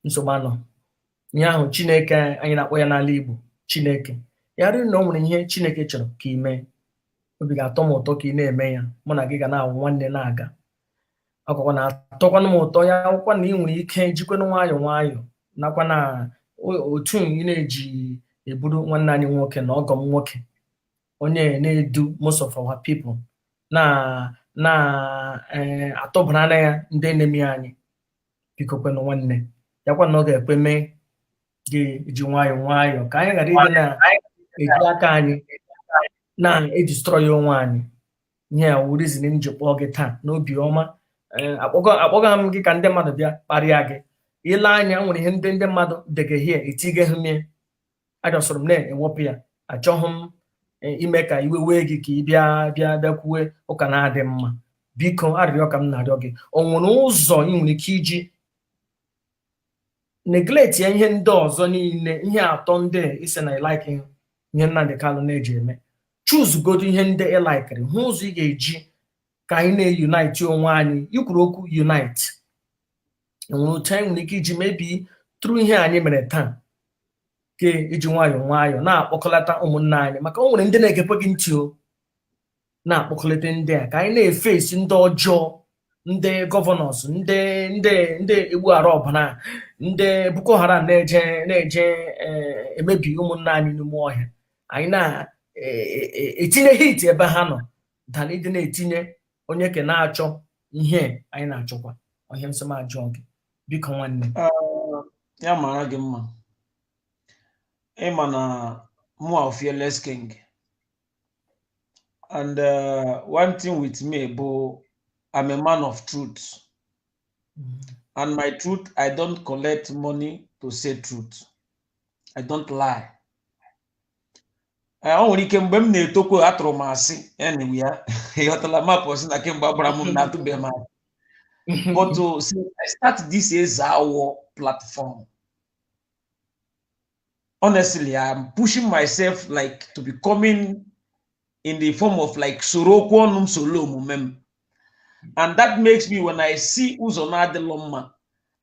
nsogbu anọ. Ihe ahụ Chineke anyị na-akpọ ya n'ala Igbo, Chineke ya dị na o nwere ihe Chineke chọrọ ka ị mee, obi ga-atọ m ụtọ ka ị na-eme ya. Mụ na gị ga na-awụ nwanne na-aga akwakwa na-atọkwanụ m ụtọ ya akwụkwọ na ị nwere ike jikwanụ nwayọọ nwayọọ nakwa na otu ị na-eji eburu nwanne anyị nwoke na ọgọ m nwoke, onye na-edu most of our people na atụbara anya ya ndị enemy anyị. Biko kwenụ, nwanne ya kwa na ọ ga-ekwe mee gị ji nwayọọ nwayọọ ka anyị ghara ịdị na-eji aka anyị na-edestroy onwe anyị. Ihe a wụ reason m ji kpọọ gị taa n'obi ọma. Akpọga m gị ka ndị mmadụ bịa kparịa gị. Ile anya nwere ihe ndị mmadụ dege hie etige ha mie, ajọsọrọ m na-ewepụ ya. Achọghị m ime ka iwe wee gị ka ị bịa bịa bịa kwuwe ụka na-adị mma. Biko, arịrịọ ka m na-arịọ gị, o nwere ụzọ ị nwere ike iji neglect ya ihe ndị ọzọ niile, ihe atọ ndị isi na ịlike ihe Nnamdi Kanu na-eji eme, chuzugodo ihe ndị ị likeri, hụ ụzọ ị ga-eji ka anyị na-unite onwe anyị. Ikwuru okwu unite, enwere otu anyị nwere ike iji mebi through ihe anyị mere taa. Ke iji nwayọọ nwayọọ na-akpọkọlata ụmụnne anyị, maka o nwere ndị na-egekwe gị ntị, o na-akpọkọlata ndị a ka anyị na-efesi ndị ọjọọ, ndị governors, ndị egbughara ọbara, ndị Boko Haram na-eje emebi ụmụnne anyị n'ime ọhịa. Anyị na-etinye hit ebe ha nọ dana ịdị na-etinye onye ke na-achọ ihe anyị na-achọkwa ọhịa. Nsọ m ajụọ gị, biko, nwanne. Ya mara gị mma. Ịma na mụ fearless king, and one thing with me bụ I'm a man of truth, and my truth, I don't collect money to say truth. I don't lie. O nwere ike mgbe m na-etokwa atụrụ m asị anyway, ya ịghọtala mapụ sị na kemgbe agbara m na atụbeghị m asị. But since I start this Ezeawo platform, honestly, I'm pushing myself like to becoming in the form of like soro okwu ọnụ m, soro omume m. And that makes me, when I see ụzọ na-adịlọ mma,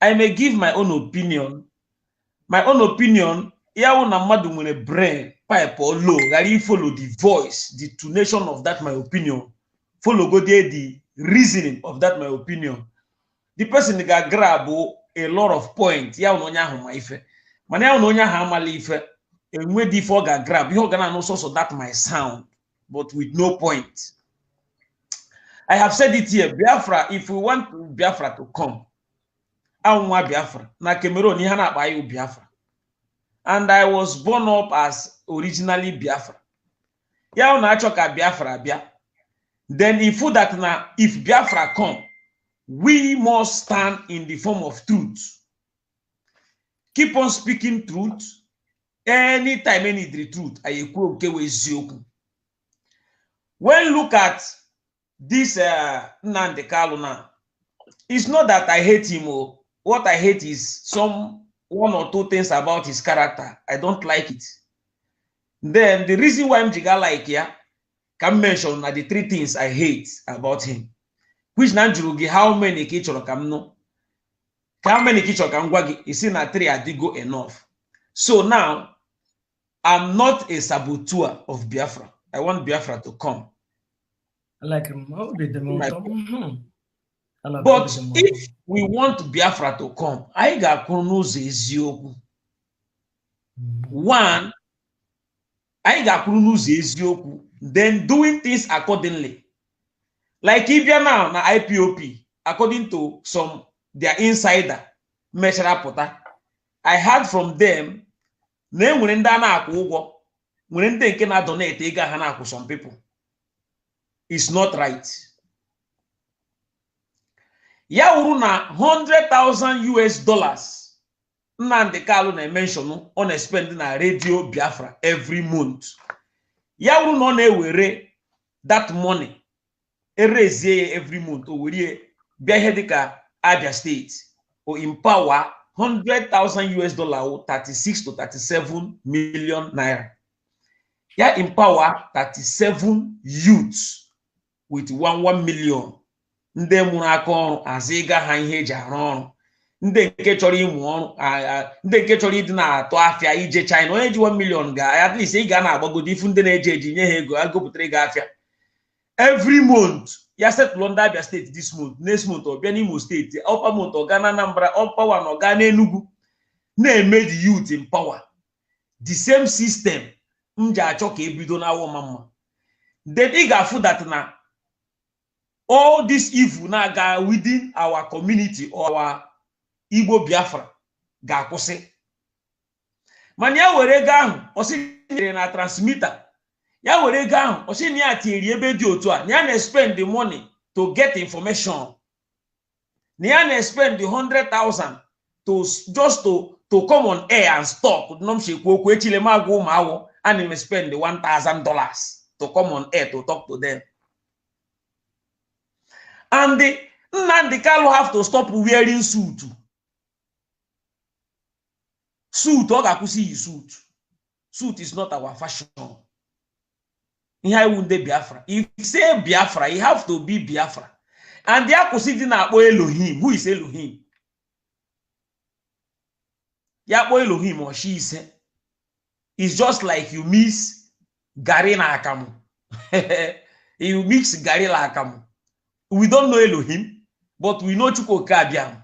I may give my own opinion. My own opinion, ya wụ na mmadụ nwere brain pipe or low, ghara follow the voice, the tonation of that my opinion, follow go there the reasoning of that my opinion. The person ga-grab a lot of point. Ya wụ na onye ahụ ma ife. Mana ya wụ na onye ahụ amala ife, enwe dị ife ọ ga-grab, ihe ọ ga na-anụ sọsọ that my sound, but with no point. I have said it here, Biafra, if we want Biafra to come, anwa Biafra, na Cameroon, ihe a na-akpa anyị Biafra. And I was born up as originally Biafra. Ya wụ na achọ ka Biafra bịa. Then if that na if Biafra come, we must stand in the form of truth. Keep on speaking truth. Anytime any the truth, I ekwu nke wụ eziokwu. When look at this Nnamdi Kanu now, it's not that I hate him. Oh. What I hate is some one or two things about his character. I don't like it. Then the reason why m jiga like ya can mention na the three things I hate about him. Which na jụrụ gị how many ka ị chọrọ ka m nụ? Ka how many ka ị chọrọ ka m gwa gị? Ị sị na three adịgo enough. So now, I'm not a saboteur of Biafra. I want Biafra to come. I like him. Obi dị m ụtọ. I like But obi dị m ụtọ. If we want Biafra to come, anyị ga-akwụrụ n'ụzọ eziokwu. One, anyị ga-akwụrụ n'ụzọ eziokwu, then doing things accordingly. Like if you're now na IPOB, according to some their insider mechara pụta, I heard from them na e nwere ndị a na-akwụ ụgwọ, nwere ndị nke na-donate ego ha na-akwụ some people. It's not right. Ya wuru na 100,000 US dollars Nnamdi Kanu na-emention ọ na-spend na Radio Biafra every month. Ya wuru na ọ na-ewere that money erezie ya every month, o were bịa ihe dịka Abia State o empower 100,000 US dollar wụ 36 to 37 million naira. Ya empower 37 youths with 1 1 million, ndị mụrụ aka ọrụ azụ ịga ha ihe eji arụ ọrụ, ndị nke chọrọ ịmụ ọrụ, ndị nke chọrọ ịdị na-atụ afịa ije China. Onye ji 1 million ga at least ị ga na-agbagodo ifu ndị na-eje eji nye ha ego agụpụtara ịga afịa every month. Ya setụlụ ndị Abia State this month, next month ọ bịa n'Imo State, upper month ọ gaa na Anambra, upper one ọ gaa n'Enugu, na-eme the youth empower. The same system m ji achọ ka ebido na awọ mma. Then ị ga-afụ that na all this evil na-aga within our community or our Igbo Biafra ga-akwụsị. Mana ya were ego ahụ, ọ sị nyere na transmitter, ya were ego ahụ, ọ sị na ya tinyere ebe dị otu a, na ya na-spend the money to get information, na ya na-spend the 100,000 to just to come on air and stop nomshekwu okwu echile m agwa ụmụ awọ, ana m spend the $1,000 to come on air to talk to them. And the Nnamdi Kanu have to stop wearing suit. Suit, ọ ga-akwụsị iyi suit. Suit is not our fashion. Ihe anyị wụ ndị Biafra. If you say Biafra, you have to be Biafra. And ya kwụsị dị na-akpọ Elohim. Who is Elohim? Ya kpọọ Elohim ọchị ise. It's just like you mix garri na akamu. You mix garri na akamu. We don't know Elohim, but we know Chukwu Okike Abiama.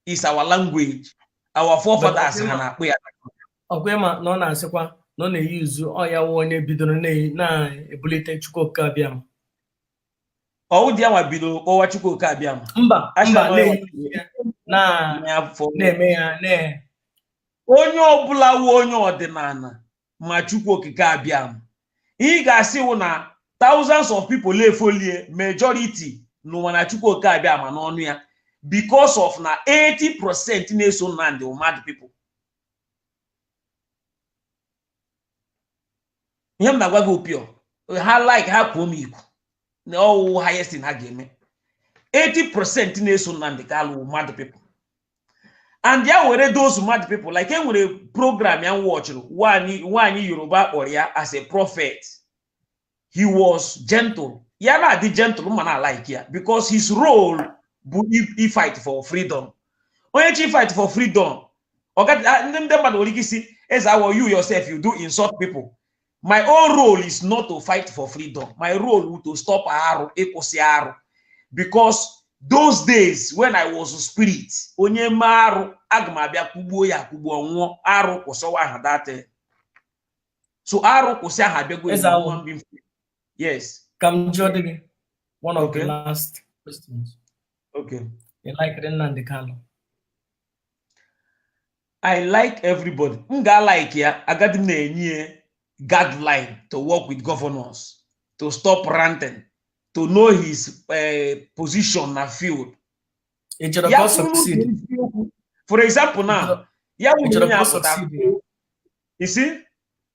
It's our language. Our forefathers ha na-akpọ ya. Ọkwa ịma na ọ na-asịkwa na ọ na-eyuzu ọ ya wụ onye bidoro na-ebulite Chukwu Okike Abiama. Ọwụ dị ya nwa bidoro kpọwa Chukwu Okike Abiama. Mba, Asha mba, nọ ya na-eyuzu ya na ya na-eme ya na onye ọbụla wụ onye ọdịnala ma Chukwu Okike Abiama. Ihe ị ga-asị wụ na thousands of people efolie, majority n'ụwa na Chukwu Okike Abiama n'ọnụ ya, because of na 80% na-eso Nnamdi wụ mad people. Ihe m na-agwa gị opio ha like ha kwuo m ikwu na ọwụ highest thing ha ga-eme. 80% na-eso Nnamdi Kanu wụ mad people. And ya were those mad people, like e nwere program ya watchụrụ nwaanyị Yoruba kpọrọ ya as a prophet. He was gentle. Ya na-adị gentle ma na like ya because his role bụ i fight for freedom. Onye chi fight for freedom, ndị mmadụ nwere ike isi eze awọ, you yourself you do insult people. My own role is not to fight for freedom. My role is to stop arụ, ịkwụsị arụ. Because those days when I was spirit, onye mee arụ, aga m abịa kwugbuo ya akwugbuo nwụọ, arụ kwụsịwa aha that. So arụ kwụsị aha abịago. Eze awọ. Yes. Ka m jụọ dị gị one of the Okay. last questions. Okay. You like Nnamdi Kanu? I like everybody. M ga-like ya, agadi m na-enye ya guideline to work with governors, to stop ranting, to know his position na field. Ị chọrọ Ya ka ọ bụrụ succeed? eziokwu. For example now, ya Ị wụrụ chọrọ onye ka ọ apụta. succeed? You see?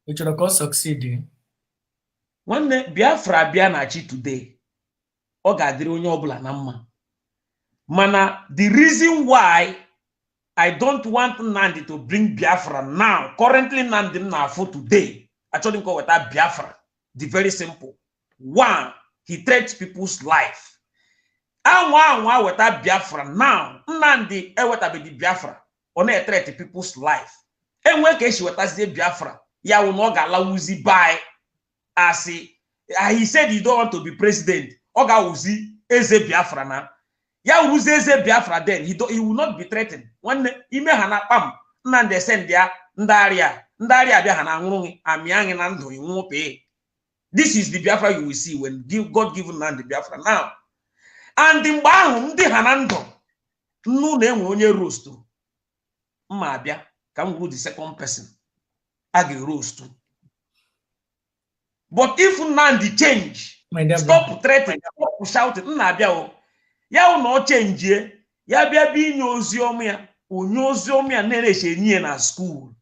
Ị chọrọ ka ọ succeed? Nwanne, Biafra bịa na chi today, ọ ga-adịrị onye ọbụla na mma. Mana the reason why I don't want Nnamdi to bring Biafra now, currently Nnamdi m na-afụ today, achọghị m ka o weta Biafra. The very simple. One, he threats people's life. Anwa anwa weta Biafra now, Nnamdi ewetabeghị Biafra, ọ na-ethreat people's life. Enwe ka esi wetazie Biafra, ya wụ na ọ ga-alawuzi by asị he said he don't want to be president. Ọ ga-awụzi eze Biafra na ya wuruzie eze Biafra, then he will not be threatened. Nwanne ime ha na kpam Nnamdi send ya ndị arịa ndị arịa abịa ha na anwụrụ gị amịa gị na ndụ nwụọ pee. This is the Biafra you will see when God give Nnamdi Biafra now. And mgbe ahụ ndị ha na ndụ nnu na-enwe onye roast mma abịa ka m wuru the second person a ga-eroast. But if Nnamdi change, My dear brother. stop threatening, stop shouting, nna abịa o ya wụ na ọ chenjie ya bịa bịa inye ozi ọma ya, onye ozi ọma ya na-eche enye ya na skuul,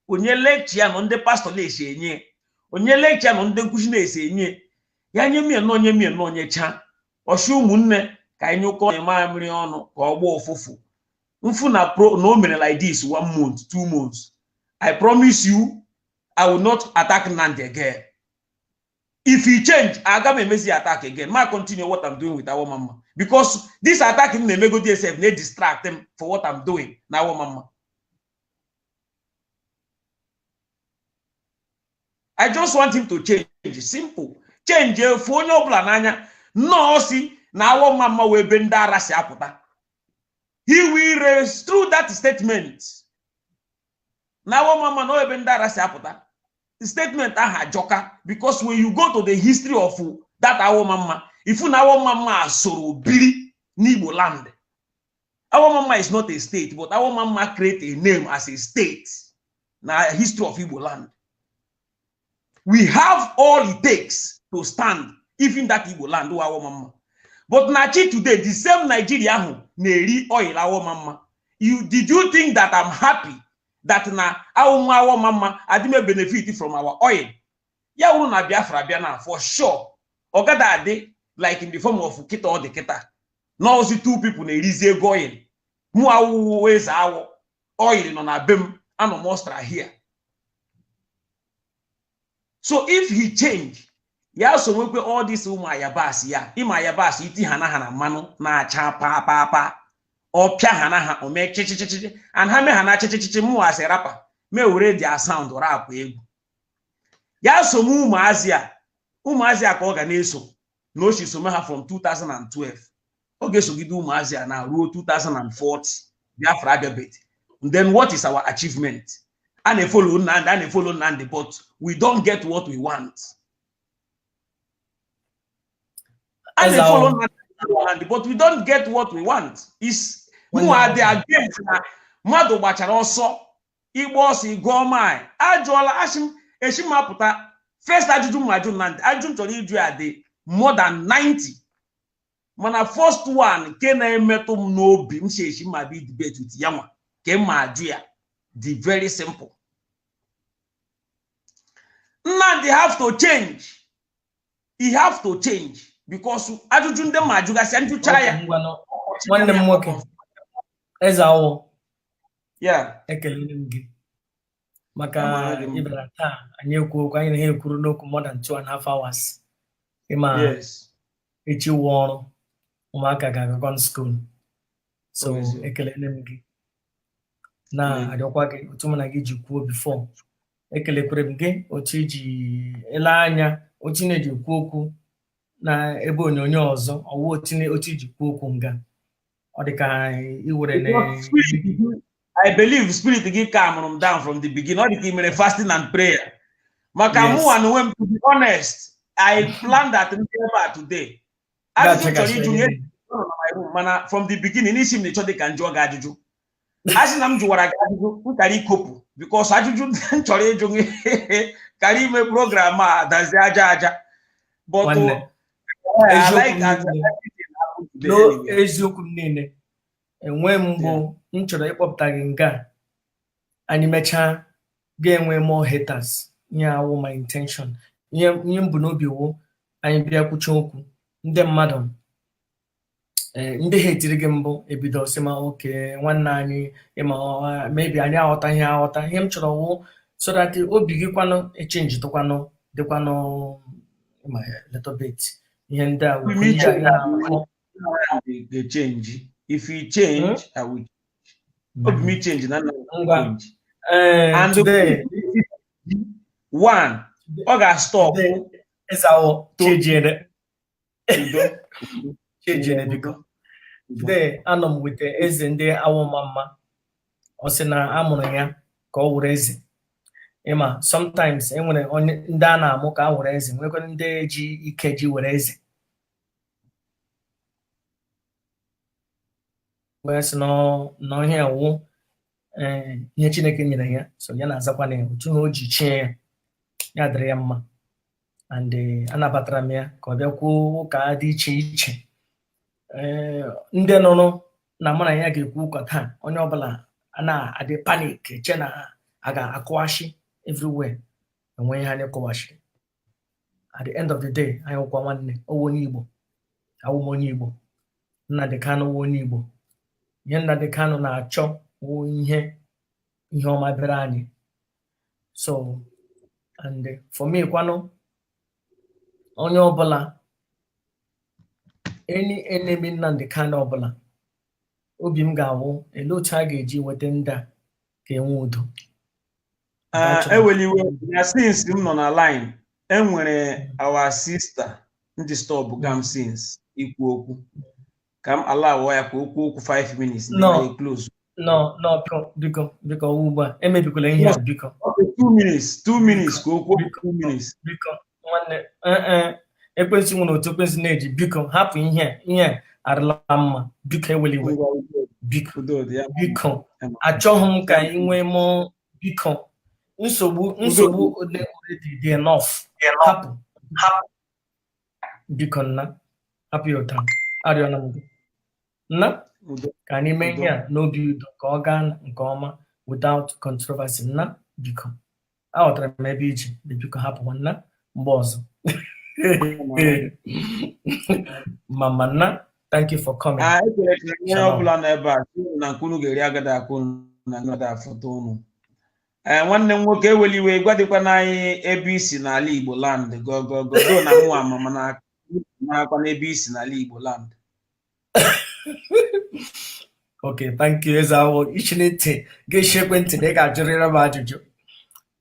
onye lekchọ ya nọ ndị pastọ na-eche enye, onye lekchọ ya nọ ndị nkụzi na-ese enye ya, nye mie na onye mie na onye cha ọchị ụmụnne ka anyị nyụkọ mamịrị ọnụ ka ọ gbaa ụfụfụ mfu na pro na o mere like this 1 month, 2 months, I promise you I will not attack Nnamdi again. If he change, aga m emezi attack again. Ma continue what I'm doing with our mama, because this attack m na-emego DSF na distract him for what I'm doing na our mama. I just want him to change. Simple. Change efu onye ọbụla n'anya nnọọ si na awọ mama wee ebe ndị ara si apụta. He will raise through that statement. Na awọ mama na ebe ndị ara si apụta. Statement ahụ ajọka, because when you go to the history of that awọ mama, ifu na awọ mama soro biri n'Igbo land. Awọ mama is not a state, but awọ mama create a name as a state na history of Igbo land. We have all it takes to stand even that Igbo land wụ awọ mama. But na chi today, the same Nigeria ahụ na-eri oil awọ mama. Did you think that I'm happy that na awụ nwa awọ mama adịme benefit from our oil? Ya wụrụ na Biafra bịa na for sure ọ gada adị like in the form of kịta ọ dị kịta n'ozi two people na-erizi ego oil. Mụ awụwụ eze awụ oil nọ na be m, anọ m Australia here. So if he change, ya so nwekwe all this ụmụ ayabasị ya ịma ayabasị iti ha na ha na mmanụ na-acha pa pa pa ọpịa ha na ha o mee chichichichi and ha mee ha na chichichichi mụ asị rapa mee were their sound rap egwu. Ya so m ụmụazị a, ụmụazị a ka ọ ga na-eso na o si some ha from 2012. Ọ ga-esogide ụmụazị a na ruo 2040, Biafra abịabet. Then what is our achievement? A na-efolo Nnamdi, a na-efolo Nnamdi, but we don't get what we want. A Eze na-efolo Awọ. Nnamdi, but we don't get what we want. Is Nwanne mụ m adị against na mmadụ gbachara ọsọ, ịgba ọsọ ịgụọ mile. Ajụọla asị m echi m apụta, first ajụjụ m ajụ Nnamdi, ajụjụ m chọrọ ịjụ ya dị more than 90, mana first one nke na-emetụ m n'obi m si echi ma bi debate with ya nwa ka m ma ajụ ya dị very simple. Nnamdi have to change. He have to change because ajụjụ ndị m ajụgasị njụcha ya. Okay, ngwanụ. Nwanne m nwoke, Eze Awọ, ekelere m gị maka Amara gị mma. ị bịara taa. Anyị ekwu okwu, anyị na ha ekwuru n'okwu more than 2.5 hours. Ịma echi wụ ọrụ, ụmụaka ga-agakwa school, so Ọ eziokwu. ekelere m gị, na-arịọkwa gị otu mụ na gị ji kwuo before. Ekelekwere m gị otu iji ele anya, otu ị na-eji ekwu okwu na ebe onyonyo ọzọ, ọwụ otu iji kwuo okwu nga ọ dị ka ị were na Because spirit gị, I believe spirit gị calm m down from the beginning. Ọ dị ka ị mere fasting and prayer. Maka mụnwa na onwe m, to be honest, I planned that ndị ebe a today. Ajụjụ m chọrọ ịjụ nye nọ na my room, mana from the beginning n'isi m na-echọ dị ka njụọ gị ajụjụ. A sị na m jụwara gị ajụjụ, m kara ikopụ because ajụjụ m chọrọ ịjụ gị kara ime program a dazie aja aja. But Nwanne, I like eziokwu niile today no anyway. Eziokwu m niile, enwe mgbe m chọrọ ịkpọpụta gị nga anyị mechaa ga-enwe more haters. Ihe awụ my intention, ihe m bụ n'obi wụ anyị bịa kwucha okwu, ndị mmadụ, ndị ha etiri gị mbụ ebido sị ma oke nwanne anyị ịma maybe anyị aghọta ihe aghọta. Ihe m chọrọ wụ so that obi gị kwanụ echange tụkwanụ dịkwanụ ịma little bit ihe ndị a wụ Obi m ihe anyị na-akpọ. Ga-echange. If you change, I will. Obi m change na nna m Ngwa. change. Ee, And today one, ọ ga-stop. Today, Eze Awọ, chiejere. Udo. Chiejere, biko. Today anọ m wete eze ndị awọ ma mma. Ọ sị na a mụrụ ya ka ọ wụrụ eze. Ịma sometimes e nwere onye ndị a na-amụ ka a wụrụ eze, nwekwa ndị ji ike ji were eze, wee sị na ihe wụ ihe Chineke nyere ya, so ya na-azakwa na ya otu ha o ji chie ya, ya dịrị ya mma. And anabatara m ya ka ọ bịa kwuo ụka dị iche iche. Ee, ndị nụrụ na mụ na ya ga-ekwu ụka taa, onye ọbụla a na-adị panic, eche na a ga-akụwashi everywhere. Enwe ihe anyị kụwashiri. At the end of the day, anyị wụkwa nwanne. Ọwụ onye Igbo, awụ m onye Igbo. Nnamdi Kanu wụ onye Igbo. Ihe Nnamdi Kanu na-achọ wụ ihe ọma bịara anyị. So and for me kwanụ, onye ọbụla, any enemy Nnamdi Kanu ọbụla, obi m ga-awụ ele otu a ga-eji nweta ndị a ka enwe udo. Nke a chọrọ. Eweliwe na since m nọ na line, enwere our sister ndị stop gam since ikwu okwu, ka m allow ya ka o kwuo okwu 5 minutes, then No. I close. No, biko, biko, biko, ọwụ ugbu a, emebikwala ihe a, biko. Okay, 2 minutes, 2 minutes, ka o kwuo 2 minutes. Biko nwanne, ee, ekwensị nwere otu ekwensị na-eji. Biko hapụ ihe a, ihe a arịla mma. Biko, eweliwe. Ngwa, udo. Biko. Udo dị ya. Biko, achọghị m ka ị nwee mụ, biko, nsogbu. Nsogbu ole already dị enough. Hapụ, biko nna, hapụ ya ụta. Arịọla m gị, nna. Udo. Ka anyị mee ihe a n'obi udo ka ọ gaa nke ọma without controversy. Nna, biko, aghọtara m ebe iji dị. Biko hapụ nwanna, mgbe ọzọ. Mama nna, thank you for coming. Ah, ekele ka onye Shalom. ọbụla nọ ebe a sị unu na nke unu ga-eri agada akụ unu na ngada afụta unu. Ee, nwanne m nwoke, eweliwe, gwadịkwana anyị ebe isi n'ala Igbo land gogogo na mụnwa ama, mana marakwa n'ebe isi n'ala Igbo land. Okay, thank you, Eze Awọ. Ichiri ntị ga-eshi ekwentị na ị ga-ajụrịrị m ajụjụ.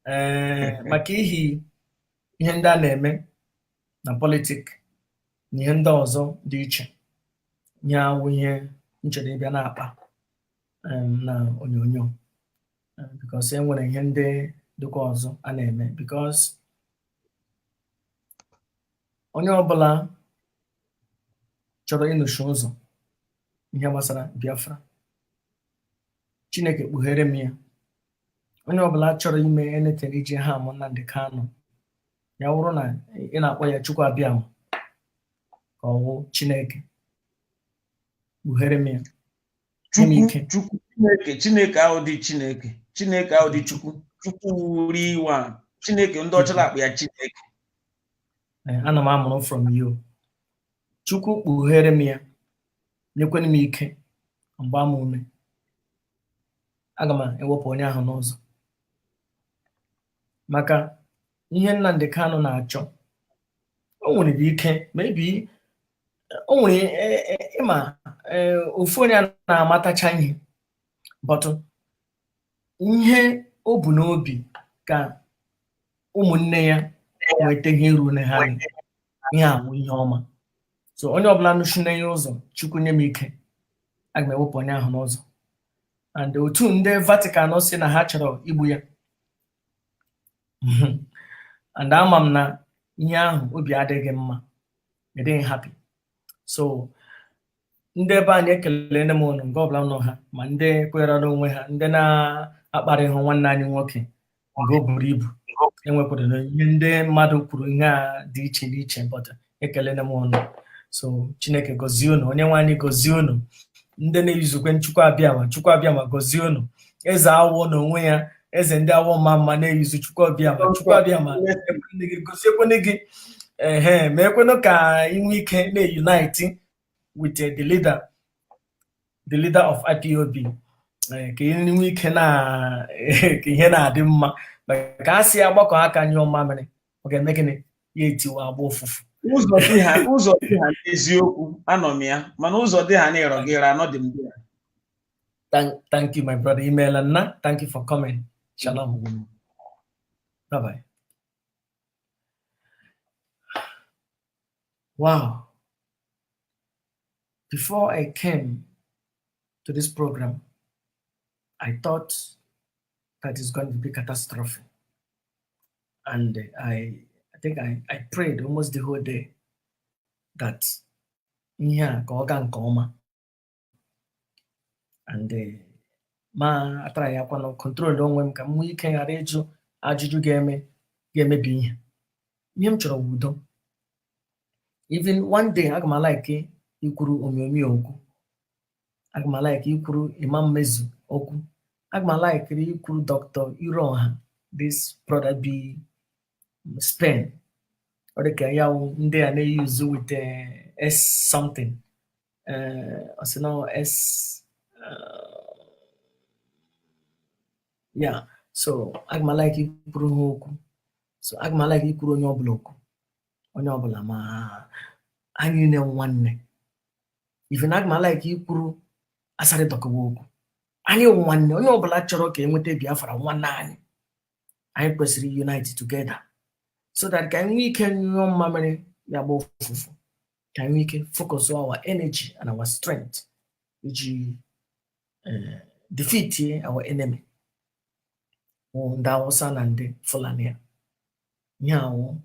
Ee, maka ihi Ihe ndị a na-eme na politic na ihe ndị ọzọ dị iche, ihe awụ ihe m chere ịbịa na-akpa na onyonyo, because e nwere ihe ndị dịkwa ọzọ a na-eme, because onye ọbụla chọrọ ịnụchi ụzọ ihe gbasara Biafra, Chineke kpughere m ya. Onye ọbụla chọrọ ime anything iji ha amụ Nnamdi Kanu, ya wụrụ na ị na-akpọ ya Chukwu Abịama ka ọ wụ Chineke kpughere m ya, nye m Chukwu. ike. Chukwu, Chineke, Chineke ahụ dị, Chineke, Chineke ahụ dị, Chukwu, Chukwu wuri iwe Chineke, ndị ọcha na-akpọ ya Chineke. Ana m amụrụ from you. Chukwu kpughere m ya, nyekwene m ike, mgba m ume, aga m ewepụ onye ahụ n'ụzọ, maka ihe Nnamdi Kanu na-achọ. O nwere ike maybe o nwere ịma ofu onye a na-amatacha ihe, but ihe o bu n'obi ka ụmụnne ya nweta ihe ruru ha, ihe awụ ihe ọma. So onye ọbụla nụchine ya ụzọ, Chukwu nye m ike, aga m ewepụ onye ahụ n'ụzọ. And otu ndị Vatican si na ha chọrọ igbu ya, and ama m na ihe ahụ obi adịghị mma, ịdịghị happy. So ndị ebe anyị, ekelele m ụnụ nke ọbụla nọ ha, ma ndị kwere n'onwe ha, ndị na-akparịghị nwanne anyị nwoke nke o buru ibu. Enwekwara ihe ndị mmadụ kwuru, ihe a dị iche n'iche, but ekelele m ụnụ. So Chineke gọzie unu, onye nwe anyị gọzie unu, ndị na-eyuzukwe Chukwu Abịama, Chukwu Abịama gọzie unu. Eze Awọ n'onwe ya, eze ndị awọ mma mma na-eyuzu Chukwu Abịama, Chukwu Abịama ekwene gị, gọziekwene gị, ehe, ma ekwenụ ka ị nwee ike na-unite with the leader of IPOB, ka ị nwee ike na ka ihe na-adị mma, maka a sị agbakọ aka nyụọ mamịrị, ọ ga-eme gịnị? Ya etiwa agba ụfụfụ. Ụzọ dị ha, ụzọ dị ha n'eziokwu, anọ m ya, mana ụzọ dị ha n'ịrọ gị ịra anọ dị m dị ya. Thank you, my brother. Imeela nna. Thank you for coming. Shalom. Bye bye. Wow. Before I came to this program, I thought that it's going to be catastrophe. And I think I prayed almost the whole day that ihe a ka ọ gaa nke ọma. And ma atara ya kwana control onwe m ka m nwee ike ghara ịjụ ajụjụ ga-eme ga-emebi ihe. Ihe m chọrọ bụ udo. Even one day, aga m a-like ikwuru onyonyo okwu, aga m a-like ikwuru Imam Mezu okwu, aga m a-like ikwuru Dr. Iroha, this brother bi Spain, ọ dị ka ya wụ ndị a na-eyuzu with S something, ọ sị na S, yeah. So aga m a-like ikwuru ha okwu. So aga m a-like ikwuru onye ọbụla okwu, onye ọbụla, ma anyị niile nwanne. Even aga m a-like ikwuru Asari Dokubo okwu. Anyị wụ nwanne. Onye ọbụla chọrọ ka enweta Biafra, nwanne anyị, anyị kwesịrị unite together so that ka anyị nwee ike nyụọ mmamịrị ya gba ụfụfụ, ka anyị nwee ike focus our energy and our strength iji defeat our enemy, wụ ndị Hausa na ndị Fulani. A ihe awụ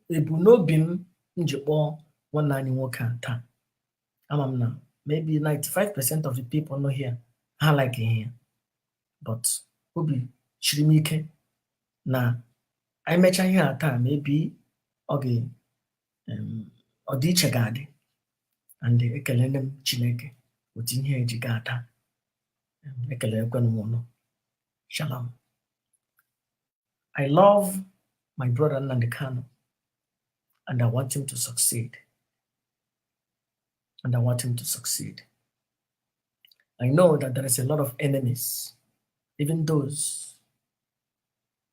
ebumnobi m m ji kpọọ nwanne anyị nwoke a taa. Ama m na maybe 95% of the people nọ here ha like ihe ya, but obi chiri m ike na anyị mechaa ihe a taa, maybe ọ ga ọdịiche ga-adị. And ekelele m Chineke otu ihe eji gaa taa. Ekelekwenụ m ụnụ. Shalom. I love my brother Nnamdi Kanu and I want him to succeed, and I want him to succeed. I know that there is a lot of enemies, even those